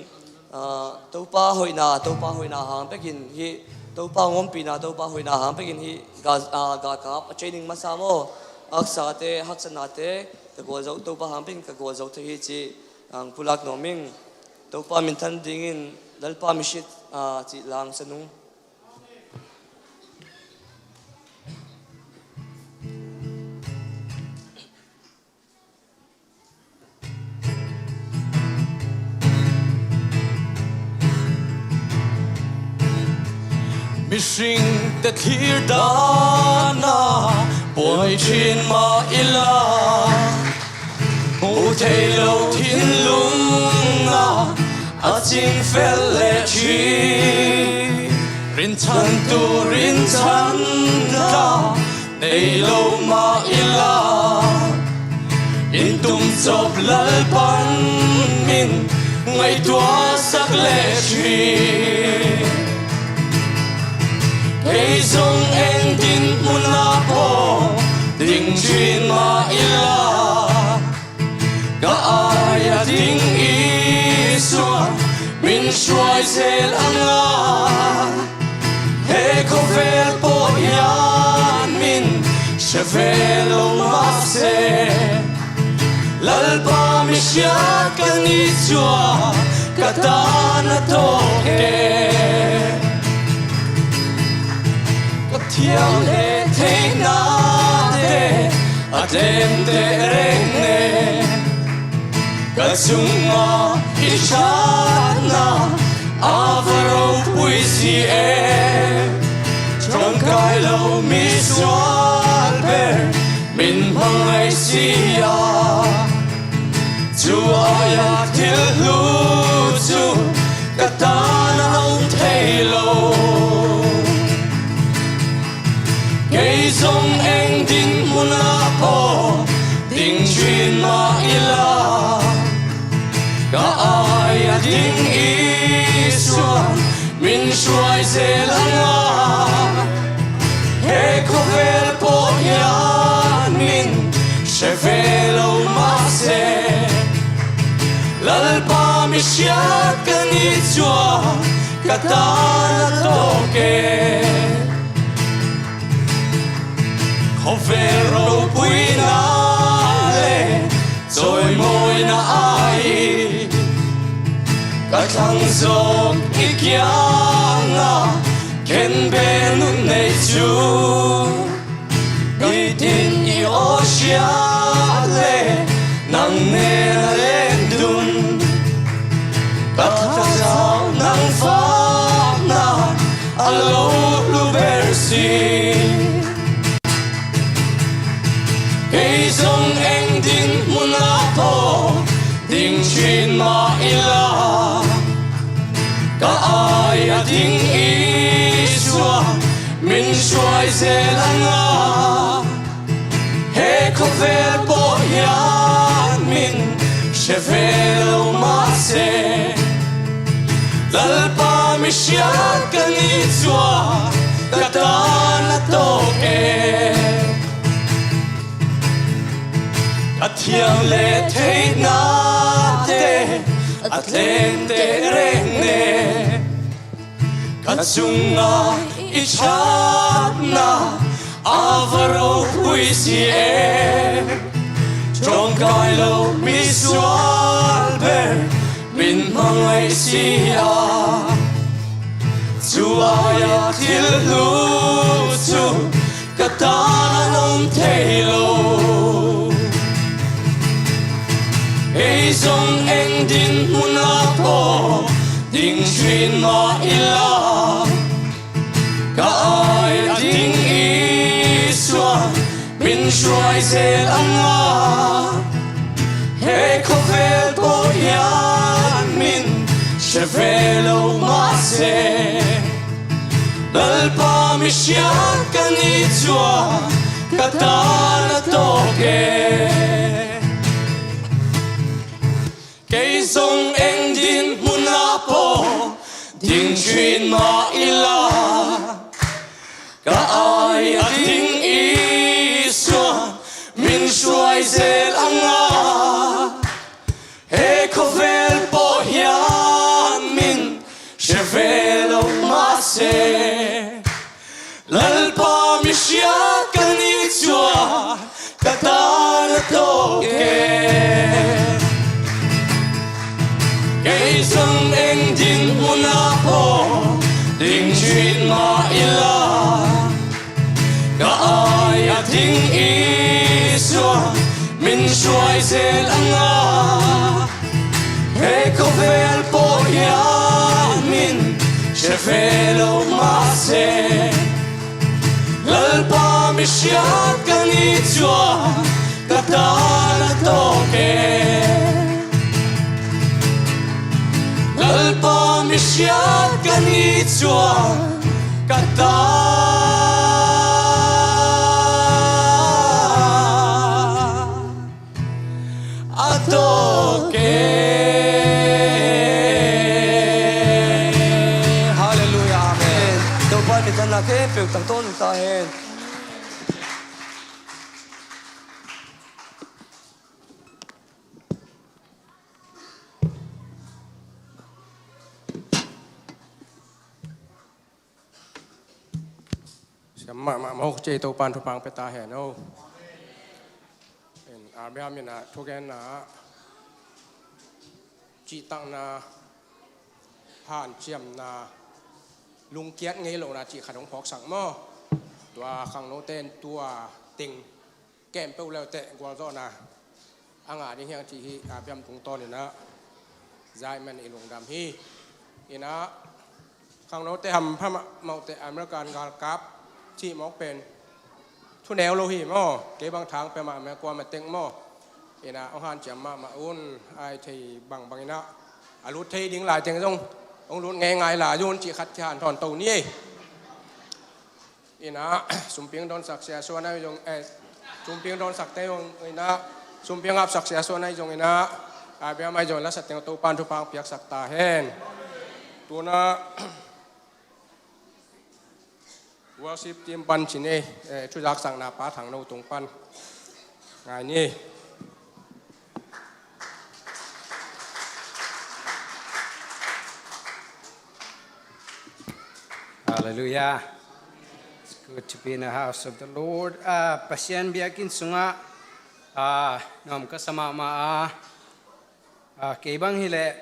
ah, Topa hoihna, Topa hoihna hang bekin hi, Topa hong ompihna, Topa hoihna hang bekin hi, ga, ah, galkap a training masa maw, haksate, haksatnate ka gualzo, Topa hang bekin ka gualzo thei hi cih hong pulak nuam ing. Topa minthan dingin Lalpa misia, ah, cih la hong sa nung. Mihringte thlir dana buai ṭhin mah ila, hmu thei lo thinlunga a cingfel le ṭhin, rinṭhantu rinṭhanta nei lo mah ila, in tumcawp Lalpan min ngaihtuahsak le ṭhin. Kei zong eng dinhmunah pawh ding ṭhin mah ila, ka ai-ah ding Isua min hruai zel a ngah. He khawvel pawh hian min hre ve lo mah se, Lalpa mihriat ka nih cuah ka tan a tawk e. Ka thiam le theihnate a tlemte reng nen, ka cungah i ṭhatna a va ropui si e. Ṭawngkai lo misual ber min hmangaih si a, cu ai-ah thil hlu cu ka tan a om thei lo. Kei zong eng dinhmunah pawh ding ṭhin mah ila, ka ai-ah ding Isua min hruai zel a ngah. He khawvel pawh hian min hre ve lo mah se, Lalpa mihriat ka nih cuah ka tan a tawk e. Khawvel ropuina le cawimawina ai ka thlang zawk i kianga khenbel nun nei cu. Nitin i awsia le nang nena len dun ka thazau nang fakna a lo luber si. Kei zong eng din hmun ah pawh ding chin mah ila ka ai a ding i suak min suai zel a nga. He khawvel pawh hian min hre ve lo mah se, Lalpa mihriat ka nih chuan ka tan a tawk e. Ka thiang leh theihnate a tlem te reng ne. Ka chunga i ṭhatna a va ropui si e. Ṭawngkai lo misual ber min hmangaih si a, chu aia thil hlu chu ka tan an awm thei lo. Kei zong eng din hmun ah pawh ding ṭhin mah ila ka ai a ding i suan min hruai zel a nga. He khawvel pawh hian min hre ve lo mah se, Lalpa mihriat ka nih chuan ka tan a tawk e. Kei zong eng din hmun ah pawh ding ṭhin mah ila ka ai a ding i suan min hruai zel a nga. He khawvel pawh hian min hre ve lo mah se, Lalpa mihriat ka nih chuan ka tan a tawk e. Kei zong eng din hmun ah pawh ding ṭhin mah ila ka ai a ding i suan min hruai zel a nga. He khawvel pawh hian min hre ve lo mah se, Lalpa mihriat ka nih chuan ka tan a tawk e. Lalpa mihriat ka nih chuan ka tan a tawk e. Halleluiah, amen. Topa min thangna khempeuh tang tawn ta hen. Siam mahmah maw, ci Topan thupha pia ta hen aw. In Abraham in a thugenna ah cihtakna, hanciamna, lungkiat ngei lohna cih khat hong phawksak maw? Tua khangnote in tua teng kem peuh leuteh gualzawhna a ngah ding hiang cih hi. Abraham tungtawn in a zai man i lungdam hi. In a khangnote hampha mahmah teh American galkap cih mawk pen thuneu lo hi maw? Kei bang thang pia mahmah, kuamah teng maw? In a hong hanciam mahmah un, ai thei bangbang in a, a lut thei ding lai teng zong hong lut ngeingai lai un cih khat kihanthawn to ni. In a sumpiang dawnsak sia suan ahi zong, eh, sumpiang dawnsakte zong in a, sumpiang hapsak sia suan ahi zong in a, Abraham ahi zong in la sa teng Topan thupha piaksak ta hen. Tuna worship team pan cin ei, eh, thuzaksakna pa Thangno tung pan ngai ni. Halleluiah. Good to be in the house of the Lord. Ah, Pasian biakinn sungah, ah, nuam ka sa mahmah a, ah, kei bang hileh,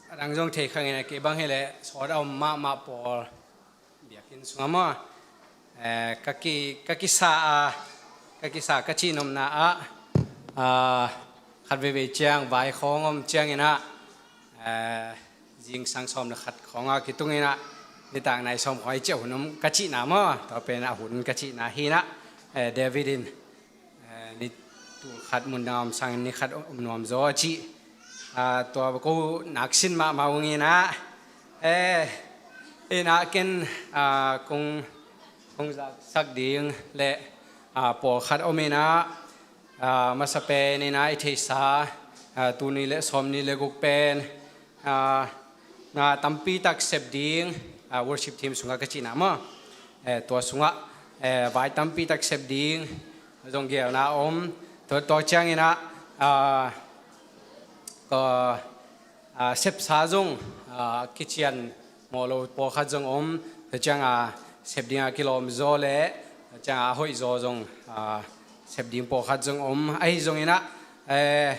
a dang zong thei khang in a, kei bang hileh sawt a om mahmah pawl biakinn sungah maw, eh, ka ki, ka kisa a, ka kisa ka cih nopna ah, ah, khat veivei ciang vai khawng om ciangin ah, eh, zingsang sawm le khat khawng a kitung in ah, nitak nai sawm khawng i ciah hun om ka cihna maw, tua pen a hun ka cihna hi in ah, eh, David in, eh, ni tul khat mun dang om sangin ni khat om nuam zaw a cih, ah, tua ko nak sin mahmah ung in ah, eh, in ah ken, ah, kong, kong zaksak ding le, ah, pawlkhat om in ah, ah, masa pen in ah i theihsa, ah, tul nih le sawmnih le guk pen, ah, na tampi tak sep ding, ah, worship team sungah ka cihna maw, eh, tua sungah, eh, vai tampi tak sep ding zong gelna om. Tua, tua ciangin ah, ah, ka, ah, sepsa zong, ah, kician mawh lo pawlkhat zong om. Tua ciang a sep ding a kilawm zaw le tua ciang a hoih zaw zong, ah, sep ding pawlkhat zong om. Ahi zongin ah, eh,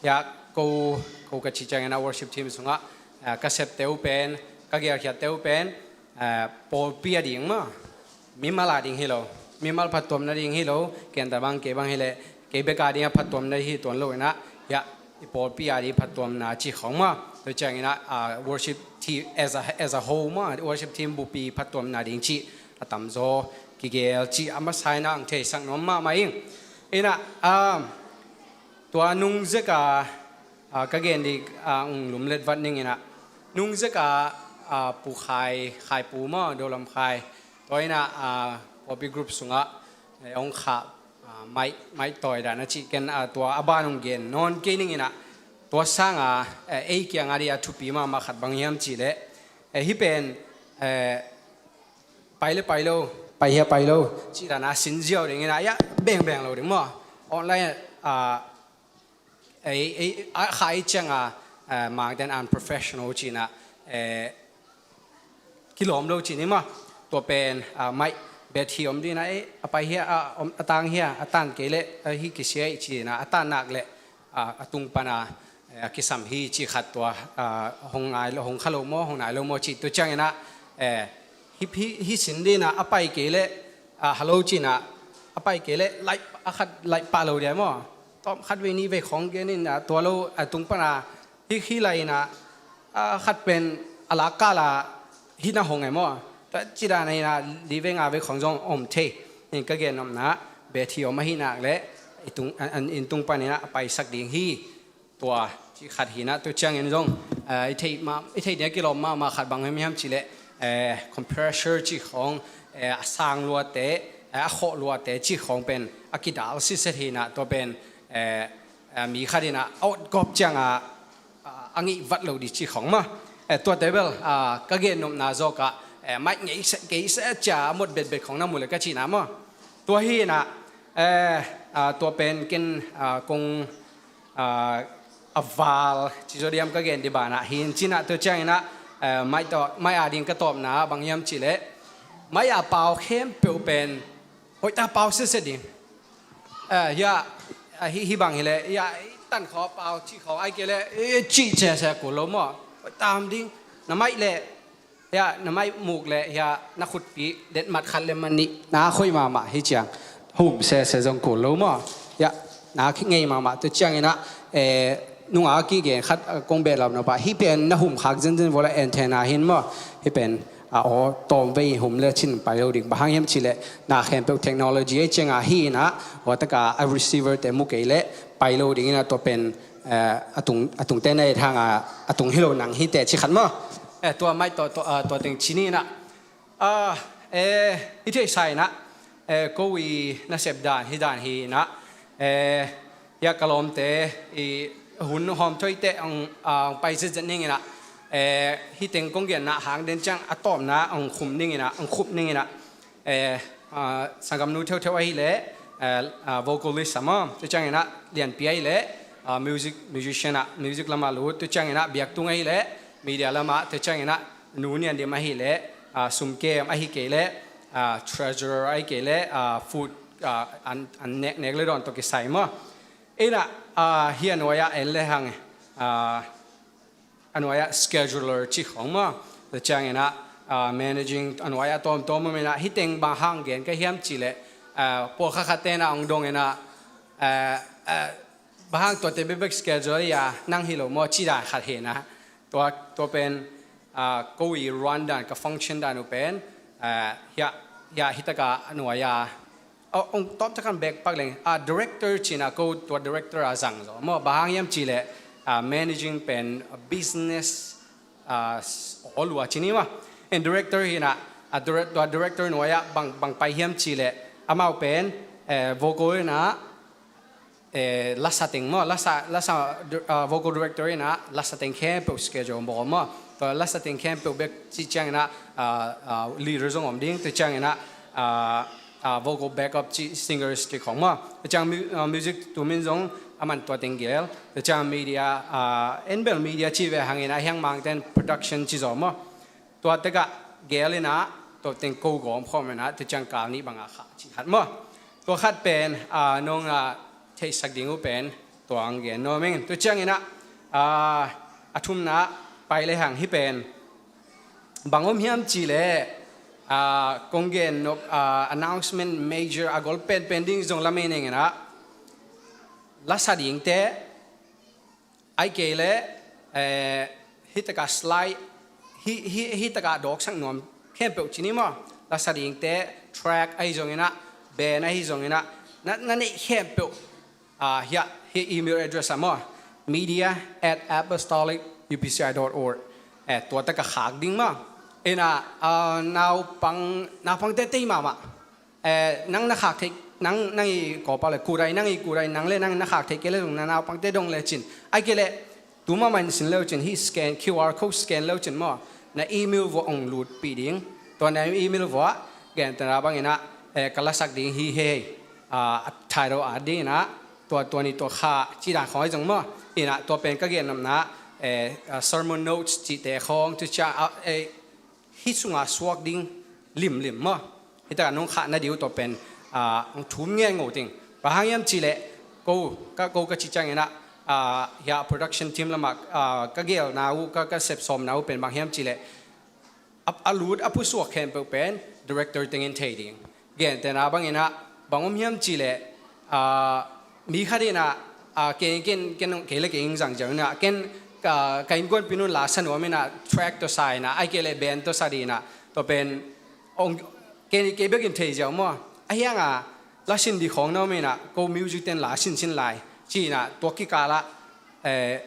ya, ko, ko ka cih ciangin ah worship team sungah, ah, ka septe uh pen, ka gelkhiatte uh pen, ah, pawlpi a ding maw, mimal a ding hi lo, mimal phattuamna ding hi lo, ken ta bang kei bang hileh kei bek a ding a phattuamna hi tuan lo in ah, ya, i pawlpi a ding phattuamna cih khawng maw. Tua ciangin ah, ah, worship team as a, as a whole maw, worship team bupi phattuamna ding cih a tamzaw kigel cih a masa in ah ang theisak nuam mahmah ing. In ah, ah, tua nungzek a, ah, ka gen ding, ah, ung lumlet vat ning in ah, nungzek a, ah, Pu Khai, Khai Pu maw, Dolam Khai, tua in ah, ah, pawlpi group sungah, eh, ong khah, ah, Maih, Maih Tawi dan a cih ken, ah, tua a ban ung gen nawn kei ning in ah, tua sang a, eh, ei kiang a ding a thupi mahmah khat bang hiam cih leh, eh, hih pen, eh, pai le pai lo, pai hia pai lo cih dan a sin ziau ding in ah, ya, bengbeng lo ding maw. Online, ah, ei, ei, a kha i ciang a, eh, Mangte'n unprofessional cih in ah, eh, kilawm lo cih ni maw. Tua pen, ah, mic bed hi om ding in ah, eh, a pai hia, a, om, a tang hia, a tan kei leh, eh, hih kisia i cih in ah, a tan nak leh, ah, a tung pan a, eh, a kisam hi cih khat tua, ah, hong nai lo, hong kha lo maw, hong nai lo maw cih. Tua ciangin ah, eh, hih, hih, hih sin ding in ah, a pai kei leh, ah, hello cih in ah, a pai kei leh, laih, a khat laih pah lo dia maw. Tawm khat vei nih vei khawng gen in ah, tua lo, a tung pan a, hih, hih lai in ah, ah, khat pen a lak kal a hih na hong e maw. Tua cih dan in ah, li vei nga vei khawng zong om thei. In ka gen nopna, bed hi om ahih nak leh, i tung, an, an, inn tung pan in ah a paisak ding hi. Tua cih khat hi in ah, tua ciangin zong, ah, i theih mah, i theih ding a kilawm mahmah khat bang hiam hiam cih leh, eh, compressor cih khawng, eh, a sang luate, eh, a khawh luate cih khawng pen a kidal sitset hi in ah, tua pen, eh, eh, mi khat in ah a awt gawp ciang a, ah, a ngeih vat lo ding cih khawng maw. Eh, tuate bel, ah, ka gen nopna zawk ah, eh, mic ngeih seh, kei seh cia a mot betbet khawng na mu leh ka cihna maw. Tua hi in ah, eh, ah, tua pen ken, ah, kong, ah, a val ci zaw diam ka gen ding banah hi in cih in ah, tua ciangin ah, eh, mic tawh, mic a ding ka tawpna bang hiam cih leh, mic a pau khempeuh pen hoih ta pau sitset ding. Eh, hia, ah, hih, hih bang hileh, hia, i tan khawng pau cih khawng ai kei leh, eh, cih sese kul lo maw. Hoih ta om ding. Na mic leh, hia, na mic muk leh, hia, na khutpi detmat khat le man nih na khoih mahmah hi ciang, hum sese zong kul lo maw. Hia, na khih ngei mahmah. Tua ciangin ah, eh, nunga kigen khat, ah, kong behlap nop ah, hih pen na hum khak zenzen vua leh antenna hi in maw. Hih pen, ah, aw tawm vei hum le cin pai lo ding. Bang hang hiam cih leh, na khempeuh technology a ciang a hi in ah, aw tak a, a receiver te mu kei leh pai lo ding in ah, tua pen, eh, a tung, a tungte na et hang a, a tung hi lo nang hi teh cih khat maw. Eh, tua mic tawh, tua, ah, tua teng ci ni in ah. Ah, eh, i theihsa in ah, eh, ko i nasep dan, hih dan hi in ah, eh, hia ka lawmte, i hun hawm thoih teh ang, ang pai zetzet ning in ah, eh, hih teng kong genna hang den ciang a tawpna ang khum ning in ah, ang khup ning in ah, eh, ah, sanggamnu theuhtheuh ahih leh, eh, ah, vocalist a maw, tua ciangin ah lianpi ahih leh, ah, music, musician ah, music lamah lut, tua ciangin ah biaktung ahih leh, media lamah, tua ciangin ah nu Niandim ahih leh, ah, sumkem ahih kei leh, ah, treasurer ai kei le, ah, food, ah, an, an nek nek le dawn tawh kisai maw. Ina, ah, hi a nuai ah en le hang, ah, a nuai ah scheduler ci khong maw. Tua ciang ina, ah, managing a nuai ah tawmtawm om ina, hi teng bang hang gen ka hiam ci le, ah, pawlkhat khat tena ong dong ina, ah, ah, bang hang tuate bekbek schedule ia nang hi lo maw ci dan khat hi ina. Tua, tua pen, ah, ko i run dan, ka function dan uh pen, ah, hia, hia hi taka a nuai ah, ah, ong tawm takan bek pak leng, ah, director cina ko tua director a zang zaw maw. Bang hang hiam ci le, ah, managing pen, ah, business, ah, s-, awl uh a ci ni maw. En director hi ina, ah, dire-, tua director nuai ah bang, bang pai hiam ci le, amau pen, eh, vocal ina, eh, lasa teng maw, lasa, lasa, ah, vocal director ina lasa teng khempeuh schedule bawl maw. Tua lasa teng khempeuh bek ci ciang ina, ah, ah, leader zong om ding, tua ciang ina, ah, ah, vocal backup ci singers ci khong maw. Tua ciang mu-, ah, music tu min zong aman tua teng gel. Tua ciang media, ah, en bel media ci ve hang ina, hiang mang ten production ci zaw maw. Tua teka gel ina, tua teng ko gawm khawm ina, tua ciang kal nih banga kha ci khat maw. Tua khat pen, ah, nong, ah, theisak ding uh pen, tua ang gen nuam ing. Tua ciang ina, ah, a thumna pai le hang hi pen. Bang om hiam ci le, ah, kong gen nop, ah, announcement major a gol penpen ding zong lam ei neng ina. Lasa dingte, ai kei le, eh, hi taka slide, hi, hi, hi taka dawksak nuam khempeuh ci ni maw. Lasa dingte, track ahi zong ina, band ahi zong ina, na, na neih khempeuh, ah, hia, hi email address ah maw, media at apostolic U P C I dot org. Eh, tua taka khak ding maw. Ina, ah, naupang, naupangte tei mahmah. Eh, nang na khak theih, nang, nang i kawpa le, kurai, nang i kurai, nang le, nang na khak theih kei le zong na naupangte dong le cin. Ai kei le, tu mahmah in sin leu cin, hi scan, Q R code scan leu cin maw, na email vua ong lutpih ding. Tua na email vua, gentena bang ina, eh, ka lasak ding hi hei, ah, a title a ding ina, tua, tua ni tua kha, ci dan khong ai zong maw. Ina, tua pen ka gen nopna, eh, ah, sermon notes cite khong, tu cia, ah, eh, hi sunga suak ding limlim maw. Hi taka nong khah na diu tawh pen, ah, ong thum ngen ngo ting. Bang hang hiam ci le, ko, ka, ko ka ci ciang ina, ah, hia production team lama, ah, ka gelna uh, ka, ka sepsawmna uh pen bang hiam ci le, a, a lut a pusuak khempeuh pen director tengin thei ding. Gentena bang ina, bang om hiam ci le, ah, mi khat ina, ah, ken, ken, ken, kei le kei ing zang zang ina, ken, ka, ka innkuanpih nun lasa nuam ina, track tawh sa ina, ai kei le band tawh sa ding ina, tua pen, ong, kei, kei bekin thei ziau maw. A hiang a, lasin ding khong na om ina, ko music ten lasin sin lai, ci ina, tua kikala, eh,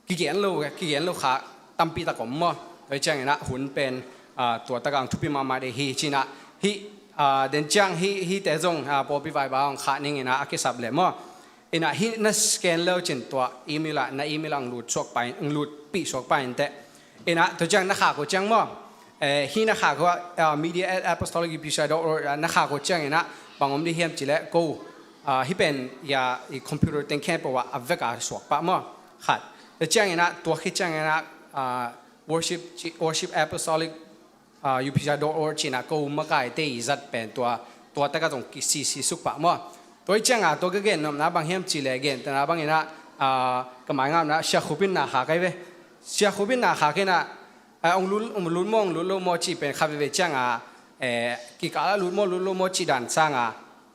kigen lo, kigen lo kha tampi tak om maw. Tua ciang ina hun pen, ah, tua taka ang thupi mahmah ding hi, ci ina, hi, ah, den ciang hi, hite zong, ah, pawlpi vai bang khah ning ina a kisap le maw. Ina hi na scan leu cin tua email ah, na email ah ang lut suak pai, ang lutpih suak pai inteh. Ina tua ciang na khak uh ciang maw. Eh, hi na khak uh, ah, media at apostolic U P C I dot org, ah, na khak uh ciang ina bang om ding hiam ci le ko, ah, hi pen ia i computer teng khempeuh ah a vek a suak pah maw. Khat. Tua ciang ina, tua khit ciang ina, ah, worship, ci, worship apostolic, ah, U P C I dot org ci ina ko makaite i zat pen tua, tua taka zong kisisi suk pah maw. Tua i ciang a, tua ka gen nopna bang hiam ci le gentena bang ina, ah, ka mai ngam na Sia Khup in na khak ai ve. Sia Khup in na khak ina, ah, ong lut, ong lut maw, ong lut lo maw ci pen kha veve ciang a, eh, kikala lut maw, lut lo maw ci dan sang a.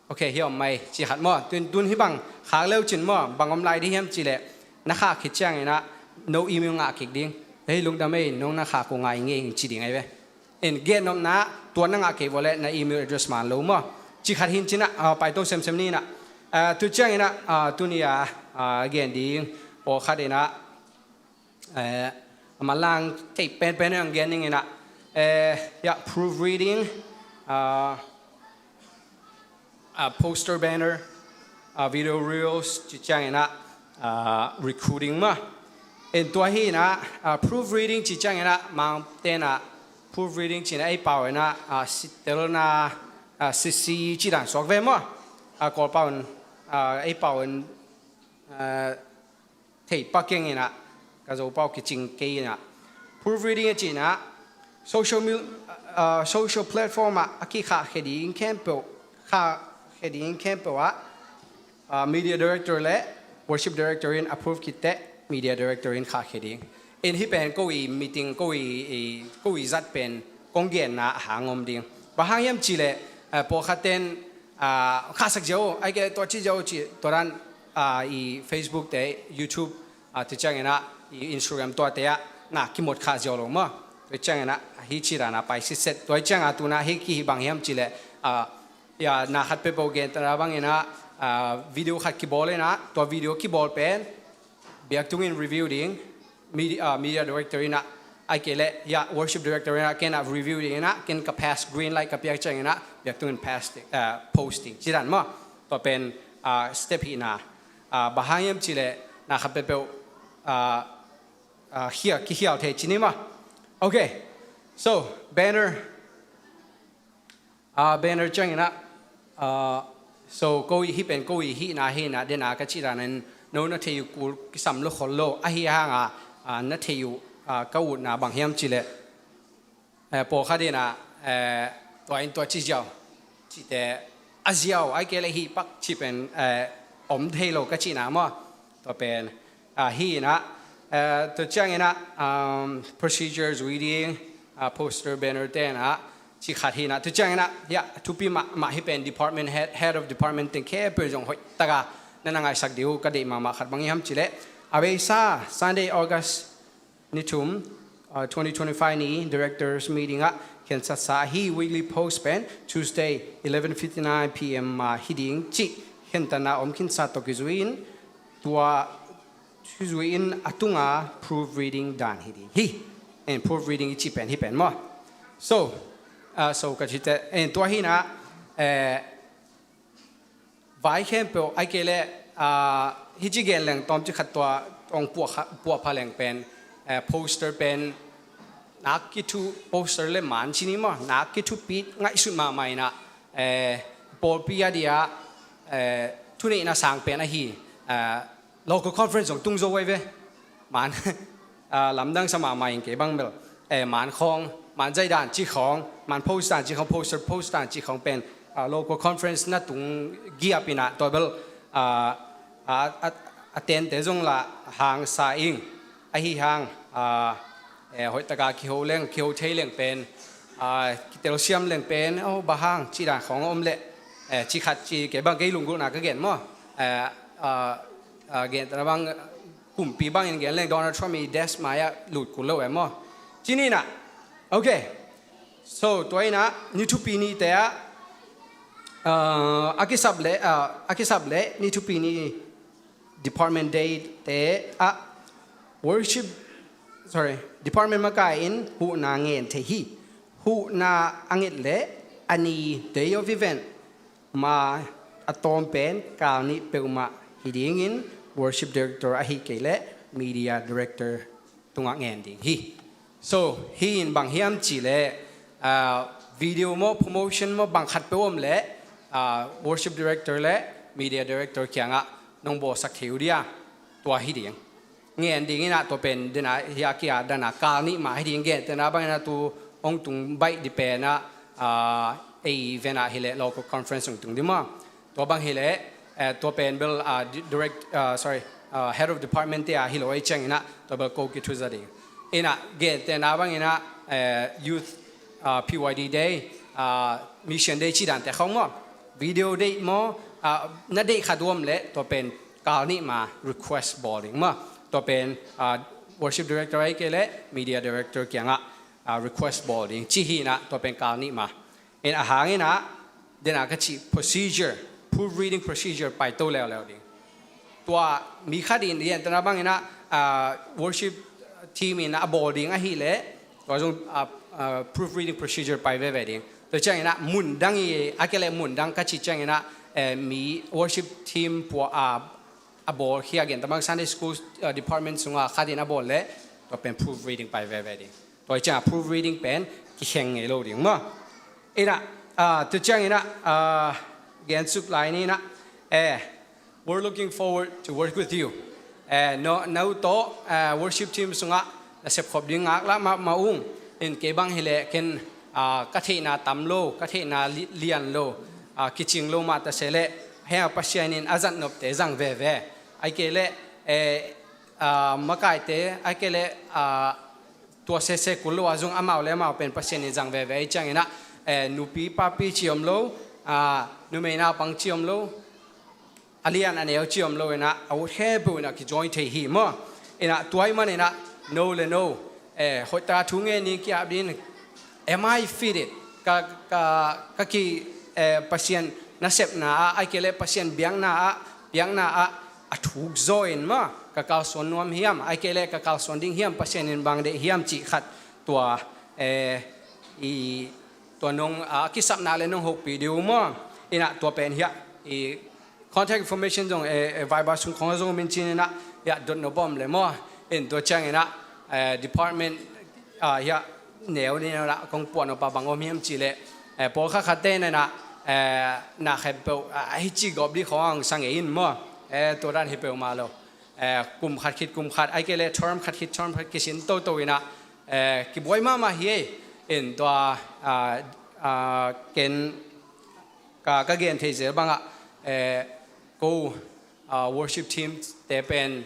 Ok, hi om mai, ci khat maw. Tun, tun hi bang, khak leu cin maw, bang om lai ding hiam ci le, na khak khit ciang ina, no email ngah kik ding. Hei, lungdam ei, nong na khak uh ngai ngei ing ci ding ai ve. En gen nopna, tua na ngah kei vua le, na email address man lo maw. Ci khat hin cin a, ah, pai to semsem ni ina. Ah, tu ciang ina, ah, tuni a, ah, gen ding, pawlkhat ina, eh, a malang kei penpen ang gen ning ina, eh, ya, proofreading, ah, ah, poster banner, ah, video reels, ci ciang ina, ah, recruiting maw. En tua hi ina, ah, proofreading ci ciang ina, mang tena proofreading ci ina ei pau ina, ah, sittelna, ah, sisi ci dan suak ve maw. Ah, Kawlpau in, ah, ei pau in, ah, thei pak keng ina, ka Zopau kicing kei ina. Proofreading a ci ina, social mil-, uh, social platform ah a kikhahkhia ding khempeuh, khahkhia ding khempeuh ah, uh, media director le worship director in approve khit teh media director in khahkhia ding. In hih pen ko i meeting, ko i, i, ko i zat pen kong genna a hang om ding. Bang hang hiam cih leh, uh, pawlkhat ten, uh, khahsak ziau, ahih kei leh tua ci ziau ci, tua dan, uh, i Facebook te, YouTube, uh, tua ciangin ah, i Instagram tuate ah na kimot khah ziau lo maw. Tua ciangin ah hih ci dan a pai sitset. Tua ciangin ah tu-in ah hih kihih bang hiam cih leh, uh, ya, na khat peuhpeuh gentehna bangin ah, uh, video khat kibawl in ah, tua video kibawl pen biaktung in review ding, media, uh, media director in ah, ahih kei leh, ya, worship director in ah, ken ah review ding in ah, ken ka pass, green light ka piak ciangin ah biaktung in pass ding, uh, post ding, ci dan maw. Tua pen, uh, step hihna, uh, bang hang hiam cih leh na khat peuhpeuh, uh, uh, hial, kikhial thei ci ni maw. Okay, so banner, uh, banner ciangin ah, uh, so ko i hih pen ko i hihna hi in ah, den a ka cih dan in no na thei uh kul kisam lo khol lo, ahih hang a, uh, na thei uh, uh, ka utna bang hiam cih leh, eh, pawlkhat in ah, eh, tua in tua ci ziau, cihte a ziau, ahih kei leh hih pak cih pen, eh, om thei lo ka cihna maw. Tua pen, uh, hi in ah, uh, tua ciangin ah, um, procedures reading, uh, poster, banner te in ah, ci khat hi in ah, tua ciangin ah, ya, thupi mahmah hih pen department head, head of department teng khempeuh zong hoih tak a na na ngaisak ding uh ka deih mahmah khat bang hiam cih leh, a beisa Sunday, August ni thum, uh, twenty twenty-five ni directors meeting ah khensatsa hi, weekly post pen Tuesday eleven fifty-nine P M ah hi ding cih khentatna om khinsa tawh kizui in, tua kizui in a tunga proof reading dan hi ding hi. En, proof reading i cih pen hih pen maw. So, uh, so ka cih teh, en, tua hi in ah, eh, vai khempeuh, ahih kei leh, ah, hih ci gen leng tawmcik khat tua hong puahkha-, puahpha leng pen, eh, poster pen, nak kithu, poster le man ci ni maw, nak kithupi ngaihsut mahmah in ah, eh, pawlpi a dia, eh, thuneihna sang pen ahi, eh, local conference zong tung zo uh hi ve. Man, ah, lamdang sa mahmah ing, kei bang bel, eh, man khawng, man zaidan cih khawng, man post dan cih khawng, poster post dan cih khawng pen, ah, local conference na tung giap in ah, tua bel, ah, ah, ah, a tente zong lah hangsa ing. Ahih hang, ah, eh, hoih tak a kiho leng, kiho thei leng pen, ah, kitelsiam leng pen, oh, bang hang cih dan khawng om leh, eh, cih khat ci, kei bang kei lunggulhna ka gen maw. Eh, ah, ah, gentehna bang, kumpi bangin gen leng Donald Trump i desk mai ah lut kul lo e maw. Ci ni in ah. Okay. So, tua in ah, ni thupi nite ah, uh, a kisap leh, uh, a kisap leh ni thupi ni department day te ah, worship, sorry, department makai in huhna ngen thei hi. Huhna a nget leh a ni day of event ma a tawm pen kal nih peuhmah hi dingin worship director ahih kei leh media director tungah ngen ding hi. So, hih in bang hiam cih leh, ah, video maw, promotion maw, bang khat peuh om leh, ah, worship director le media director kiangah nong bawlsak thei uh dia, tua hi ding. Ngen ding in ah, tua pen den a, hih a kia dan a kal nih mah hi ding, gentehna bangin ah tu hong tung baih ding pen ah, ah, ei event ah hi leh local conference hong tung ding maw. Tua bang hi leh, eh, tua pen bel, ah, di-, direct, ah, sorry, ah, head of department te ah hi lo ahih ciangin ah, tua bel ko kithuza ding. In ah, gentehna bangin ah, eh, youth, ah, P Y D day, ah, mission day cih dante khawng maw. Video day maw, ah, na deih khat uh om leh, tua pen kal nih ma request bawl ding maw. Tua pen, ah, worship director ahih kei leh media director kiangah, ah, request bawl ding. Cih hi in ah, tua pen kal nih ma. In ah, a hang in ah, den a ka cih procedure, proof reading procedure paito leuleu ding. Tua mi khat in, gentehna bangin ah, ah, worship team in ah a bawl ding ahih leh, tua zong, ah, ah, proof reading procedure pai veve ding. Tua ciangin ah mun dang i, ahih kei leh mun dang ka cih ciangin ah, eh, mi worship team pua, ah, a bawl khia, gentehna bang Sunday school, ah, department sungah khat in a bawl leh, tua pen proof reading pai veve ding. Tua ciangah proof reading pen kikheng ngei lo ding maw. In ah, ah, tua ciangin ah, ah, gensuk lai ni in ah, eh, we're looking forward to work with you. Eh, no, no tawh, eh, worship team sungah na sepkhop ding ngaklah mahmah ung. In kei bang hi leh ken, ah, ka theihna tam lo, ka theihna li- lian lo, ah, kicing lo mah ta se leh, heng a Pasian in a zatnopte zang veve. Ahih kei leh, eh, ah, makaite, ahih kei leh, ah, tua sese kul lo a zong amau le amau pen Pasian in zang veve. Ahih ciangin ah, eh, nupi papi ci om lo, ah, numei naupang ci om lo, a lian a neu ci om lo in ah, a ut khempeuh in ah kijoin thei hi maw. In ah tua ahih manin ah, no le no, eh, hoih taka thu ngen ni kiap ding, am I fitted? Ka, ka, ka ki, eh, Pasian nasepna ah, ahih kei leh Pasian biakna ah, biakna ah, a thuk zaw in maw, ka kalsuan nuam hiam, ahih kei leh ka kalsuan ding hiam, Pasian in bang deih hiam cih khat tua, eh, i, tua nong, ah, kisapna le nong hopih ding uh maw. In ah tua pen hiah, i, contact information zong, eh, eh, Viber sung khong zong min cin in ah, hiah dot nop om le maw. In tua ciangin ah, eh, department, ah, hiah neu ni na kong puan nop a bang om hiam cih leh, eh, pawlkhat khatte in ah, eh, na khempeuh, ah, hi ci gawp ding khong a hong sang e in maw. Eh, tua dan hi peuhmah lo. Eh, kum khat khit kum khat, ahih kei leh term khat khit term khat kisin toto in ah, eh, kibuai mahmah hi ei. In tua, ah, ah, ken ka, ka gen thei zel bangah, eh, ko, ah, worship team te pen,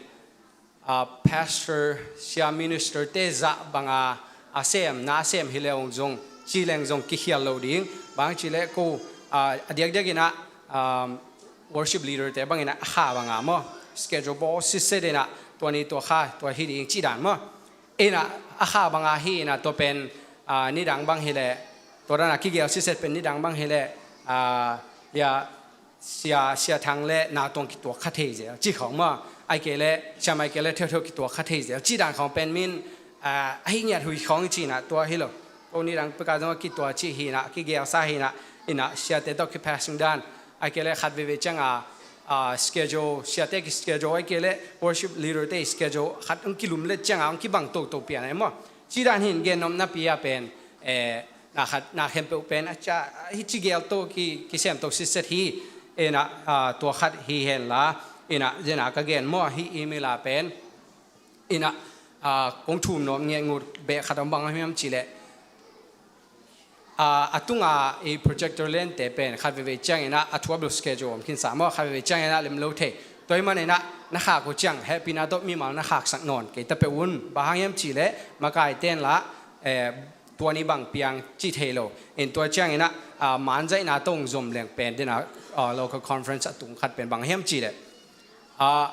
ah, pastor, sia minister te zah banga a sem, na a sem hi le ong zong, ci leng zong kikhial lo ding. Bang ci leh ko, ah, a diakdiak in ah, um, worship leader te bang in ah a kha banga maw, schedule bawl sitset in ah, tua ni tua kha, tua hi ding ci dan maw. In ah a kha banga hi in ah tua pen, ah, nidang bang hi leh, tua dan a kigel sitset pen nidang bang hi leh, ah, ya, sia, sia thang le na tong kituak kha thei zel ci khong maw. Ahih kei leh, sia mai kei leh theutheu kituak kha thei zel ci dan khong pen min, ah, a hi ngiat hui khong ci in ah tua hi lo. Ko nidang peka zong a kituak ci hi in ah, kigelsa hi in ah, in ah siate tawh kipassing dan. Ahih kei leh khat veivei ciang a, ah, schedule, siate ki schedule, ahih kei leh worship leader te schedule khat hong kilum le ciang a hong kibang toto pian ai maw. Ci dan hi in gen nopna pi a pen, eh, na khat, na khempeuh pen a cia, hi ci gel to ki, kisem to sitset hi. In ah, ah, tua khat hi hen la, in ah, zen a ka gen maw hi email a pen. In ah, ah, kong thum nop ngiat ngut beh khat om bang hiam ci leh, ah, a tunga i projector len te pen khat veivei ciang in ah a thuap lo schedule om khinsa maw, khat veivei ciang in ah lem lo thei. Tua ahih manin ah na khak uh ciang hehpihna tawh mimal na khaksak nawn kei ta peuh un. Bang hang hiam ci leh makai ten la, eh, tua ni bang piang ci thei lo. In tua ciang in ah, ah, manzaihna tawh zom leng pen den ah, ah, local conference a tung khat pen bang hiam ci leh, ah,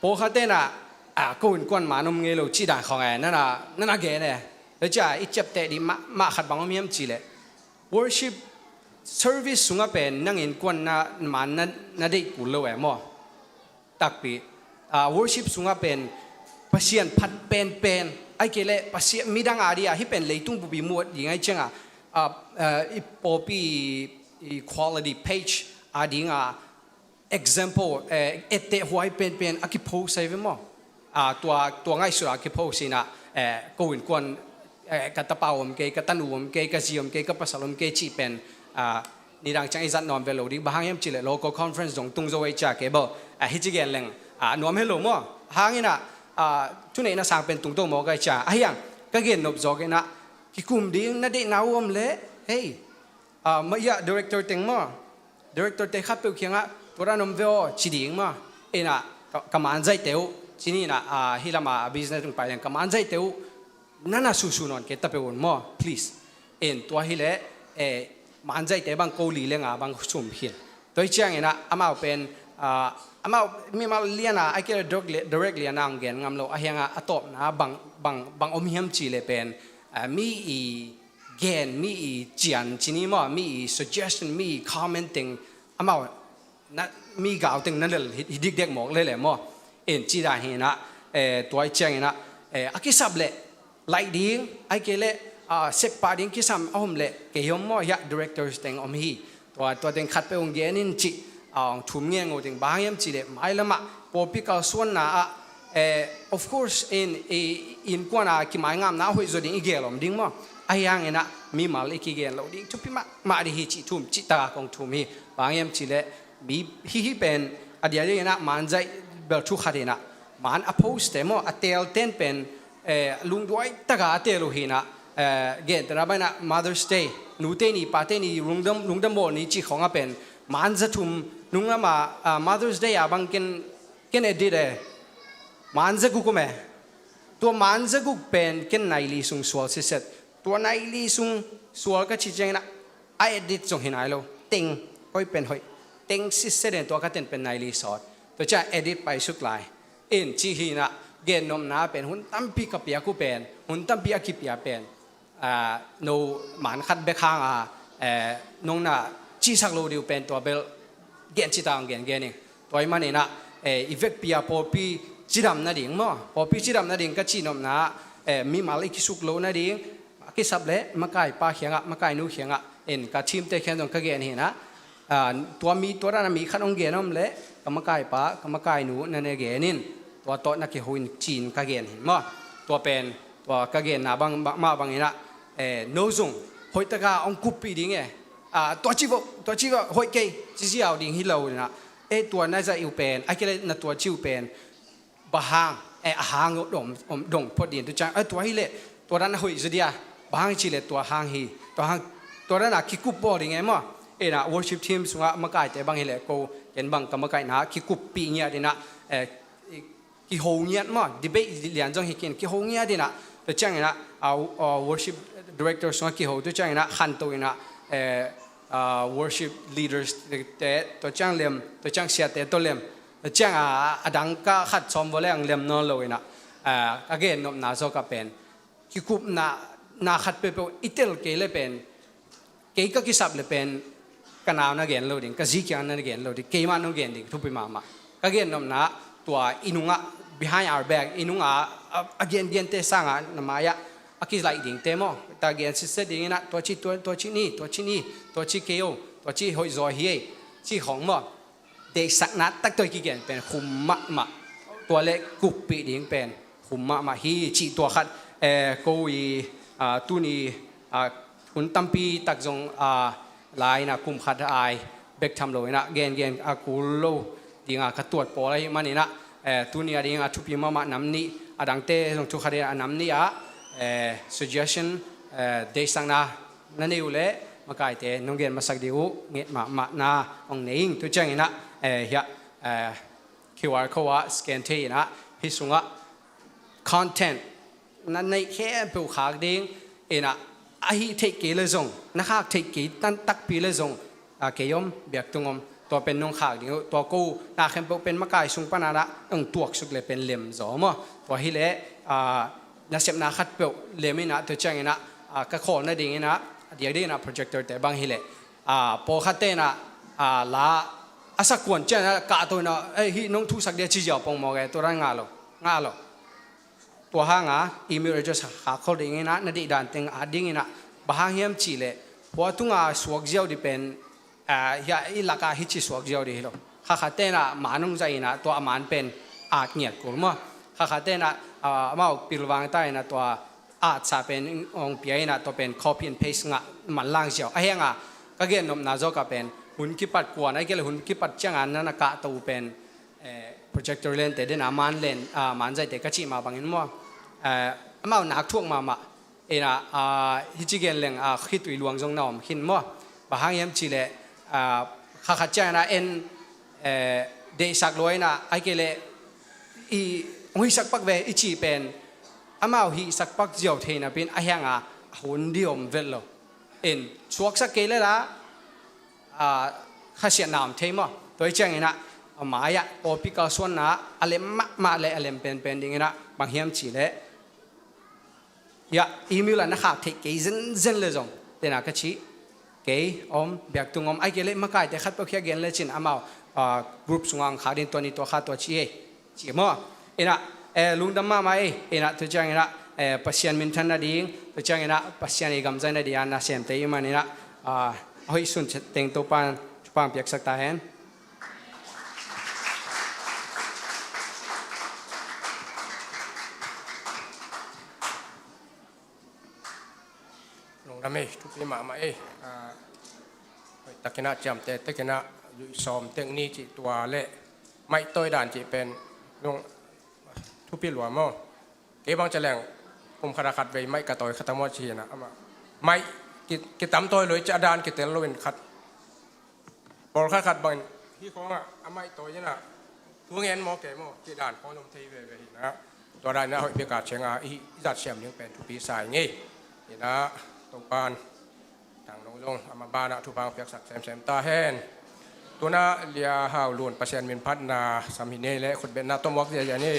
pawlkhat ten ah, ah, ko innkuan man om ngei lo ci dan khong e, nana, nana gen e. Tua cia i ciapteh ding mah, mah khat bang om hiam ci leh, worship service sungah pen nang innkuan na, man na, na deih kul lo e maw. Takpi, ah, worship sungah pen Pasian phat penpen, ahih kei leh Pasian midang a dia, hi pen leitung bupi muat ding ahih ciang a, ah, ah, i pawlpi i quality page a ding a, example, eh, etteh huai penpen a kipost ahi ve maw. Ah, tua, tua ngaihsut a kipost in ah, eh, ko innkuan, eh, ka tapa om kei, ka tanu om kei, ka zi om kei, ka pasal om kei cih pen, ah, nidang ciang i zat nuam ve lo ding. Bang hang hiam ci leh local conference zong tung zo ei cia kei bo. Ah, hi ci gen leng, ah, nuam he lo maw. Hang in ah, ah, thuneihna sang pen tung to maw kai cia. Ahi hang, ka gen nop zawk in ah, kikum ding na deihna uh om leh, hei, ah, mah ia director teng maw. Director te khatpeuh kiangah, tua dan om ve aw, ci ding maw. In ah, ka, ka manzaihte uh, ci ni in ah, ah, hi lam a business tung pai leng, ka manzaihte uh, nana susu nawn kei ta peuh un maw, please. In tua hi leh, eh, manzaihte bang ko li le nga bang sum khin. Tua hi ciang in ah, amau pen, ah, amau mimal lian a, ahih kei leh direct li-, direct lian a hong gen ngam lo, ahi hang a, a tawpna bang, bang, bang om hiam ci leh pen, ah, mi i gen, mi i cian ci ni maw, mi i suggestion, mi i comment teng amau na, mi gau teng na lel hi, hi dikdek mawk lele maw. In ci dan hi in ah, eh, tua hi ciang in ah, eh, a kisap leh laih ding, ahih kei leh, ah, sep pah ding kisam a om leh kei om maw, hiah directors teng om hi. Tua, tua teng khatpeuh hong gen in cih, ah, hong thum ngen uh teng bang hang hiam ci leh mailam ah pawlpi kalsuanna ah, eh, of course, in, i, innkuan a kimaingamna a hoih zaw ding i gel om ding maw. Ahi hang in ah mimal i kigen loh ding thupi mahmah ding hi cih thum, cih tak a kong thum hi. Bang hang hiam ci leh mi hih, hih pen a diakdiak in ah manzaih bel thu khat in ah, man a post te maw, a teel ten pen, eh, lungduai tak a a teel uh hi in ah, Eh, gentehna bangin ah Mother's Day, nute ni pate ni lungdam, lungdam bawl ni cih khawng ah pen man za thum nung lamah, ah, Mother's Day ah bang ken, ken edit e. Man za guk om e. Tua man za guk pen ken nai li sung sual sitset. Tua nai li sung sual ka cih ciangin ah a edit zong hi nai lo. Teng, koi pen hoih. Teng sitset in tua ka ten pen nai li sawt. Tua ciang edit paisuk lai. In cih hi in ah gennopna pen hun tampi ka piak uh pen, hun tampi a kipia pen, ah, no man khat bek hang a, eh, nong na cisak lo ding uh pen tua bel gen ci ta ong gen gen ing. Tua ahih manin ah, eh, i vekpi a pawlpi cidam nading maw. Pawlpi cidam nading ka cihnopna, eh, mimal i kisuk lo nading, a kisap leh makaipa kiangah, makainu kiangah, in ka team te kiang zong ka gen hi in ah, ah, tua mi, tua dan a mi khat hong gen om leh ka makaipa, ka makainu na na gen in, tua tawh na kiho in ci-in ka gen hi maw. Tua pen, tua ka genna bang, bang, mah bangin ah, eh, no zong hoih taka hong kuppih ding e. Ah, tua ci vo, tua ci vo, hoih kei, ci ziau ding hi lo in ah. Eh, tua na zaih uh pen, a kei leh na tua ci uh pen, bang hang, eh, a hang dong, dong phot ding, tua ciang, eh, tua hi leh, tua dan a hoih zaw dia, bang hang ci leh tua hang hi, tua hang, tua dan a kikup bawl ding e maw. Eh, na worship team sungah makaite bang hi leh ko, ken bang ka makaihna kikuppih ngiat in ah, eh, kiho ngiat maw, debate lian zong hi kin, kiho ngiat in ah, tua ciangin ah, ah, ah, worship director sungah kiho, tua ciangin ah, khanto in ah, eh, ah, worship leaders te, tua ciang lem, tua ciang siate tawh lem, tua ciang a, a dangka khat sawm vawleng lem nawn lo in ah, ah, ka gennopna zawk ah pen, kikupna, na khat peuhpeuh i tel kei leh pen, kei ka kisap leh pen, ka nau na gen lo ding, ka zi kiang na gen lo ding, keimah nong gen ding thupi mahmah. Ka gennopna, tua i nungah, behind our back, i nungah, a, a gen gente sangah, na mai-ah, a kilaih dingte maw. Ta gen sitset dingin ah, tua ci, tua, tua ci ni, tua ci ni, tua ci kei o, tua ci hoih zaw hi ei, ci khawng maw. Deihsakna taktak kigen pen khum mahmah. Tua leh kuppih ding pen khum mahmah hi cih tua khat, eh, ko i, ah, tuni, ah, hun tampi tak zong, ah, lai in ah kum khat ai bek tham lo in ah gengen a kul lo ding a ka tuat pawl ahih manin ah, eh, tuni a ding a thupi mahmah nam nih, a dangte zong thu khat in ah nam nih ah, eh, suggestion, eh, deihsakna na nei uh leh makaite nong gen masak ding uh nget mahmahna hong nei ing. Tua ciangin ah, eh, hiah, eh, Q R code ah scan thei in ah, hih sungah content na neih khempeuh khak ding in ah, a hih theih kei leh zong, na khak theih kei tan takpi leh zong, a, kei om, biaktung om, tua pen nong khak ding uh, tua ko na khempeuh pen makai sung pan ah na hong tuaksuk leh pen lem zaw maw. Tua hi leh, a, nasepna khatpeuh lem in ah, tua ciangin ah, a, ka khawl nading in ah, a diakdiak in ah projector te bang hi leh, a, pawlkhatte in ah, a, la a sak kuan ciangin ah kahto in ah, eh, hih nong thusak dia ci ziau pongmawk e, tua dan ngah lo, ngah lo. Tua hang a email address khak khol ding in ah, na deih dan teng at ding in ah, bang hang hiam cih leh, phua tunga suak ziau ding pen, ah, hiah i lak ah hih ci suak ziau ding hi lo. Kha khatte in ah man hong zaih in ah, tua a man pen at ngiat kul maw. Kha khatte in ah, ah, amau pilvang ta in ah, tua atsa pen hong pia in ah, tua pen copy and paste ngah manlang ziau. A hi hang a, ka gennopna zawk ah pen, hun kipat kuan, ahih kei leh hun kipat ciang a na na kahto uh pen, eh, projector lente den a man len, ah, man zaihte ka cih mah bangin maw. Eh, amau nak thuak mahmah. In ah, ah, hih ci gen leng, ah, khitui luang zong na om khin maw. Bang hang hiam cih leh, ah, kha khat ciang in ah en, eh, deihsak lua in ah, ahih kei leh i hong hihsak pak ve i cih pen, amau hihsak pak ziau thei napi in, a hi hang a hun ding om vet lo. In suaksak kei leh la, ah, khasiatna om thei maw. Tua hi ciangin ah, a mai-ah pawlpi kalsuanna a lem mahmah leh a lem penpen ding in ah, bang hiam cih leh, hiah email ah na khak theih kei zenzen leh zong, tena ka cih, kei om, biaktung om, ahih kei leh makaite khatpeuh hiah gen lecin amau, ah, group sungah hong khak ding, tua ni tua kha tua ci ei, ci maw. In ah, eh, lungdam mahmah ei. In ah, tua ciangin ah, eh, Pasian minthan nading, tua ciangin ah Pasian i gamzai nading a nasemte i hih manin ah, ah, a hoih sun teng Topa'n thupha hong piaksak ta hen. Lungdam ei, thupi mahmah ei. Ah, hoihtakin ah, ciamteh takin ah, zuih sawm tek ni cih tua leh, maihtawi dan cih pen, lung, thupi lua maw. Kei bang ci leng, kum khat a khat vei maih ka tawi khat a maw ci hi na, amah maih ki, kitam tawi lo i ci a, dan kitel lo in khat, pawlkhat khat bangin hih khawngah a maih tawi in a, thu ngen maw kei maw cih dan khawng om thei veve hi na. Tua dan in a hoih bek a ciang a i, i zat siam ding pen thupi sa ing ei. Hi na, Topa'n Thangno zong amah banah thupha hong piaksak semsem ta hen. Tu-in a Lia Hau Lun Pasian min phatna sam hi ni leh khutbetna tawh muak ziahziah ni.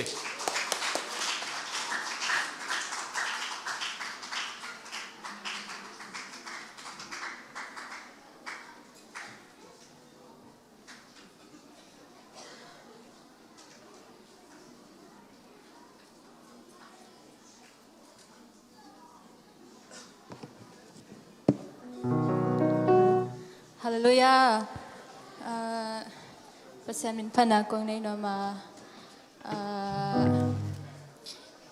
Halleluiah. Ah, Pasian min phatna kong nei nuam a, ah,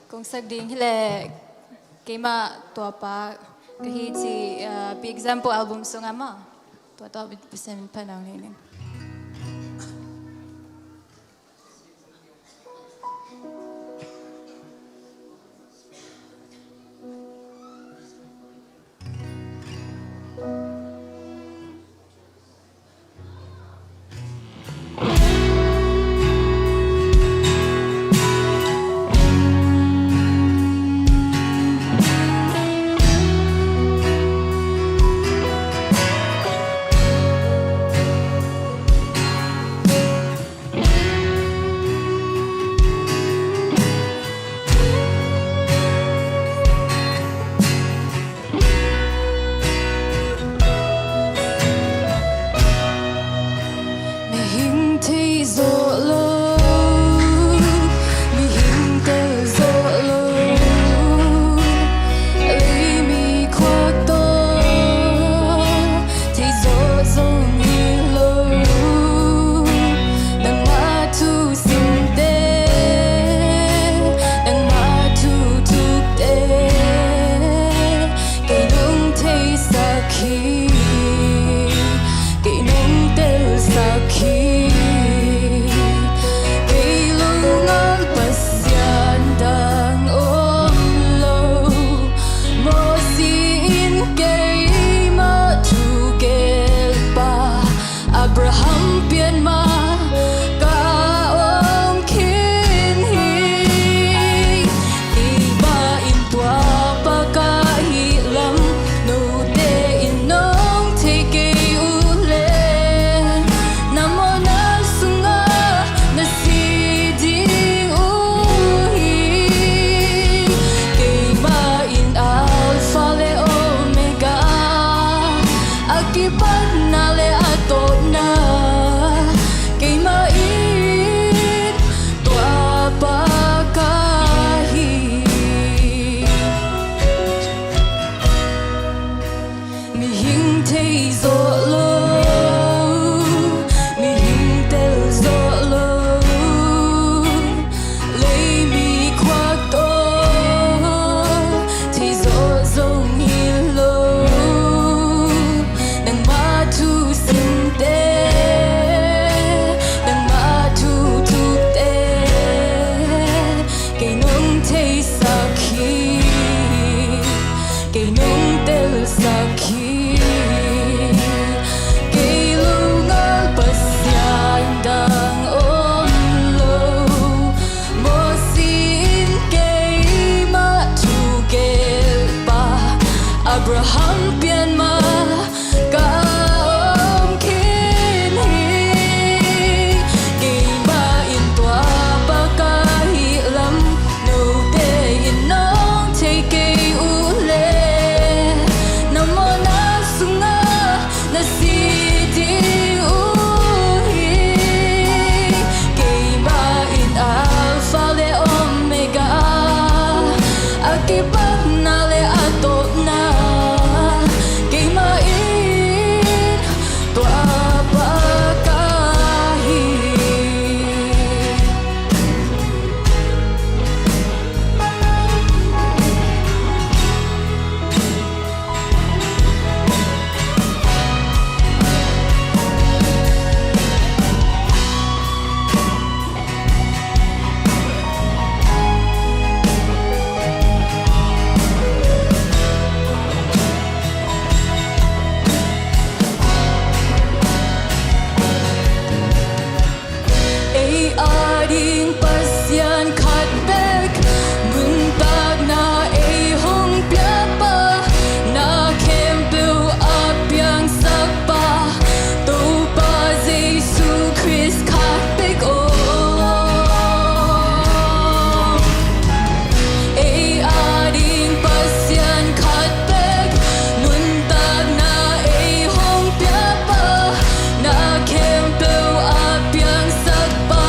kong sak ding hi leh keimah tuapa ka hi ci, ah, Big Example album sungah mah tua tawh Pasian min phatna kong nei ning. A ding Pasian khat bek, nuntakna ei hong piapa, na khempeuh a piangsakpa, Topa Jesu Khrist khat bek aw. Ei a ding Pasian khat bek, nuntakna ei hong piapa, na khempeuh a piangsakpa,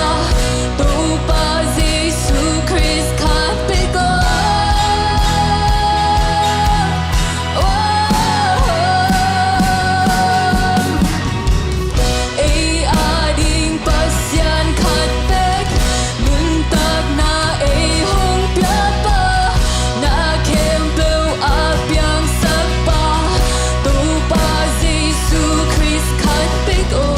Topa Jesu Khrist khat bek aw. Ei a ding Pasian khat bek, nuntakna ei hong piapa, na khempeuh a piangsakpa, Topa Jesu Khrist khat bek aw.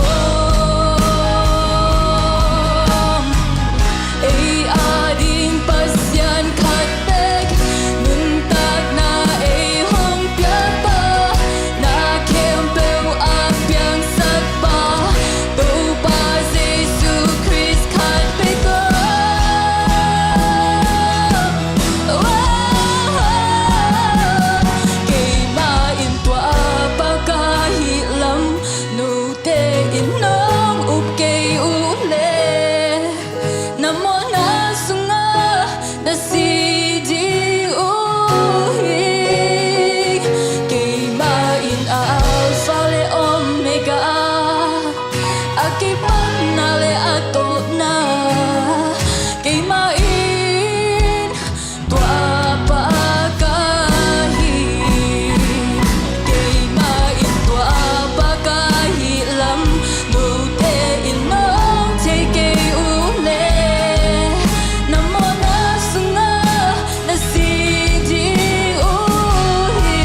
Ei a ding Pasian khat bek, nuntakna ei hong piapa, na khempeuh a piangsakpa, Topa Jesu Khrist khat bek aw. Keimah in tua pa ka hih lam, note in nong up kei uh leh, na mawhna sungah na si ding uh hi. Keimah in Alpha le Omega, a kipatna le a tawpna, keimah in tua pa ka hi. Keimah in tua pa ka hih lam, note in nong thei kei uh leh, na mawhna sungah na si ding uh hi.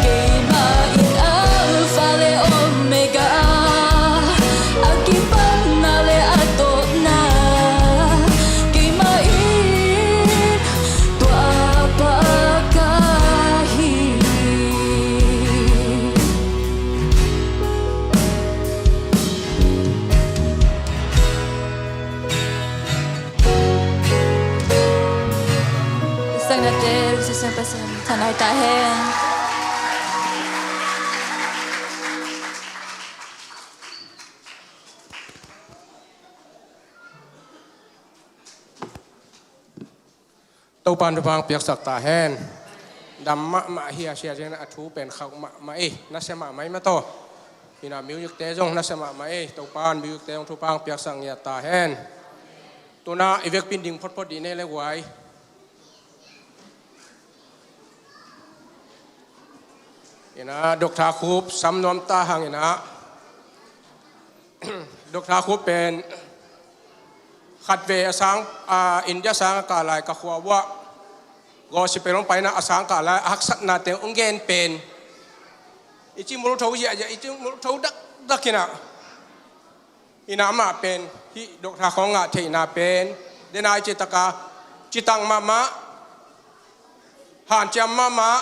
Keimah in Alpha le Omega, a kipatna le a tawpna, keimah in tua pa ka hi. Sang nate, Jesu Pasian thanai ta hen. Topa'n thupha piaksak ta hen. Dam mahmah hi a, sia zen a thu pen khauh mahmah ei, nasia mahmah ei mataw. Ina music te zong nasia mahmah ei, Topa'n music te zong thupha piaksak ngiat ta hen. Tuna i vekpi in ding photphot dih nei le guai. Ina Doctor Khup sam nuam ta hang ina. Doctor Khup pen khatvei a sang, a, India sang a kah lai ka khua uah gospel hong paina a sang kah lai a haksatna teng hong gen pen i ci mul tho ziahziah, i ci mul tho dakdak ina. Ina amah pen hih Doctor Khup ngah theihna pen dena i ci taka citak mahmah, hanciam mahmah,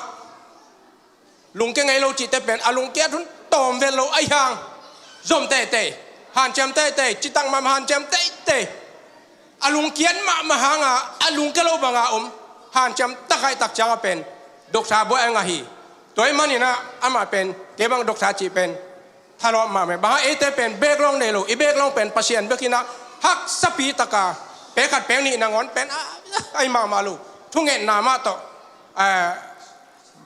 lungkia ngei lo cihte pen a lungkiat hun tawm vet lo ahi hang, zom teitei, hanciam teitei, citak mahmah hanciam teitei. A lungkiat mahmah hanga a lungkia lo banga om, hanciam takhai tak cianga pen Doctor Buai a ngah hi. Tua ahih maninah amah pen kei bang Doctor cih pen thalawp mahmah. Bang hang eite pen background nei lo, i background pen Pasian bekinah haksapi taka pek khat pek nih nangawn pen a, a, ahi mahmah lo. Thungetna mah tawh, a,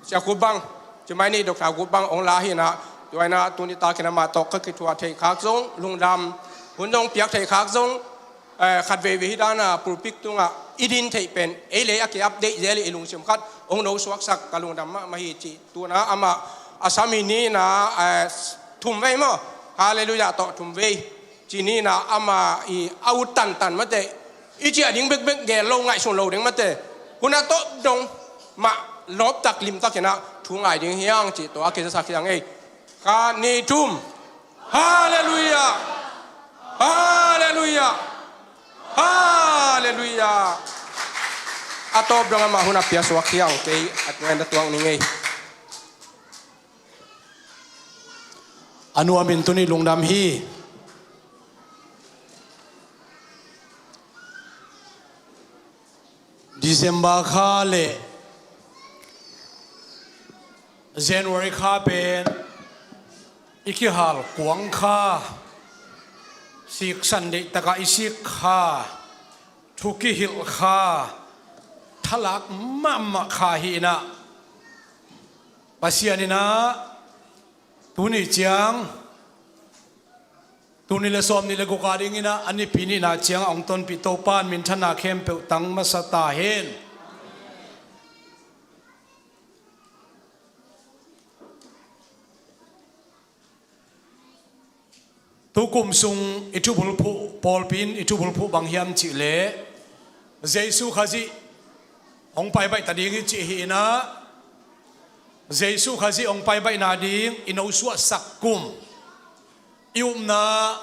Sia Khup bang, cimai ni Doctor Khup bang hong la hinah, tua inah tuni takinah mah tawh ka kithuah theih khak zong lungdam, hun zong piak theih khak zong, eh, khat veivei hi dana pulpit tungah i din theih pen ei lei a ki-update zel i lungsim khat hong no suaksak ka lungdam mahmah hi cih tuna amah a sam hi ninah, eh, thum vei maw? Halleluiah tawh thum vei. Ci ninah amah i a ut tantan mate, i ciah ding bekbek gel lo ngaihsun lo ding mate, hun a tawp dong mah lawptak limtakinah thu ngai ding hiang cih tua a kizasak hiang ei. Khat, nih, thum. Halleluiah. Halleluiah. Halleluiah. A tawp dong amah hun a piasuak hiang kei a tuan a tuang ning ei. A nuamin tuni lungdam hi. December kha le January kha pen i kihal kuang kha, siksan deih takah i sik kha, thu kihilh kha, thalak mahmah kha hi inah, Pasian inah tuni ciang, tuni le sawm nih le guk a dinginah a nipi nihna ciangah hong tonpih Topa in minthanna khempeuh tang masa ta hen. Tukum sung i thubulphuh, pawlpi in i thubulphuh bang hiam cihleh, Jesu Khazih hong paibaih ta ding hi cih hi inah, Jesu Khazih hong paibaihna ding i nosuahsak kum, i upna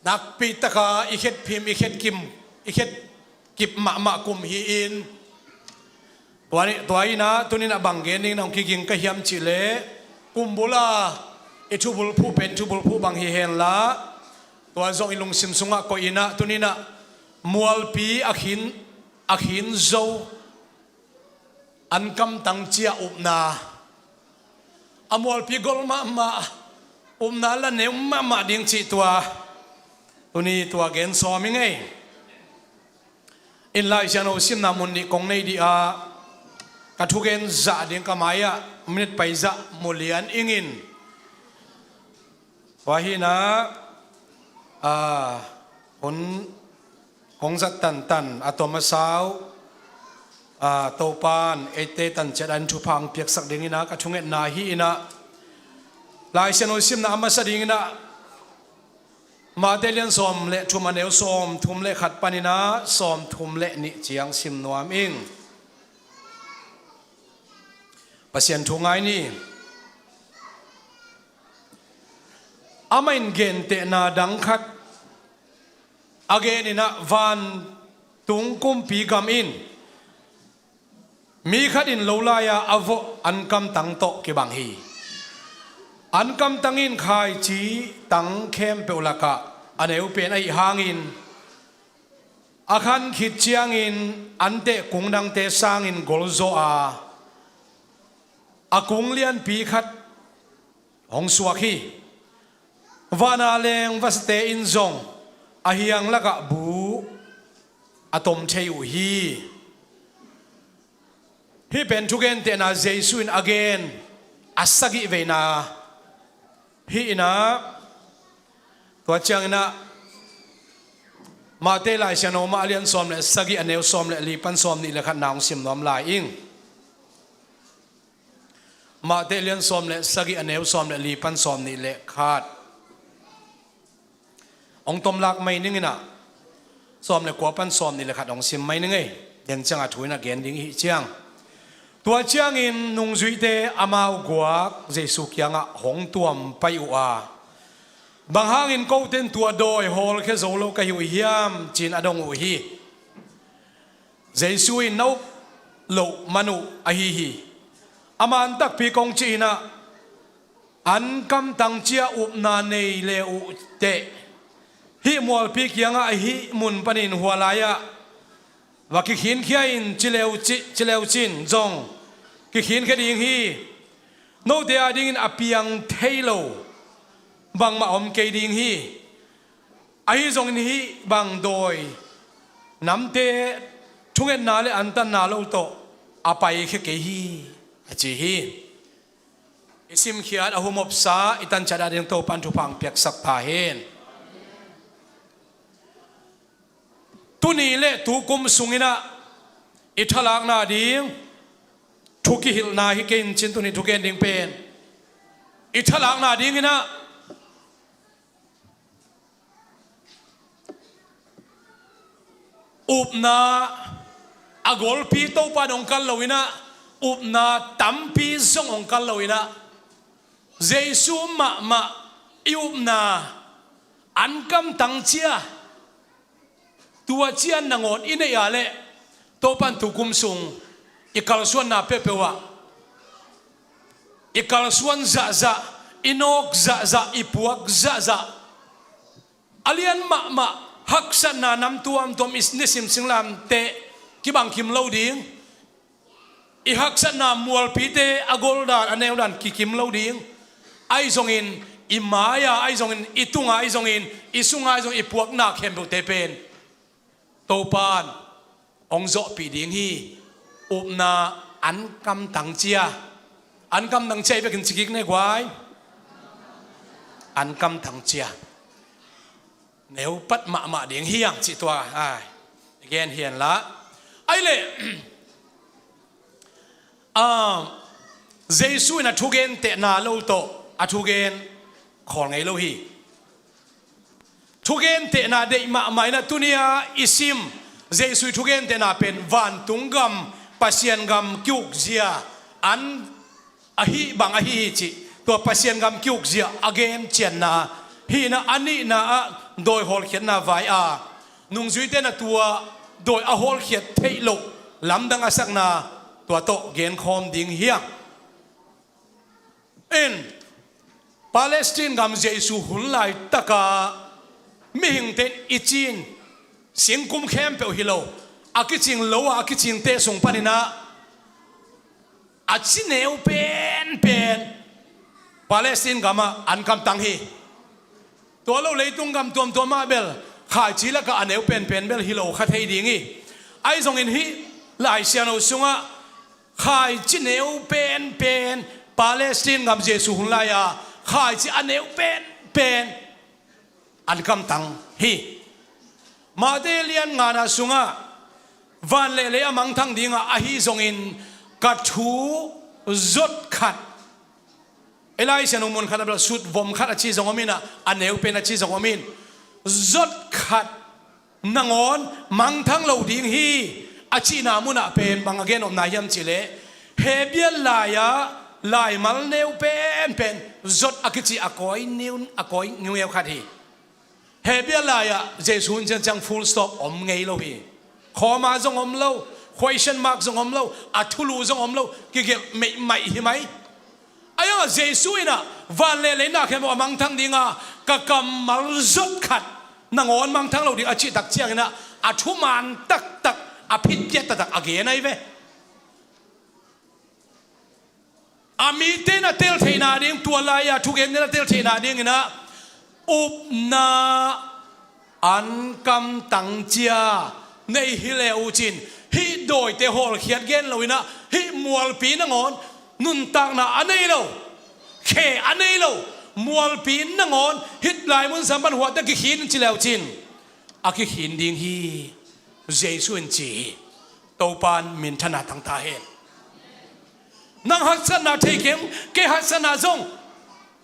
nakpi taka i khetphim, i khetkim, i khetkip mahmah kum hi-in, tua ni, tua inah tuninah bang gen dingin hong kiging ka hiam cihleh, kumbula i thubulphuh pen thubulphuh bang hi henla, tua zong i lungsim sungah koih inah tuninah mualpi a khin, a khin zo, an kamtang cia upna, a mualpi gol mahmah, upna la neu mahmah ding cih tua, tuni tua gen sawm i ngei. In Lai Siangtho simna mun nih kong nei dih a, ka thugen zah ding ka mai-ah minit pai zah mu lian ingin. Tua hi inah, a, hun hong zat tantan a tom a sau, a, Topa in eite tanciat a in thupha hong piaksak ding inah ka thungetna hi inah, Lai Siangtho simna a masa ding inah Mate lian sawm le thum a neu sawm thum le khat paninah sawm thum le nih ciang sim nuam ing. Pasian thu ngai ni. Amah in gentehna dang khat a gen inah, vantung kumpi gam in mi khat in lo lai-a a vawh an kamtang tawh kibang hi. An kamtang in khaici tang khempeuh lakah a neu pen ahih hangin, a khan khit ciangin anteh kung dangte sangin golzaw a, a kung lianpi khat hong suak hi. Vana leng vasate in zong a hiang lakah bu a tom thei uh hi. Hih pen thugentehna Jesu in a gen a sagih veina hi inah, tua cianginah Mate Lai Siangtho mah a lian sawm le sagih a neu sawm le li pan sawm nih le khat na hong sim nuam lai ing. Mate lian sawm le sagih a neu sawm le li pan sawm nih le khat. Hong tomlak mai ning inah, sawm le kua pan sawm nih le khat hong sim mai ning ei. Den ciangah thu inah gen ding i hih ciang. Tua ciangin nungzuite amau guak Jesu kiangah hong tuam pai uh a, bang hangin kote in tua dawi hawlkhia zo lo ka hi uh hiam, ci-in a dong uh hi. Jesu in na up loh man uh ahi hi. A man takpi kong cih inah, an kamtang cia upna nei le uh teh, hih mualpi kiangah hih mun panin hua lai-ah va kikhinkhia in ci leu ci, ci leu cin zong kikhinkhia ding hi. Note a dingin a piang thei lo bangmah om kei ding hi. Ahi zongin hih bang dawi namte thungetna le antanna lo tawh a paikhia kei hi, a ci hi. I simkhiat a humopsa i tanciat a ding Topa in thupha hong piaksak ta hen. Tuni le tukum sunginah i thalakna ding thu kihilhna hi kei in cin, tuni thugen ding pen i thalakna dinginah upna a golpi Topa in hong kal lo inah, upna tampi zong hong kal lo inah, Jesu mahmah i upna an kamtang cia, tua cia nangawn i neih a leh, Topa in tukum sung i kalsuanna peuhpeuh ah, i kalsuan zahzah, i nawk zahzah, i puak zahzah, a lian mahmah haksatna nam tuamtuam i nisim singlamteh kibang kim lo ding. I haksatna mualpite a goldan a neudan kikim lo ding. Ahi zongin i mai-a, ahi zongin i tunga, ahi zongin i sunga, ahi zongin i puakna khempeuhte pen Topan hong zawhpih ding hi. Upna an kamtang cia. An kamtang cia i bekin cikik ne guai. An kamtang cia. Neupat mahmah ding hi ang cih tua. Ai, gen hian lah. Ai le, ah, Jesu in a thugentehna lo tawh a thugen khawl ngei lo hi. Thugentehna deih mahmah in a tunia i sim Jesu i thugentehna pen vantung gam, Pasian gam kiukzia an ahi bang ahi hi cih tua Pasian gam kiukzia a gen cianna hi in a, a nihna ah dawi hawlkhiatna vai a nungzuite na tua dawi a hawlkhiat theih loh lamdang a sakna tua tawh genkhawm ding hi a. In Palestine gam Jesu hun laitaka mihingte in i cin singkum khempeuh hi lo a kicing lo a, a kicingte sung panin a a ci neu penpen Palestine gamah an kamtang hi. Tua lo leitung gam tuamtuam ah bel khaici lakah a neu penpen bel hi lo kha thei ding hi. Ahi zongin hih Lai Siangtho sungah khaici neu penpen Palestine gam Jesu hun lai-a khaici a neu penpen an kamtang hi. Matthai lian ngana sungah van le lei a mangthang dingah ahi zongin ka thu zot khat, ei Lai Siangtho mun khat a bel sut vom khat a ci zong om in a, a neu pen a ci zong om in, zot khat nangawn mangthang lo ding hi a cihna munah pen bang a gen om nai hiam cihleh, Hebru lai-ah laimal neu penpen zot a kici a kawi neu, a kawi ngeungeu khat hi. Hebru lai-ah Jesu hun ciang ciang full stop om ngei lo hi. Comma zong om lo, question mark zong om lo, a thulu zong om lo, kigelh meihmaih hi mai. Ahi zongah Jesu in a van le lei na khempeuh a mangthang dingah ka kammal zot khat nangawn mangthang lo ding a cih tak ciangin a, a thuman taktak, a phitpiat taktak a gen ahi ve. A mite na tel theihna ding, tua lai-a thugen na tel theihna dingin a upna an kamtang cia nei hi le uh cin, hih dawite hawlkhiat gen lo in a, hih mualpi nangawn nuntakna a nei lo, khe a nei lo mualpi nangawn hih lai mun sam pan huahte kikhin ci le uh cin, a kikhin ding hi, Jesu in ci hi. Topan minthanna tangta hen. Nang haksatna thei keng, kei haksatna zong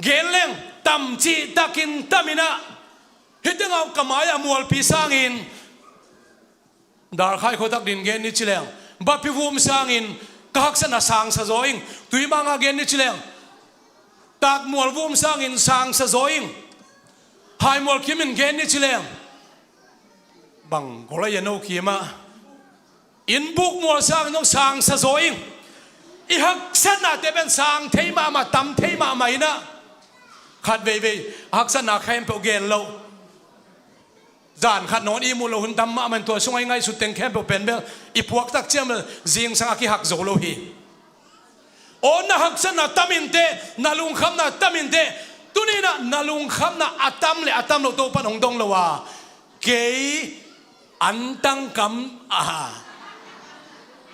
gen leng tam cihtakin tam in a, hih tengah ka mai-ah mualpi sangin Dalkhai khuatak din gen ni ci leng, bappi vum sangin ka haksatna sangsa zaw ing, Tuimang ah gen ni ci leng, Takmual vum sangin sangsa zaw ing, Haimual kimin gen ni ci leng, bang gol a ia no kimah, Innbuk mual sangin zong sangsa zaw ing. I haksatnate pen sang thei mahmah, tam thei mahmah in a, khat veivei a haksatna khempeuh gen loh. Zan khat nawn ihmu lo hun tam mahmah in tua sungah i ngaihsut teng khempeuh pen bel i puak tak ciang bel zingsang a kihak zo lo hi. Aw, na haksatna tam inteh, na lungkhamna tam inteh. Tuni in a na lungkhamna a tam le a tam lo Topan hong dong lo a, kei an tangkam a,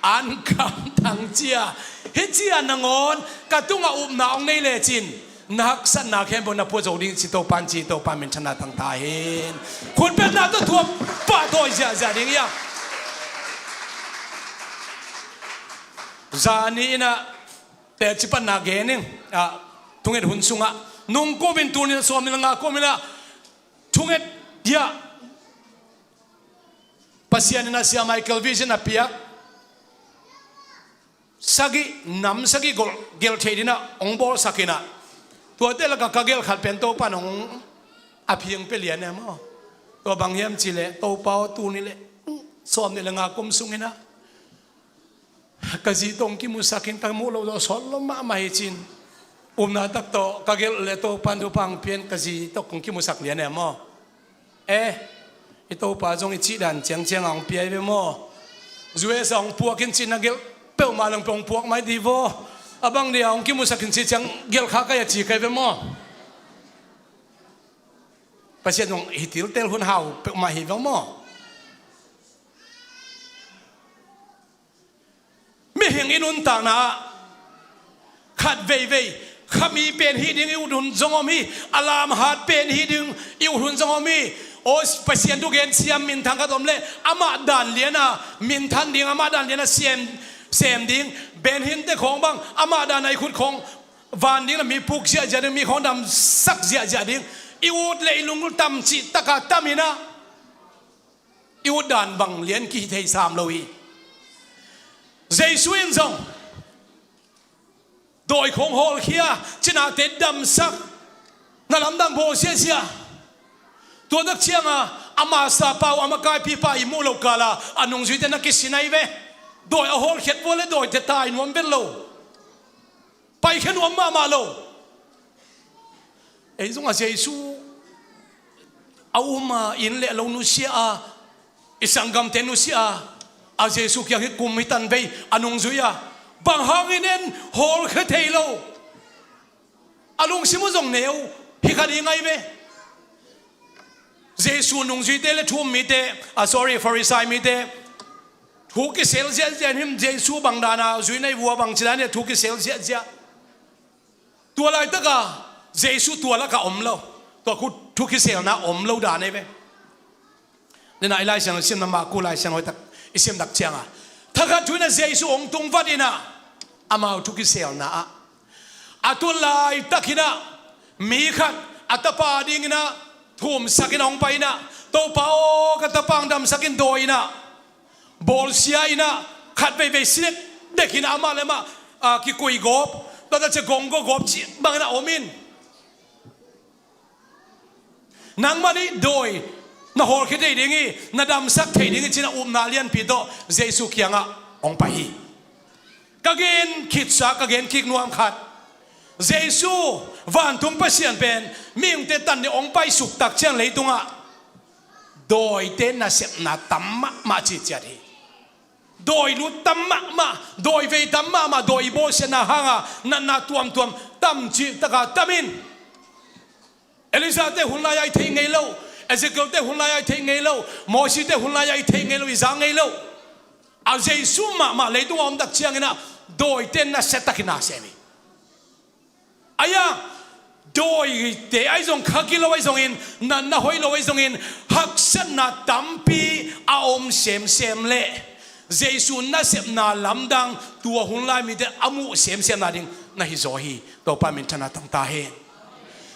an kamtang cia, hih cia nangawn ka tungah upna hong nei lecin na haksatna khempeuh na pua zo ding ci Topan ci, Topan minthanna tangta hen. Khutbetna tawh thuam pahtawi ziahziah ding ia. Zani in a teci panna gen ing, ah, thunget hun sungah nung kumin tunin sawm ni le nga kumin a thunget ia Pasian in a Sia Michael Vision a piak sagih, nam sagih gol gelh theih dinah hong bawlsak inah, tuate lakah ka gelh khat pen Topan hong a phiang pia lian e maw. Tua bang hiam cihleh, Topa aw, tuni le sawm nih le nga kum sunginah ka zi tawh hong kimusakin ka muh loh zawh sawt lo mahmah hi cin. Upna tak tawh ka gelh le Topan Topa hong pian ka zi tawh hong kimusak lian e maw. Eh, i Topa zong i cihdan ciangciang a hong pia hi ve maw. U S a hong puak in cih na gelh peuhmah leng peuh hong puak mai dih vaw. A bang dia hong kimusak in cih ciang gelh kha kai a ci kai ve maw? Pasian zong hi tiltel hun hau peuhmah hi veng maw? Mihing i nuntakna ah khat veivei, khami pen hi ding i ut hun zong om hi, a lamhat pen hi ding i ut hun zong om hi. Aw, Pasian thugen siam minthang khat om leh amah dan lian a minthan ding, amah dan lian a sem, sem ding. Ben Hinn te khawng bang amah dan a i khut khawng van ding, la mi puk ziahziah ding, mi khawng damsak ziahziah ding. I ut leh i lunglut tam cih taka tam in ah i ut dan bang lian kihi thei sam lo hi. Jesu in zong dawi khawng hawlkhia, cinate damsak, na lamdang bawl siasia. Tua tak cianga ama sapa uh, a makaipipa i muh loh kala a nungzuite na kisin ahi ve. Dawi a hawlkhiat vua le dawite tai nuam vet lo. Paikhia nuam mahmah lo. Ei zong a Jesu a um a, inn le lo nusia a, i sanggamte nusia a, a Jesu kiang hi kum hi tan vei a nungzui a, bang hangin en hawlkhia thei lo? A lungsim uh zong neu hi kha ding ahi ve. Jesu nungzuite le thu um mite, a, sorry, Farisai mite thu kisel ziahziah in, Jesu bang dana zui na hi vua, bang ci dan in thu kisel ziahziah. Tua laitaka Jesu tua lakah om lo. Tua khu thu kiselna om lo dan ahi ve. Nina i Lai Siangtho i simna, Marku Lai Siangtho i tak, i sim tak cianga, thakhat thu in ah Jesu hong tung vat in ah amau thu kiselna ah, a tu laitak in ah mi khat a tapa dingin ah thumsak in ah hong pai in ah, "Topa aw, ka tapa hong damsak in," dawi in ah bawlsia in ah, khat veivei si dekdek in ah amah le amah, a, kikui gawp, tua ta cia gonggo gawp cih bangin a om in, nangmah nih dawi na hawlkhia thei ding hi, na damsak thei ding hi, ci-in a upna lianpi tawh Jesu kiangah hong pai hi. Ka gen khitsa, ka gen kik nuam khat, Jesu, vantung Pasian pen mihingte tan ding hong paisuk tak ciang leitungah dawite nasepna tam mahmah cihciat hi. Dawi lut tam mahmah, dawi vei tam mahmah, dawi i bawlsiatna hanga natna tuamtuam tam cih taka tam in. Elijah te hun lai-a i theih ngei lo, Ezekiel te hun lai-a i theih ngei lo, Mosi te hun lai-a i theih ngei lo, i za ngei lo. A Jesu mahmah leitungah om tak ciangin ah dawite nasia takin na sem hi. Ahi a, dawite ahi zong, kha kilo ahi zongin, natna hoih lo ahi zongin, haksatna tampi a om semsem leh Jesu nasepna lamdang tua hun lai mite a muh semsem nading na hi zaw hi. Topa minthanna tang ta hen.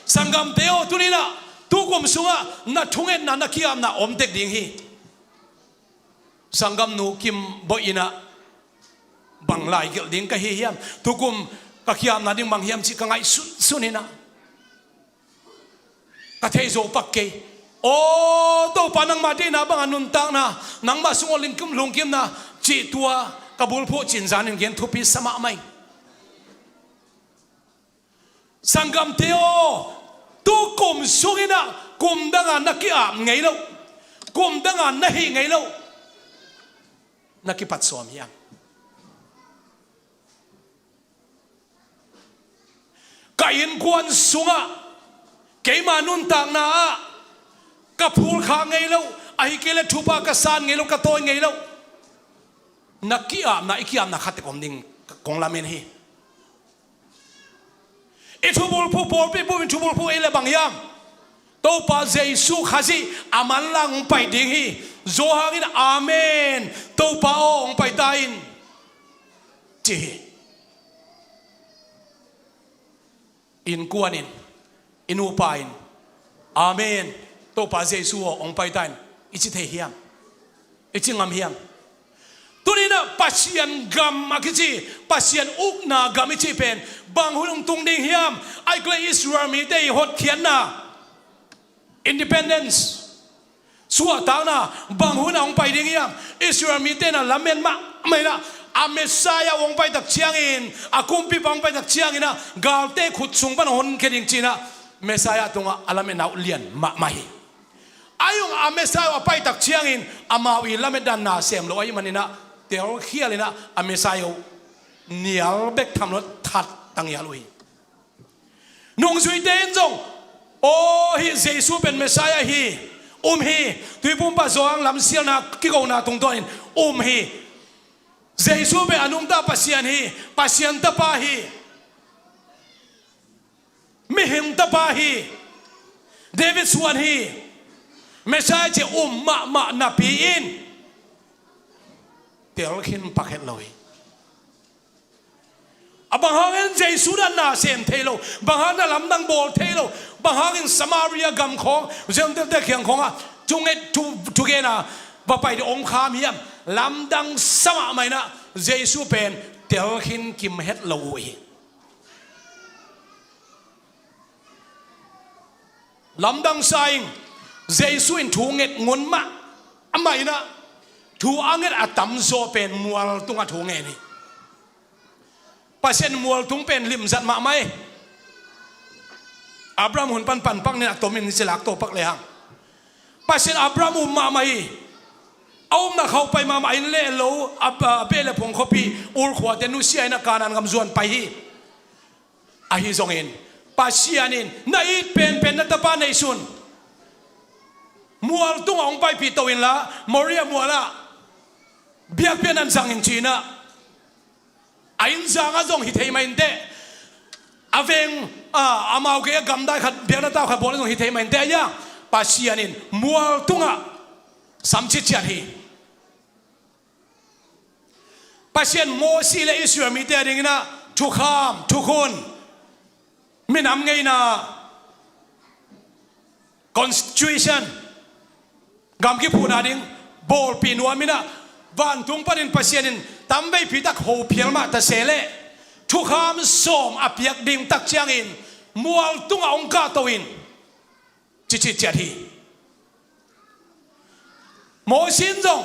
Sanggamte aw, tuni-in ah tukum sungah na thungetna, na ki-apna om tek ding hi. Sanggamnu Kim Bawi in ah, "Bang lai gelh ding ka hi hiam? Tukum ka ki-apna ding bang hiam?" cih ka ngaihsunsun in ah, ka thei zo pak kei. "Aw Topa, nangmah deihna banga nuntakna, nangmah sungah lungkim, lungkimna," cih tua ka bulphuh cin zanin gen thupi sa mahmah ing. Sanggamte aw, tukum sungin ah kum danga na ki-ap ngei loh, kum danga na hih ngei loh, na kipat sawm hiam? Ka innkuan sungah, keima nuntakna ah ka phulkhak ngei loh, ahih kei leh thupha ka san ngei loh, ka tawi ngei loh, na ki-apna, i ki-apna khat tek om ding kong lamen hi. I thubulphuh, pawlpi bup in thubulphuh ei leh bang hiam? Topa Jesu Khazih a manlang hong pai ding hi. Zo hangin, "Amen, Topa aw, hong pai ta in," ci hi. Innkuan in, i nupa in, "Amen, Topa Jesu aw, hong pai ta in," i ci thei hiam? I ci ngam hiam? Tuni-in ah Pasian gam a kici, Pasian ukna gam i cih pen bang hun hong tung ding hiam? Ahih kei leh Israel mite i hotkhiatna, independence, suahtakna bang hun ah hong pai ding hiam? Israel mite in ah lamet mahmah in ah, a Messiah hong pai tak ciangin, a kumpipa hong pai tak ciangin ah galte khut sung pan hong honkhia ding ci-in ah Messiah tungah a lametna uh lian mahmah hi. Ahi zong a Messiah uh a pai tak ciangin amau i lametdan na sem lo ahih manin ah, telkhial in ah a Messiah uh nial bek tham lo, that tangial uh hi. Nungzuite in zong, aw, hih Jesu pen Messiah hi, um hi, Tuiphumpa Johan lamsialna kikona tungtawnin um hi. Jesu pen a nungta Pasian hi, Pasian tapa hi, mihing tapa hi, David suan hi, Messiah ci um mahmah napi-in telkhin pak het lo hi. A bang hangin Jesu dan na sem thei lo, bang hangin na lamdang bawl thei lo, bang hangin Samaria gam khawng Gentile-te kiang khawngah thunget thu, thugena va pai ding om kham hiam? Lamdang sa mahmah in ah Jesu pen telkhin kim het lo uh hi. Lamdang sa ing, Jesu in thu nget ngun mah, amah in ah thu a nget a tamzaw pen mual tungah thu ngen hi. Pasian mual tung pen limzat mahmah hi. Abraham hun pan pan pak ni a tomin ni silak to pak lehang, Pasian Abraham um mahmah hi. A umna khauh pai mahmah, a inn le lo, a, a beh le phung khuapi, Ur khuate nusia in ah Kanaan gam zuan pai hi. Ahi zongin Pasian in, na it penpen na tapa neisun, mual tungah hong paipih to inla, Moria mualah biakpiakna zang in, ci-in ah, a inn zangah zong hi thei mah inteh, a veng, a, amau gei-ah gamdai khat, biakna tau khat bawl zong hi thei mah inteh, a, Pasian in mual tungah sam citciat hi. Pasian Mosi le Israel mite a dingin ah thukham, thukhun, minam ngeina, constitution, gam kiphuhna ding bawlpih nuam in ah, vantung panin Pasian in tamveipi tak ho phial mah ta se leh, thukham sawm a piak ding tak ciangin mual tungah hong kahto in, ci citciat hi. Mosi in zong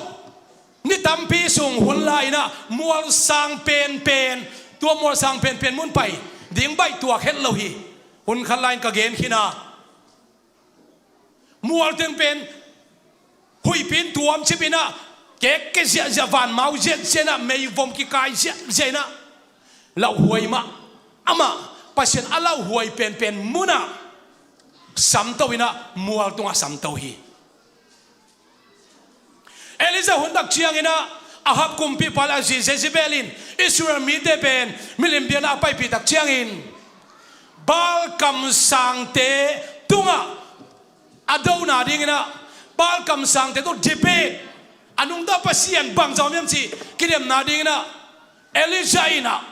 ni tampi sung hun la in ah mual sang penpen, tua mual sang penpen mun pai ding baih tuak het lo hi. Hun khat la-in ka gen khin a, mual teng pen huihpi in tuamcip in ah, kekke ziahziah, vanmau ziahziah in ah, meivom kikai ziahziah in ah, lauhuai mah, amah Pasian a lauhuai penpen munah samto in ah, mual tungah samto hi. Elijah hun tak ciangin ah, Ahab kumpipa le a zi Jezebel in Israel mite pen milim biakna a paipih tak ciangin, Baal kamsangte tungah a dona dingin ah, Baal kamsangte tawh debate, a nungta Pasian bang zang hiam cih kidemna dingin ah, Elijah in ah,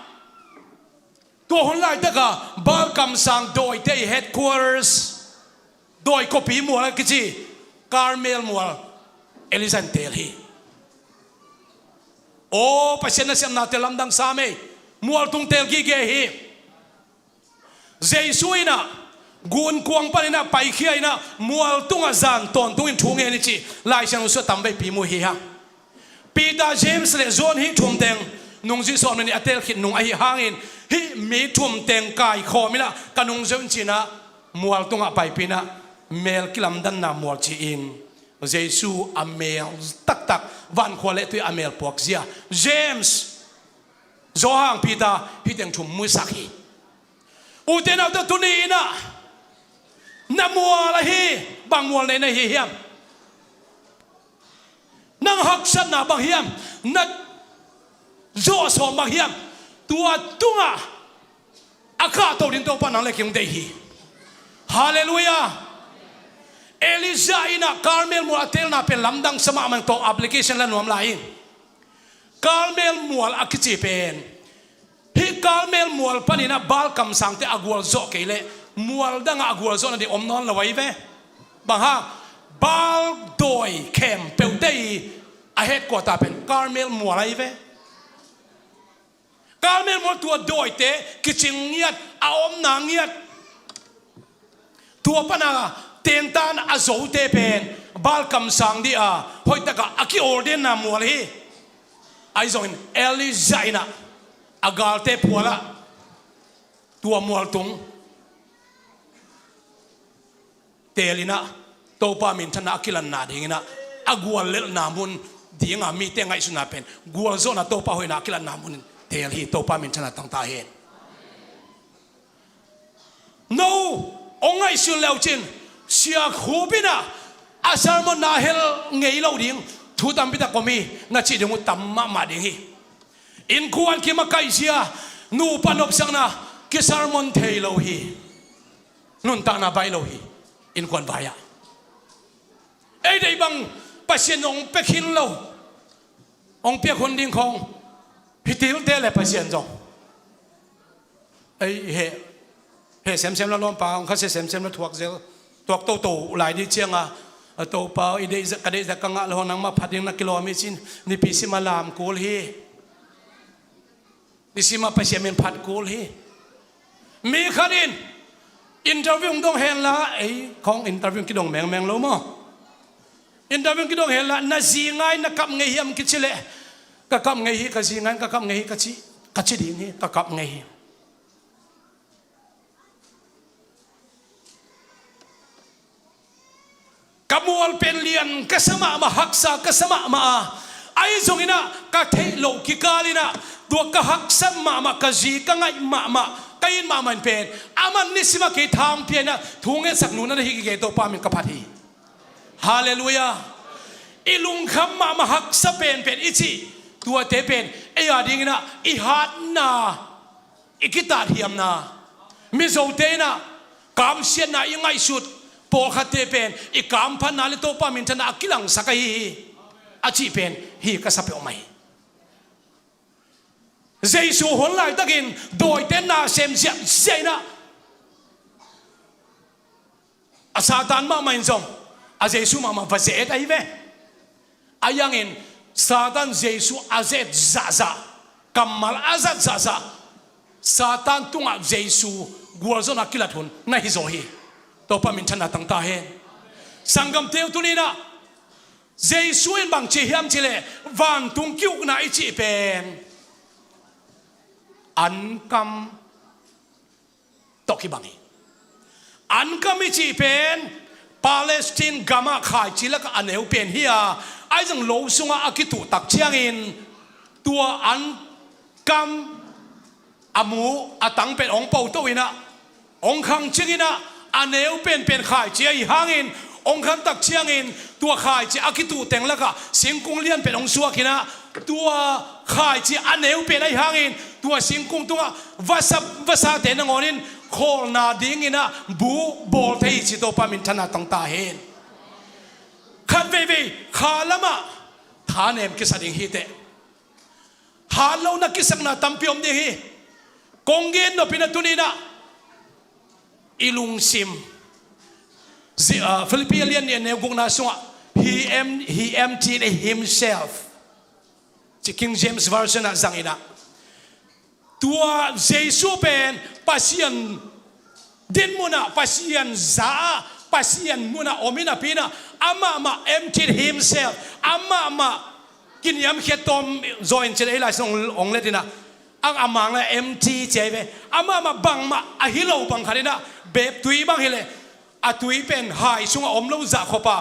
tua hun laitaka Baal kamsang dawite i headquarters, dawi kawpi mual a kici Carmel mual Elijah in teel hi. Aw, Pasian nasepnate lamdang sam ei. Mual tung teel gige hi. Jesu in ah gunkuang panin ah paikhia in ah, mual tungah zan tawntungin thu ngen hi cih Lai Siangtho sungah tamveipi mu hi hang. Peter, James le John hih thum teng nungzui sawm le nih a teel khit nung ahi hangin, hih mi thum teng kaikhawm in ah ka nungzui un ci-in ah, mual tungah paipih in ah, mel kilamdanna mual ci-in, Jesu a mel taktak, vankhua le tui a mel puakzia, James, Johan, Peter, hih teng thum musak hi. Ute naute, tuni in ah na mual ahi, bang mual nei na hi hiam? Nang haksatna bang hiam? Na zawh sawm bang hiam? Tua tungah a kahto ding Topa nang le kei hong deih hi. Halleluiah. Elijah in ah Carmel mual a teelna pen lamdang sa mahmah, tawh application la nuam lai in. Carmel mual a kici pen, hih Carmel mual panin ah Baal kamsangte a gualzawh kei leh, mual dangah a gualzawhna ding om nawn lo ahi ve. Bang hang? Baal dawi khempeuhte i a headquarter pen Carmel mual ahi ve. Carmel mual tua dawite kicing ngiat, a omna ngiat, tua pana tengtan a zote pen Baal kamsang ding a hoihtakah a ki-ordainna mual hi. Ahi zongin Elijah in ah a galte phualah tua mual tung teel in ah, Topa minthanna a kilanna dingin ah, a guallelhna mun dinga mite ngaihsutna pen gualzawhna Topa hoihna a kilatna munin teel hi. Topa minthanna tangta hen. No hong ngaihsun leucin siakhup inah a sermon na hel ngei lo ding thu tampitak om hi na cih ding uh tam mahmah ding hi. Innkuan kimakaihzia nupa nopsakna kisermon thei lo hi. Nuntakna baih lo hi. Innkuan vai-ah ei deih bang Pasian hong pia khin lo, hong piak hun ding khawng hi tilte le Pasian zong ei heh, heh semsem la lawmpa hong khasia semsem la thuak zel, thuak toto lai dih cianga, a Topa aw, i deih zah, ka deih zah ka ngah lo hong nangmah phat ding na kilawm hi cin nipi sima lam kul hi. Nisimah Pasian min phat kul hi. Mi khat in interview hong dong henla, ei khawng interview kidong mengmeng lo maw? Interview kidong henla na zi ngai na kap ngei hiam kici leh ka kap ngei hi, ka zi ngai ka kap ngei hi ka ci, ka ci ding hi, ka kap ngei hi. Ka mual pen lian ka sa mahmah, haksa ka sa mahmah a, ahi zonginah ka theih loh kikalinah tua ka haksat mahmah ka zi ka ngaih mahmah ka it mahmah in pen aman nisimah kei thangpia inah thu ngetsak nunana hi kikei Topa min ka phat hi. Halleluiah. I lungkham mahmah haksa penpen i cih tuate pen ei a dinginah i hatna, i kitathiamna, Mizote inah kamsiatna i ngaihsut pawlkhatte pen i kamphatna le Topa minthanna a kilangsak ahi hi a cih pen hi ka sa peuhmah hi. Jesu hun laitakin dawite na sem ziahziah inah a Satan mahmah in zong a Jesu mahmah va ze-et ahi ve. Ahi hangin Satan Jesu a ze-et zahzah, kammal a zat zahzah, Satan tungah Jesu gualzawhna kilat hun na hi zaw hi. Topa minthanna tangta hen. Sanggamte uh tuninah Jesu in bang ci hiam cileh vantung ki-ukna i cih pen ankam tawh kibang hi. Ankam i cih pen Palestine gamah khaici lakah a neu pen hi a, ahi zong lo sungah a kituh tak ciangin tua ankam a mu a tang pen hong poto inah hong khangcing inah a neu penpen khaici ahi hangin hong khan tak ciangin tua khaici a kituh teng lakah singkung lianpen hong suak inah tua khaici a neu pen ahi hangin tua singkung tungah vasa, vasate nangawn in khawlna dinginah bu bawl thei hi ci Topa minthanna tangta hen. Khat veivei kha lamah thanem kisa ding hi teh. Hat lo na kisakna tampi om ding hi. Kong gen nopina tuninah i lungsim zi-, ah, Philippi a lian nih a neu gukna sungah he em-, he emptied himself ci King James Version ah zanginah tua Jesu pen Pasian dinmunah, Pasian za-ah, Pasian munah om hi napi inah amahmah emptied himself, amahmah kiniamkhiat tawm zaw in cin ei lai sung hong let inah ang a mang le empty ci ahi ve. Amahmah bangmah a hi lo bang khat inah beep tui bang hileh a tui pen hai sungah om lo zah khop a,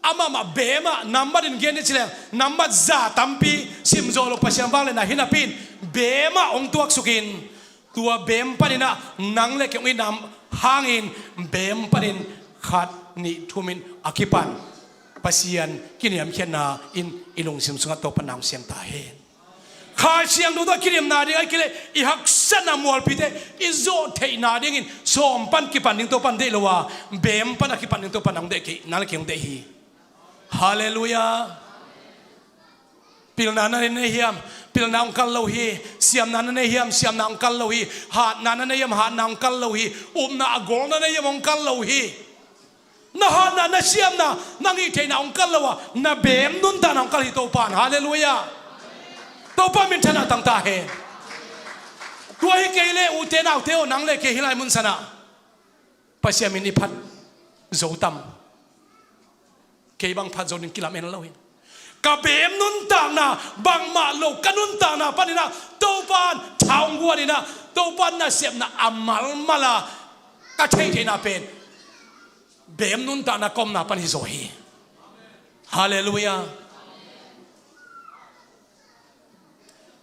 amahmah beemah nambat in gen ni cileng nambat za tampi simzawh lo Pasian vangliatna hi napi in beemah hong tuaksukin tua beem paninah nang le kei hong itna hangin beem panin khat nih thumin a kipan Pasian kiniamkhiatna in i lungsim sungah Topa na hong siam ta hen. Kha Siangtho tawh kidimna ding ahih kei leh i haksatna mualpite i zawh theihna dingin sawm pan kipan ding Topa in deih lo a, beem pan a kipan ding Topa in hong deih kei, nang le kei hong deih hi. Halleluiah. Pilna na nei hiam? Pilna hong kal lo hi. Siamna na nei hiam? Siamna hong kal lo hi. Hatna na nei hiam? Hatna hong kal lo hi. Upna a gol na nei hiam? Hong kal lo hi. Na hatna, na siamna, na ngih theihna hong kal lo a, na beem nuntakna hong kal hi Topa in. Halleluiah. Topa minthanna tangta hen. Tua hi kei le ute naute aw, nang le kei hih lai mun sanah Pasian min i phat zo tam? Kei bang phat zo ding kilamen lo hi. Ka beem nuntakna bangmah lo ka nuntakna paninah Topa in tha hong guaninah Topa in nasepna a malmal a ka theihtheihna pen beem nuntakna ka omna pan hi zaw hi. Halleluiah.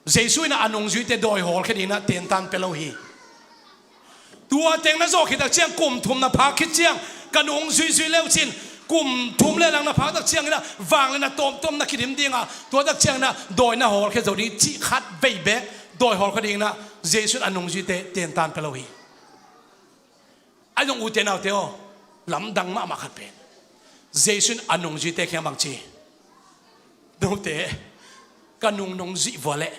Jesu in a nungzuite dawi hawlkhia dingin a tentan pia lo hi. Tua teng na zawh khit tak ciang kum thum na phak khit ciang ka nung zuizui leucin kum thum le lang na phak tak ciangin a vangliatna tawmtawm na kidim ding a, tua tak ciangin a dawi na hawlkhia zo ding cih khat vei bek dawi hawlkhia dingin a Jesu in a nungzuite tentan pia lo hi. Ahi zong ute naute aw, lamdang mahmah khat pen Jesu in a nungzuite kiang bang ci? Note, ka nung nong zuih vua leh,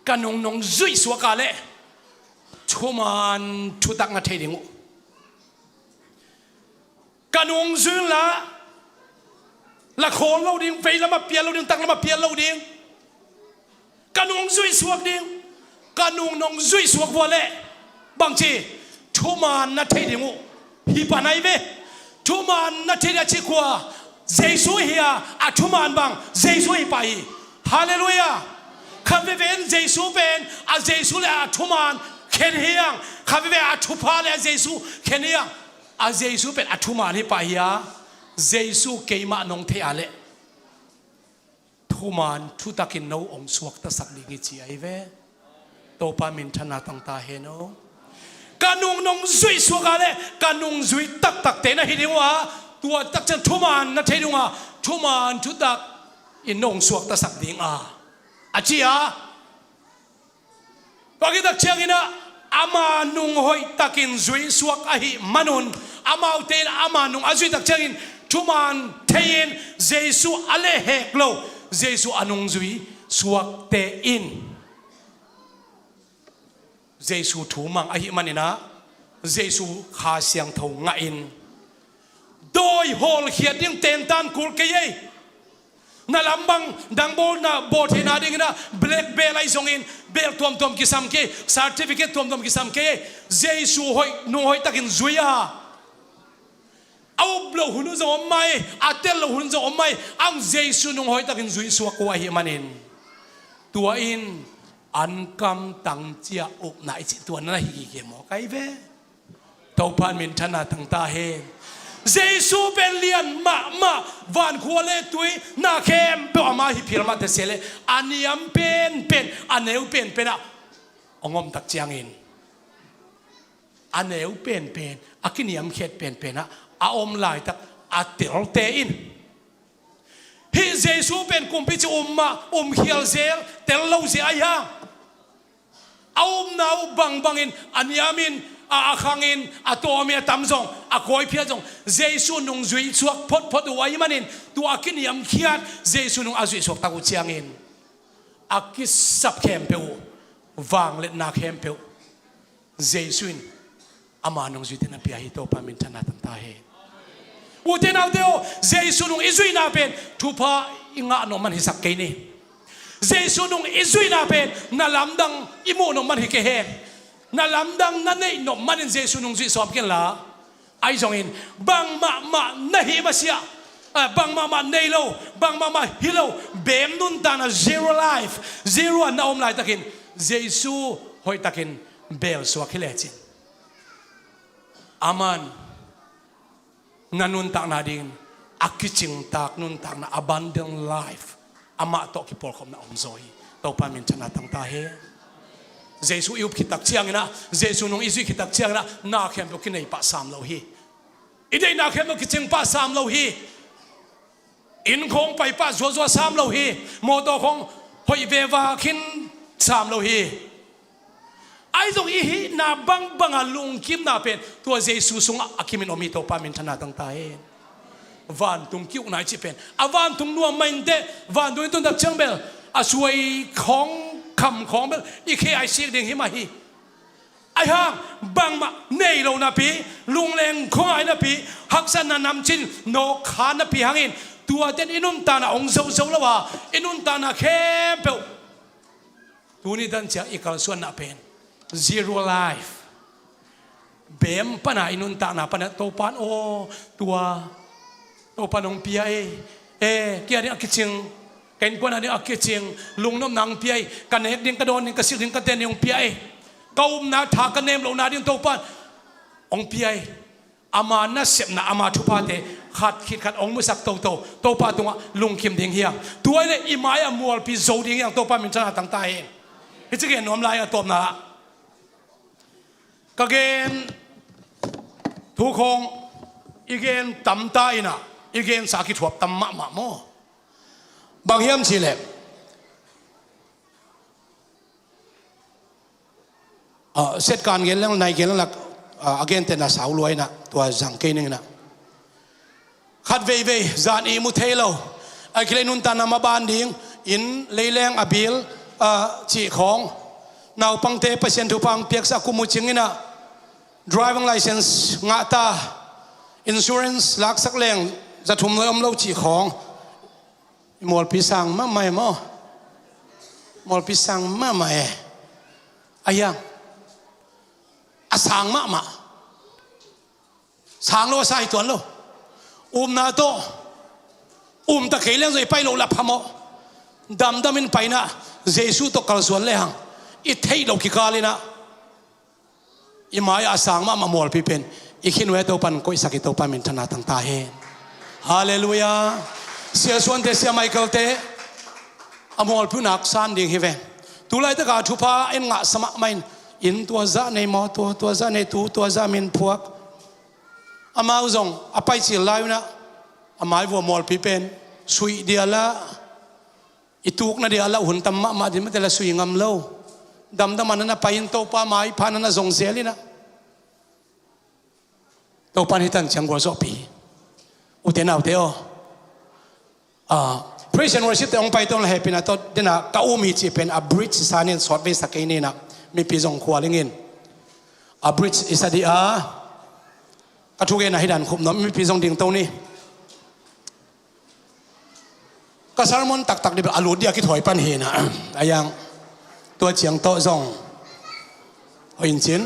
ka nung nong zuih suak a leh thuman thutak na thei ding uh. Ka nung zui la, la khawl lo ding, veilam a pial lo ding, taklam a pial lo ding. Ka nung zuih suak ding. Ka nung nong zuih suak vua leh bang ci? Thuman na thei ding uh. Hi pan ahi ve. Thuman na thei ding a ci kua? Jesu hi a, a thuman bang Jesu hi pah hi. Halleluiah. Khat veve in Jesu pen a Jesu le a thuman khen hi hang. Khat veve a thupha le a Jesu khen hi hang. A Jesu pen a thuman hi pah hi a, Jesu keimah nong thei a leh thuman thutakin no hong suaktasak ding hi ci ahi ve. Topa minthanna tangta hen aw. Ka nung nong zuih suak a leh ka nungzui taktakte na hi ding uh a, tua tak ciang thuman na thei ding uh a, thuman thutak in no hong suaktasak ding a, a ci a. Tua khit tak ciangin ah ama nung hoihtakin zuisuak ahih manun, amaute in ama nung a zuih tak ciangin thuman thei-in Jesu a lehhek lo, Jesu a nungzui suakte in Jesu thu mang ahih manin ah Jesu Kha Siangtho ngahin dawi hawlkhiat ding tentan kul kei ei. Na lam bang dang bawl, na bawl theihna dingin ah black belt ahi zongin belt tuamtuam kisam kei, certificate tuamtuam kisam kei ei. Jesu hoih, nung hoihtakin zui a, a up loh hun uh zong om mai, a tel loh hun uh zong om mai. Ang Jesu nung hoihtakin zuisuak uh ahih manin tua in ankam tang cia upna i cih tua na hi kei maw, kai ve? Topa in minthanna tangta hen. Jesu pen lian mahmah, vankhua le tui na khempeuh ama hi phial mah ta se leh a niam penpen, a neu penpen ah hong om tak ciangin, a neu penpen, a kiniamkhiat penpen ah a om laitak a telte in hih Jesu pen kumpi ci um mah, um khial zel, tel lo zel ahi hang. A upna uh bangbangin, a niamin, a, a khangin, a tawmin, a tam zong, a kawiphiat zong Jesu nung zuisuak photphot uh ahih manin tua a kiniamkhiat Jesu nung a zuisuak tak uh ciangin a kisap khempeuh uh, vangliatna khempeuh Jesu in ama nungzuite na pia hi. Topa minthanna tangta hen. Ute naute aw, Jesu nung i zuihna pen thupha i ngah nop man hisak kei ni. Jesu nung i zuihna pen na lamdang i muh nop man hi kei hen. Na lamdang na neih nop manin Jesu nung zuih sawm ken la. Ahi zongin bang mahmah na hih masiah, ah, bang mahmah nei lo, bang mahmah hi lo, beem nuntakna, zero life, zero a na om laitakin Jesu hoihtakin belsuak hi lecin, aman na nuntakna dingin a kicingtak nuntakna, abundant life, amah tawh kipawlkhopna om zaw hi. Topa minthanna tangta hen. Jesu i up khit tak ciangin ah, Jesu nung i zuih khit tak ciangin ah na khempeuh kinei pah sam lo hi. I deihna khempeuh kicing pah sam lo hi. Inn khawng pai pah zuazua sam lo hi. Mawtaw khawng hoih veva khin sam lo hi. Ahi zong i hihna bangbang a lungkimna pen tua Jesu sungah a kimin om hi. Topa minthanna tangta hen. Vantung ki-ukna i cih pen a vantung nuam mah inteh, vantung i tun tak ciang bel a suai khawng, kham khawng bel i khe a i sik ding hi mah hi. Ahi hang bangmah nei lo napi, lungleng khuangai napi, haksatna namcin nawkkha napi hangin tuate in i nuntakna hong zozo lo a, i nuntakna khempeuh tuni dan ciang i kalsuanna pen zero life. Beem pana i nuntakna pana Topa in aw, tua Topa in hong pia ei. Eh, kei a ding a kicing, ka innkuan a ding a kicing, lungnopna hong pia ei. Ka nek ding, ka dawn ding, ka sik ding, ka ten ding hong pia ei. Ka upna tha, ka nem lohna ding Topa in hong pia ei. Ama nasepna, ama thuphate khat khit khat hong musak toto Topa tungah lungkim ding hi hang. Tua ahih leh i mai-ah mualpi zo ding hi hang. Topa minthanna tangta hi. Hih ci gen nuam lai a tawpna ah ka gen thu khawng i gen tamta in ah, i gensa kithuap tam mahmah maw? Bang hiam cih leh Ah, set kan gen leng, nai gen leng lak, ah, a gentehna sau lua in ah, tua zang kei ning in ah. Khat veivei, zan ihmu thei lo. Ahih kei leh nuntakna maban ding, inn leileng a bill, ah, cih khawng. Naupangte Pasian thupha hong piaksa kum uh cing in ah. Driving license ngah ta. Insurance laksak leng, za thum nuai om lo cih khawng. I mualpi sang mahmah e maw? Mualpi sang mahmah e. A hiang. A sang mahmah. Sang lo a sa hi tuan lo. Upna tawh. Upna kei leng zong i pai loh lah phamawh. Damdam in pai in ah. Jesu tawh kalsuan lehang. I theih loh kikal in ah. I mai-ah a sang mahmah mualpi pen i khin uh e. Topa'n koihsak hi. Topa minthanna tangta hi. Halleluiah. Sia Suante, Sia Michael-te a mualpi uh nak san ding hi ve. Tulaitaka thupha en ngahsa mahmah in, inn tua zah nei maw, tua, tua zah nei, tu tua zah min phuak. Amau zong a pai cil lai un ah a mai vua mualpi pen suih dia lah, i tukna dia lah hun tam mahmah ding mate lah sui ngam lo. Damdam a na na pai in Topa maipha na na zong zel in ah. Topa'n hih tan ciang gualzawhpih hi. Ute naute aw. Ah, praise and worship-te hong pai tawh la hehpihna tawh den ah ka um hi cih pen a bridge sa ning, sawtvei sa kei ning ah, mipi zong khual ing in. A bridge i sa dih a. Ka thugenna hi dan khup nuam, mipi zong dingto ni. Ka sermon taktak dih bel a lut dih a kithawi pan hi in ah. A hiang tua ciang tawh zong hoih in cin.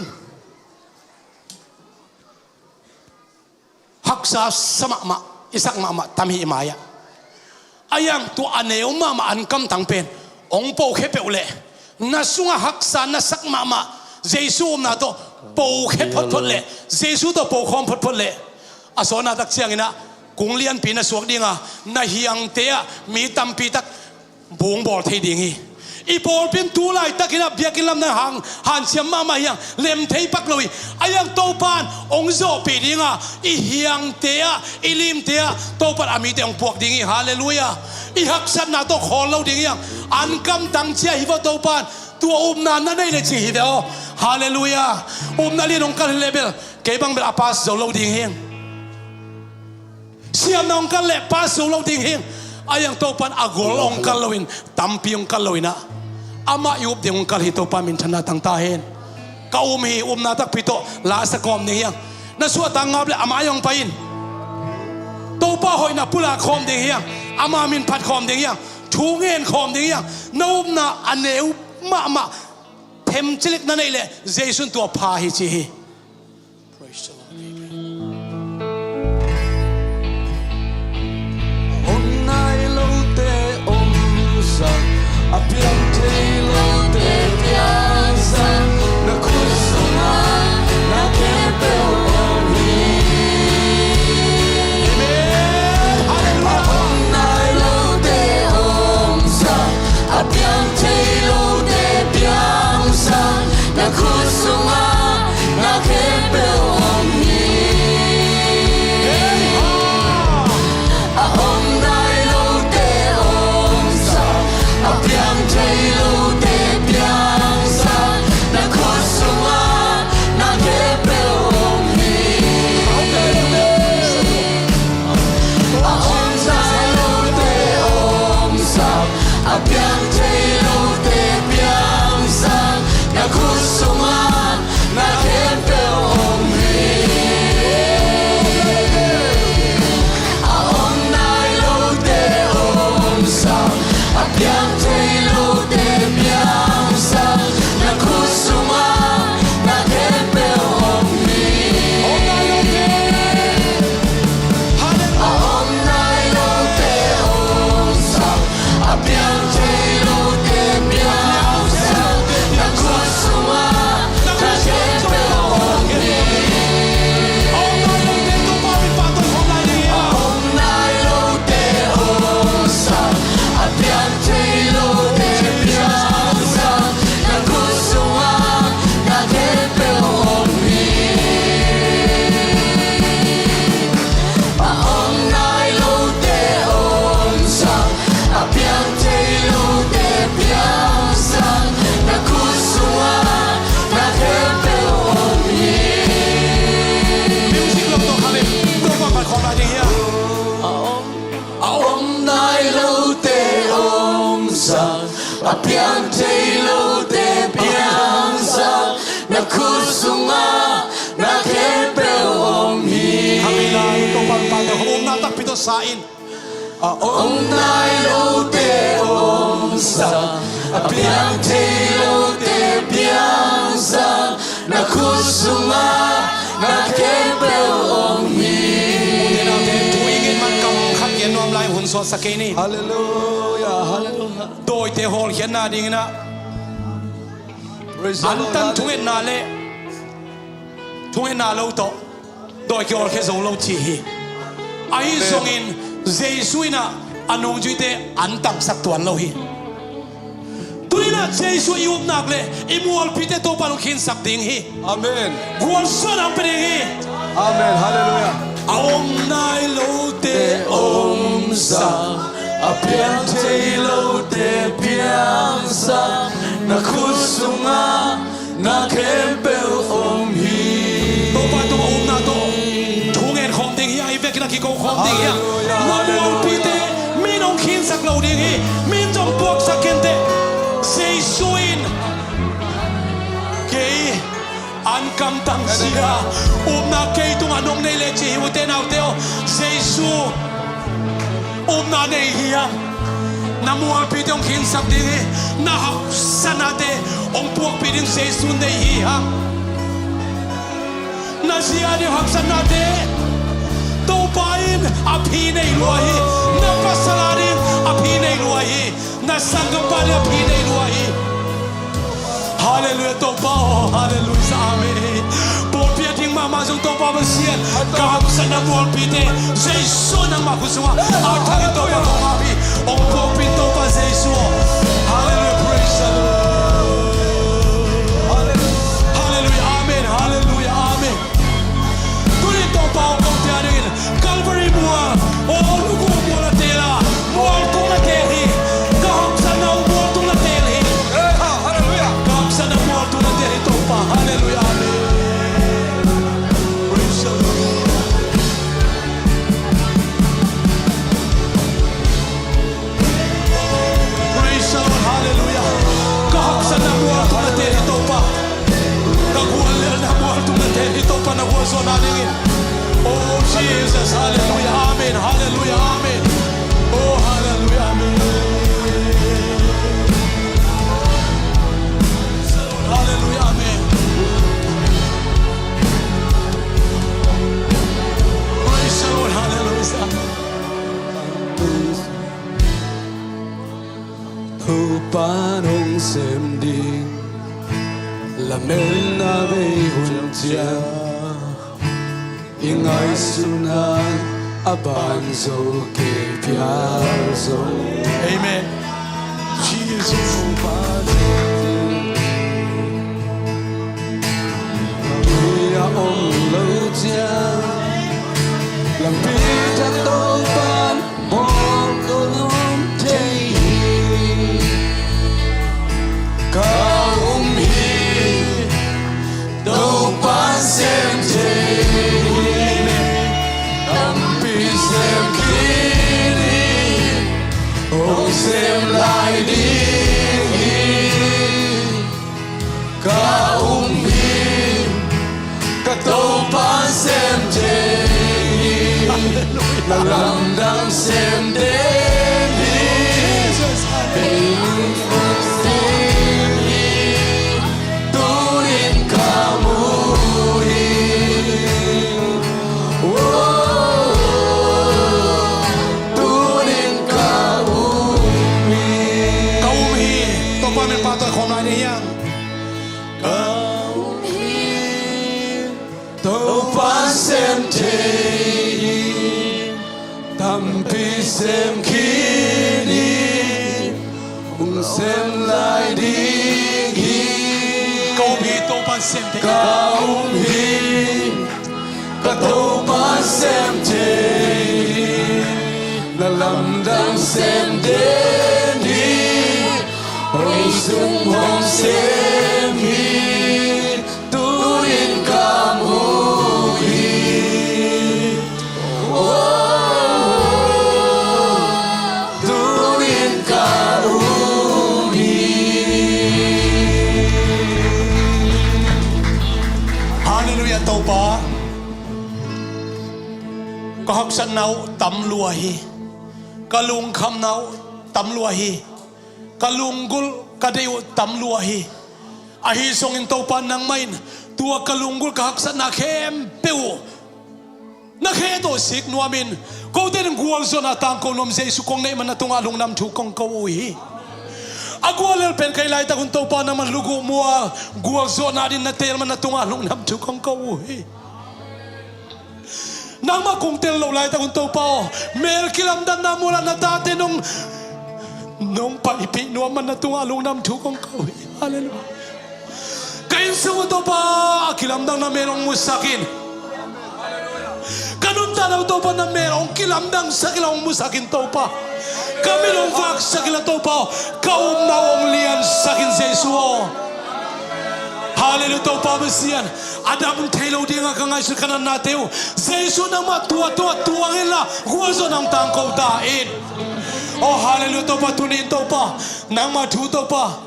Haksa sa mahmah, i sak mahmah tam hi i mai-ah. A hiang tua a neu mahmah an kamtang pen hong pokhia peuh leh, na sungah haksa na sak mahmah Jesu upna tawh pokhia photphot leh, Jesu tawh pokhawm photphot leh, a sawtna tak ciang in ah kung lianpi na suak ding a, na hiangte ah mi tampi tak bung bawl thei ding hi. I pawlpi in tu laitak in ah biakinn lam na hang hanciam mahmah hi hang, lem thei pak lo hi. A hiang Topa'n hong zawhpih ding a, i hiangte ah, i limte ah Topa'n a mite hong puak ding hi. Halleluiah. I haksatna tawh khawl lo ding hi hang. An kamtang cia hi vo Topa'n. Tua upna na nei leh ci hi ve aw. Halleluiah. Upna lian hong kal hi leh bel kei bang bel a pass zo lo ding hi. Siamna hong kal leh pass zo lo ding hi. A hiang Topa'n a gol hong kal lo in, tampi hong kal lo in ah, amah i up ding hong kal hi. Topa minthanna tangta hi. Ka um hi, upna takpi tawh la sa khawm ding hi hang. Na suahtak ngap leh a mai-ah hong pai in. Topa hoihna pulak khawm ding hi hang. Ama min phat khawm ding hi hang. Thu ngen khawm ding hi hang. Na upna a neu mahmah themcilik na neih leh Jesu'n tua pha hi ci hi. Praise the Lord. Amen. Om nai lote omsak, a piang thei lote piangsak, na khut sungah na khempeuh om hi. Amen. Hallelujah. Om nai lote omsak, a piang thei lote piangsak, na khut sungah na A piang thei lote piangsak, na khut sungah na khempeuh om hi. Hang ei lai, Topa min phat tawh, hong omna takpi tawh sa in. A om nai lote omsak, a piang thei lote piangsak, na khut sungah na khempeuh om hi. Ute naute, thu i ngen man kam khat gen nuam lai, hun suaksak kei ni. Halleluia, halleluia. Dawite hawlkhiatna dingin ah, praise the Lord, antan halleluia, thungetna le thungetna lo tawh dawi kihawlkhia zo lo ci hi. Ahi zongin Jesu in ah a nungzuite an tangsak tuan lo hi. Tuni-in ah Jesu i upna le i mualphite Topa in hong khinsak ding hi. Amen. Gualzawhna hong pia ding hi. Amen. Halleluia. A om nai lote omsak, a piang thei lote piangsak, na khut sungah na khempeuh om hi. Topa tungah upna tawh thu ngen khawm ding hi hang, i vekin a kiko khawm ding hi hang. Halleluia, halleluia. Na mualphite mi'n hong khinsak lo ding hi. Mi'n zong puaksak kei inteh. Jesu in kei an kamtang sia, upna kei tungah nong nei leh ci hi, ute naute aw. Jesu upna nei hi hang. Na mualphite hong khinsak ding hi. Na haksatnate hong puakpih ding Jesu nei hi hang. Na zi a ding haksatnate Topa in a phi nei lua hi. Na pasal a ding a phi nei lua hi. Na sanggampa in a phi nei lua hi. Halleluia, Topa aw, halleluia, amen. Pawlpi a ding mahmah zong Topa Pasian, ka haksatna mualphite Jesu nangmah khut sungah a thangin Topa kong ap hi. Hong puakpih Topa Jesu aw. Halleluia, praise the Lord. Halleluia, amen, halleluia, amen. Tuni-in Topa aw, kong pia dingin Calvary mual, aw, luguk mual a teel a, mual tung na teel hi. Ka haksatna uh mual tung na teel hi. Hey, ha, halleluia. Ka haksatna mual tung na teel hi, Topa. Halleluia, amen. Praise the Lord. Praise the Lord, hallelujah. Ka haksatna mual tung na teel hi, Topa. Ka guallelhna mual tung na teel hi, Topa, na gualzawhna dingin. Oh, Jesus, hallelujah, amen, hallelujah, amen. Oh, hallelujah, amen. Hallelujah, amen. Praise the Lord, hallelujah. Topa in hong sem ding lametna bei hun ciang, i ngaihsutna a banzo kei phial zo. Amen. Jesus. Tui a om lo ciang, lampi thak Topa in mawk om thei hi. Ka um hi, Topa in sem thei hi. Tampi sem khin hi, hong sem lai ding hi. Ka um hi, ka Topa in sem thei hi. Na lamdang sem den hi. Hong sem hi, tu-in ka mu hi. Oh, tu-in ka um hi. Ka um hi. Topa min pahtawi khawm lai ni hiam? Ka um hi, Topa in sem thei hi. Tampi sem khin hi, hong sem lai ding hi. Ka um hi, Topa in sem thei hi. Ka um hi, ka Topa in sem thei hi. Na lamdang sem den hi. Hong sung hong sem hi. Tu-in ka mu hi. Oh, tu-in ka mu Ka haksatna uh tam lua hi. Ka lungkhamna uh tam lua hi. Ka lunggulh ka deih uh tam lua hi. Ahi zongin Topa nangmah in tua ka lunggulh ka haksatna khempeuh uh na khe tawh sik nuamin, kote in gualzawhna tangko nuam Jesu kong neih man na tungah lungdam thu kong ko uh hi. A guallel pen ka hih laitak un Topa nangmah luguh mua gualzawhna din na teel man na tungah lungdam thu kong ko uh hi. Nangmah kong tel loh laitak un Topa aw, mel kilamdanna mualah na tate nong nong paipih nuam man na tungah lungdam thu kong ko uh hi. Halleluiah. Ka innsung uh Topa a kilamdang na mel hong musak in. Ka nuntakna uh Topa na mel hong kilamdangsak inla hong musak in Topa. Ka mit hong vaksak inla Topa aw, ka upna uh hong liansak in Jesu aw. Halleluiah Topa Pasian. A dam thei lo dinga ka ngaihsut ka natnate uh Jesu nangmah tua tua tuang inla gualzawhna hong tangko ta in. Oh halleluiah Topa, tuni in Topa nangmah thu Topa,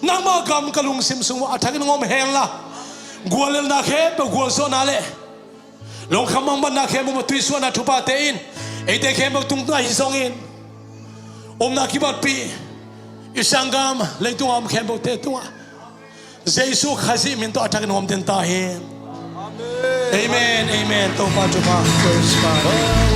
nangmah gam ka lungsim sungah a thakin hong om henla, guallelna khempeuh gualzawhna le lungkham mangbatna khempeuh mah tuisuahna thuphate in eite khempeuh tung ahi zongin upna kibatpih i sanggam leitungah om khempeuhte tungah Jesu Khazih min tawh a thakin hong om den ta hen. Amen. Amen. Topa thupha. Praise God.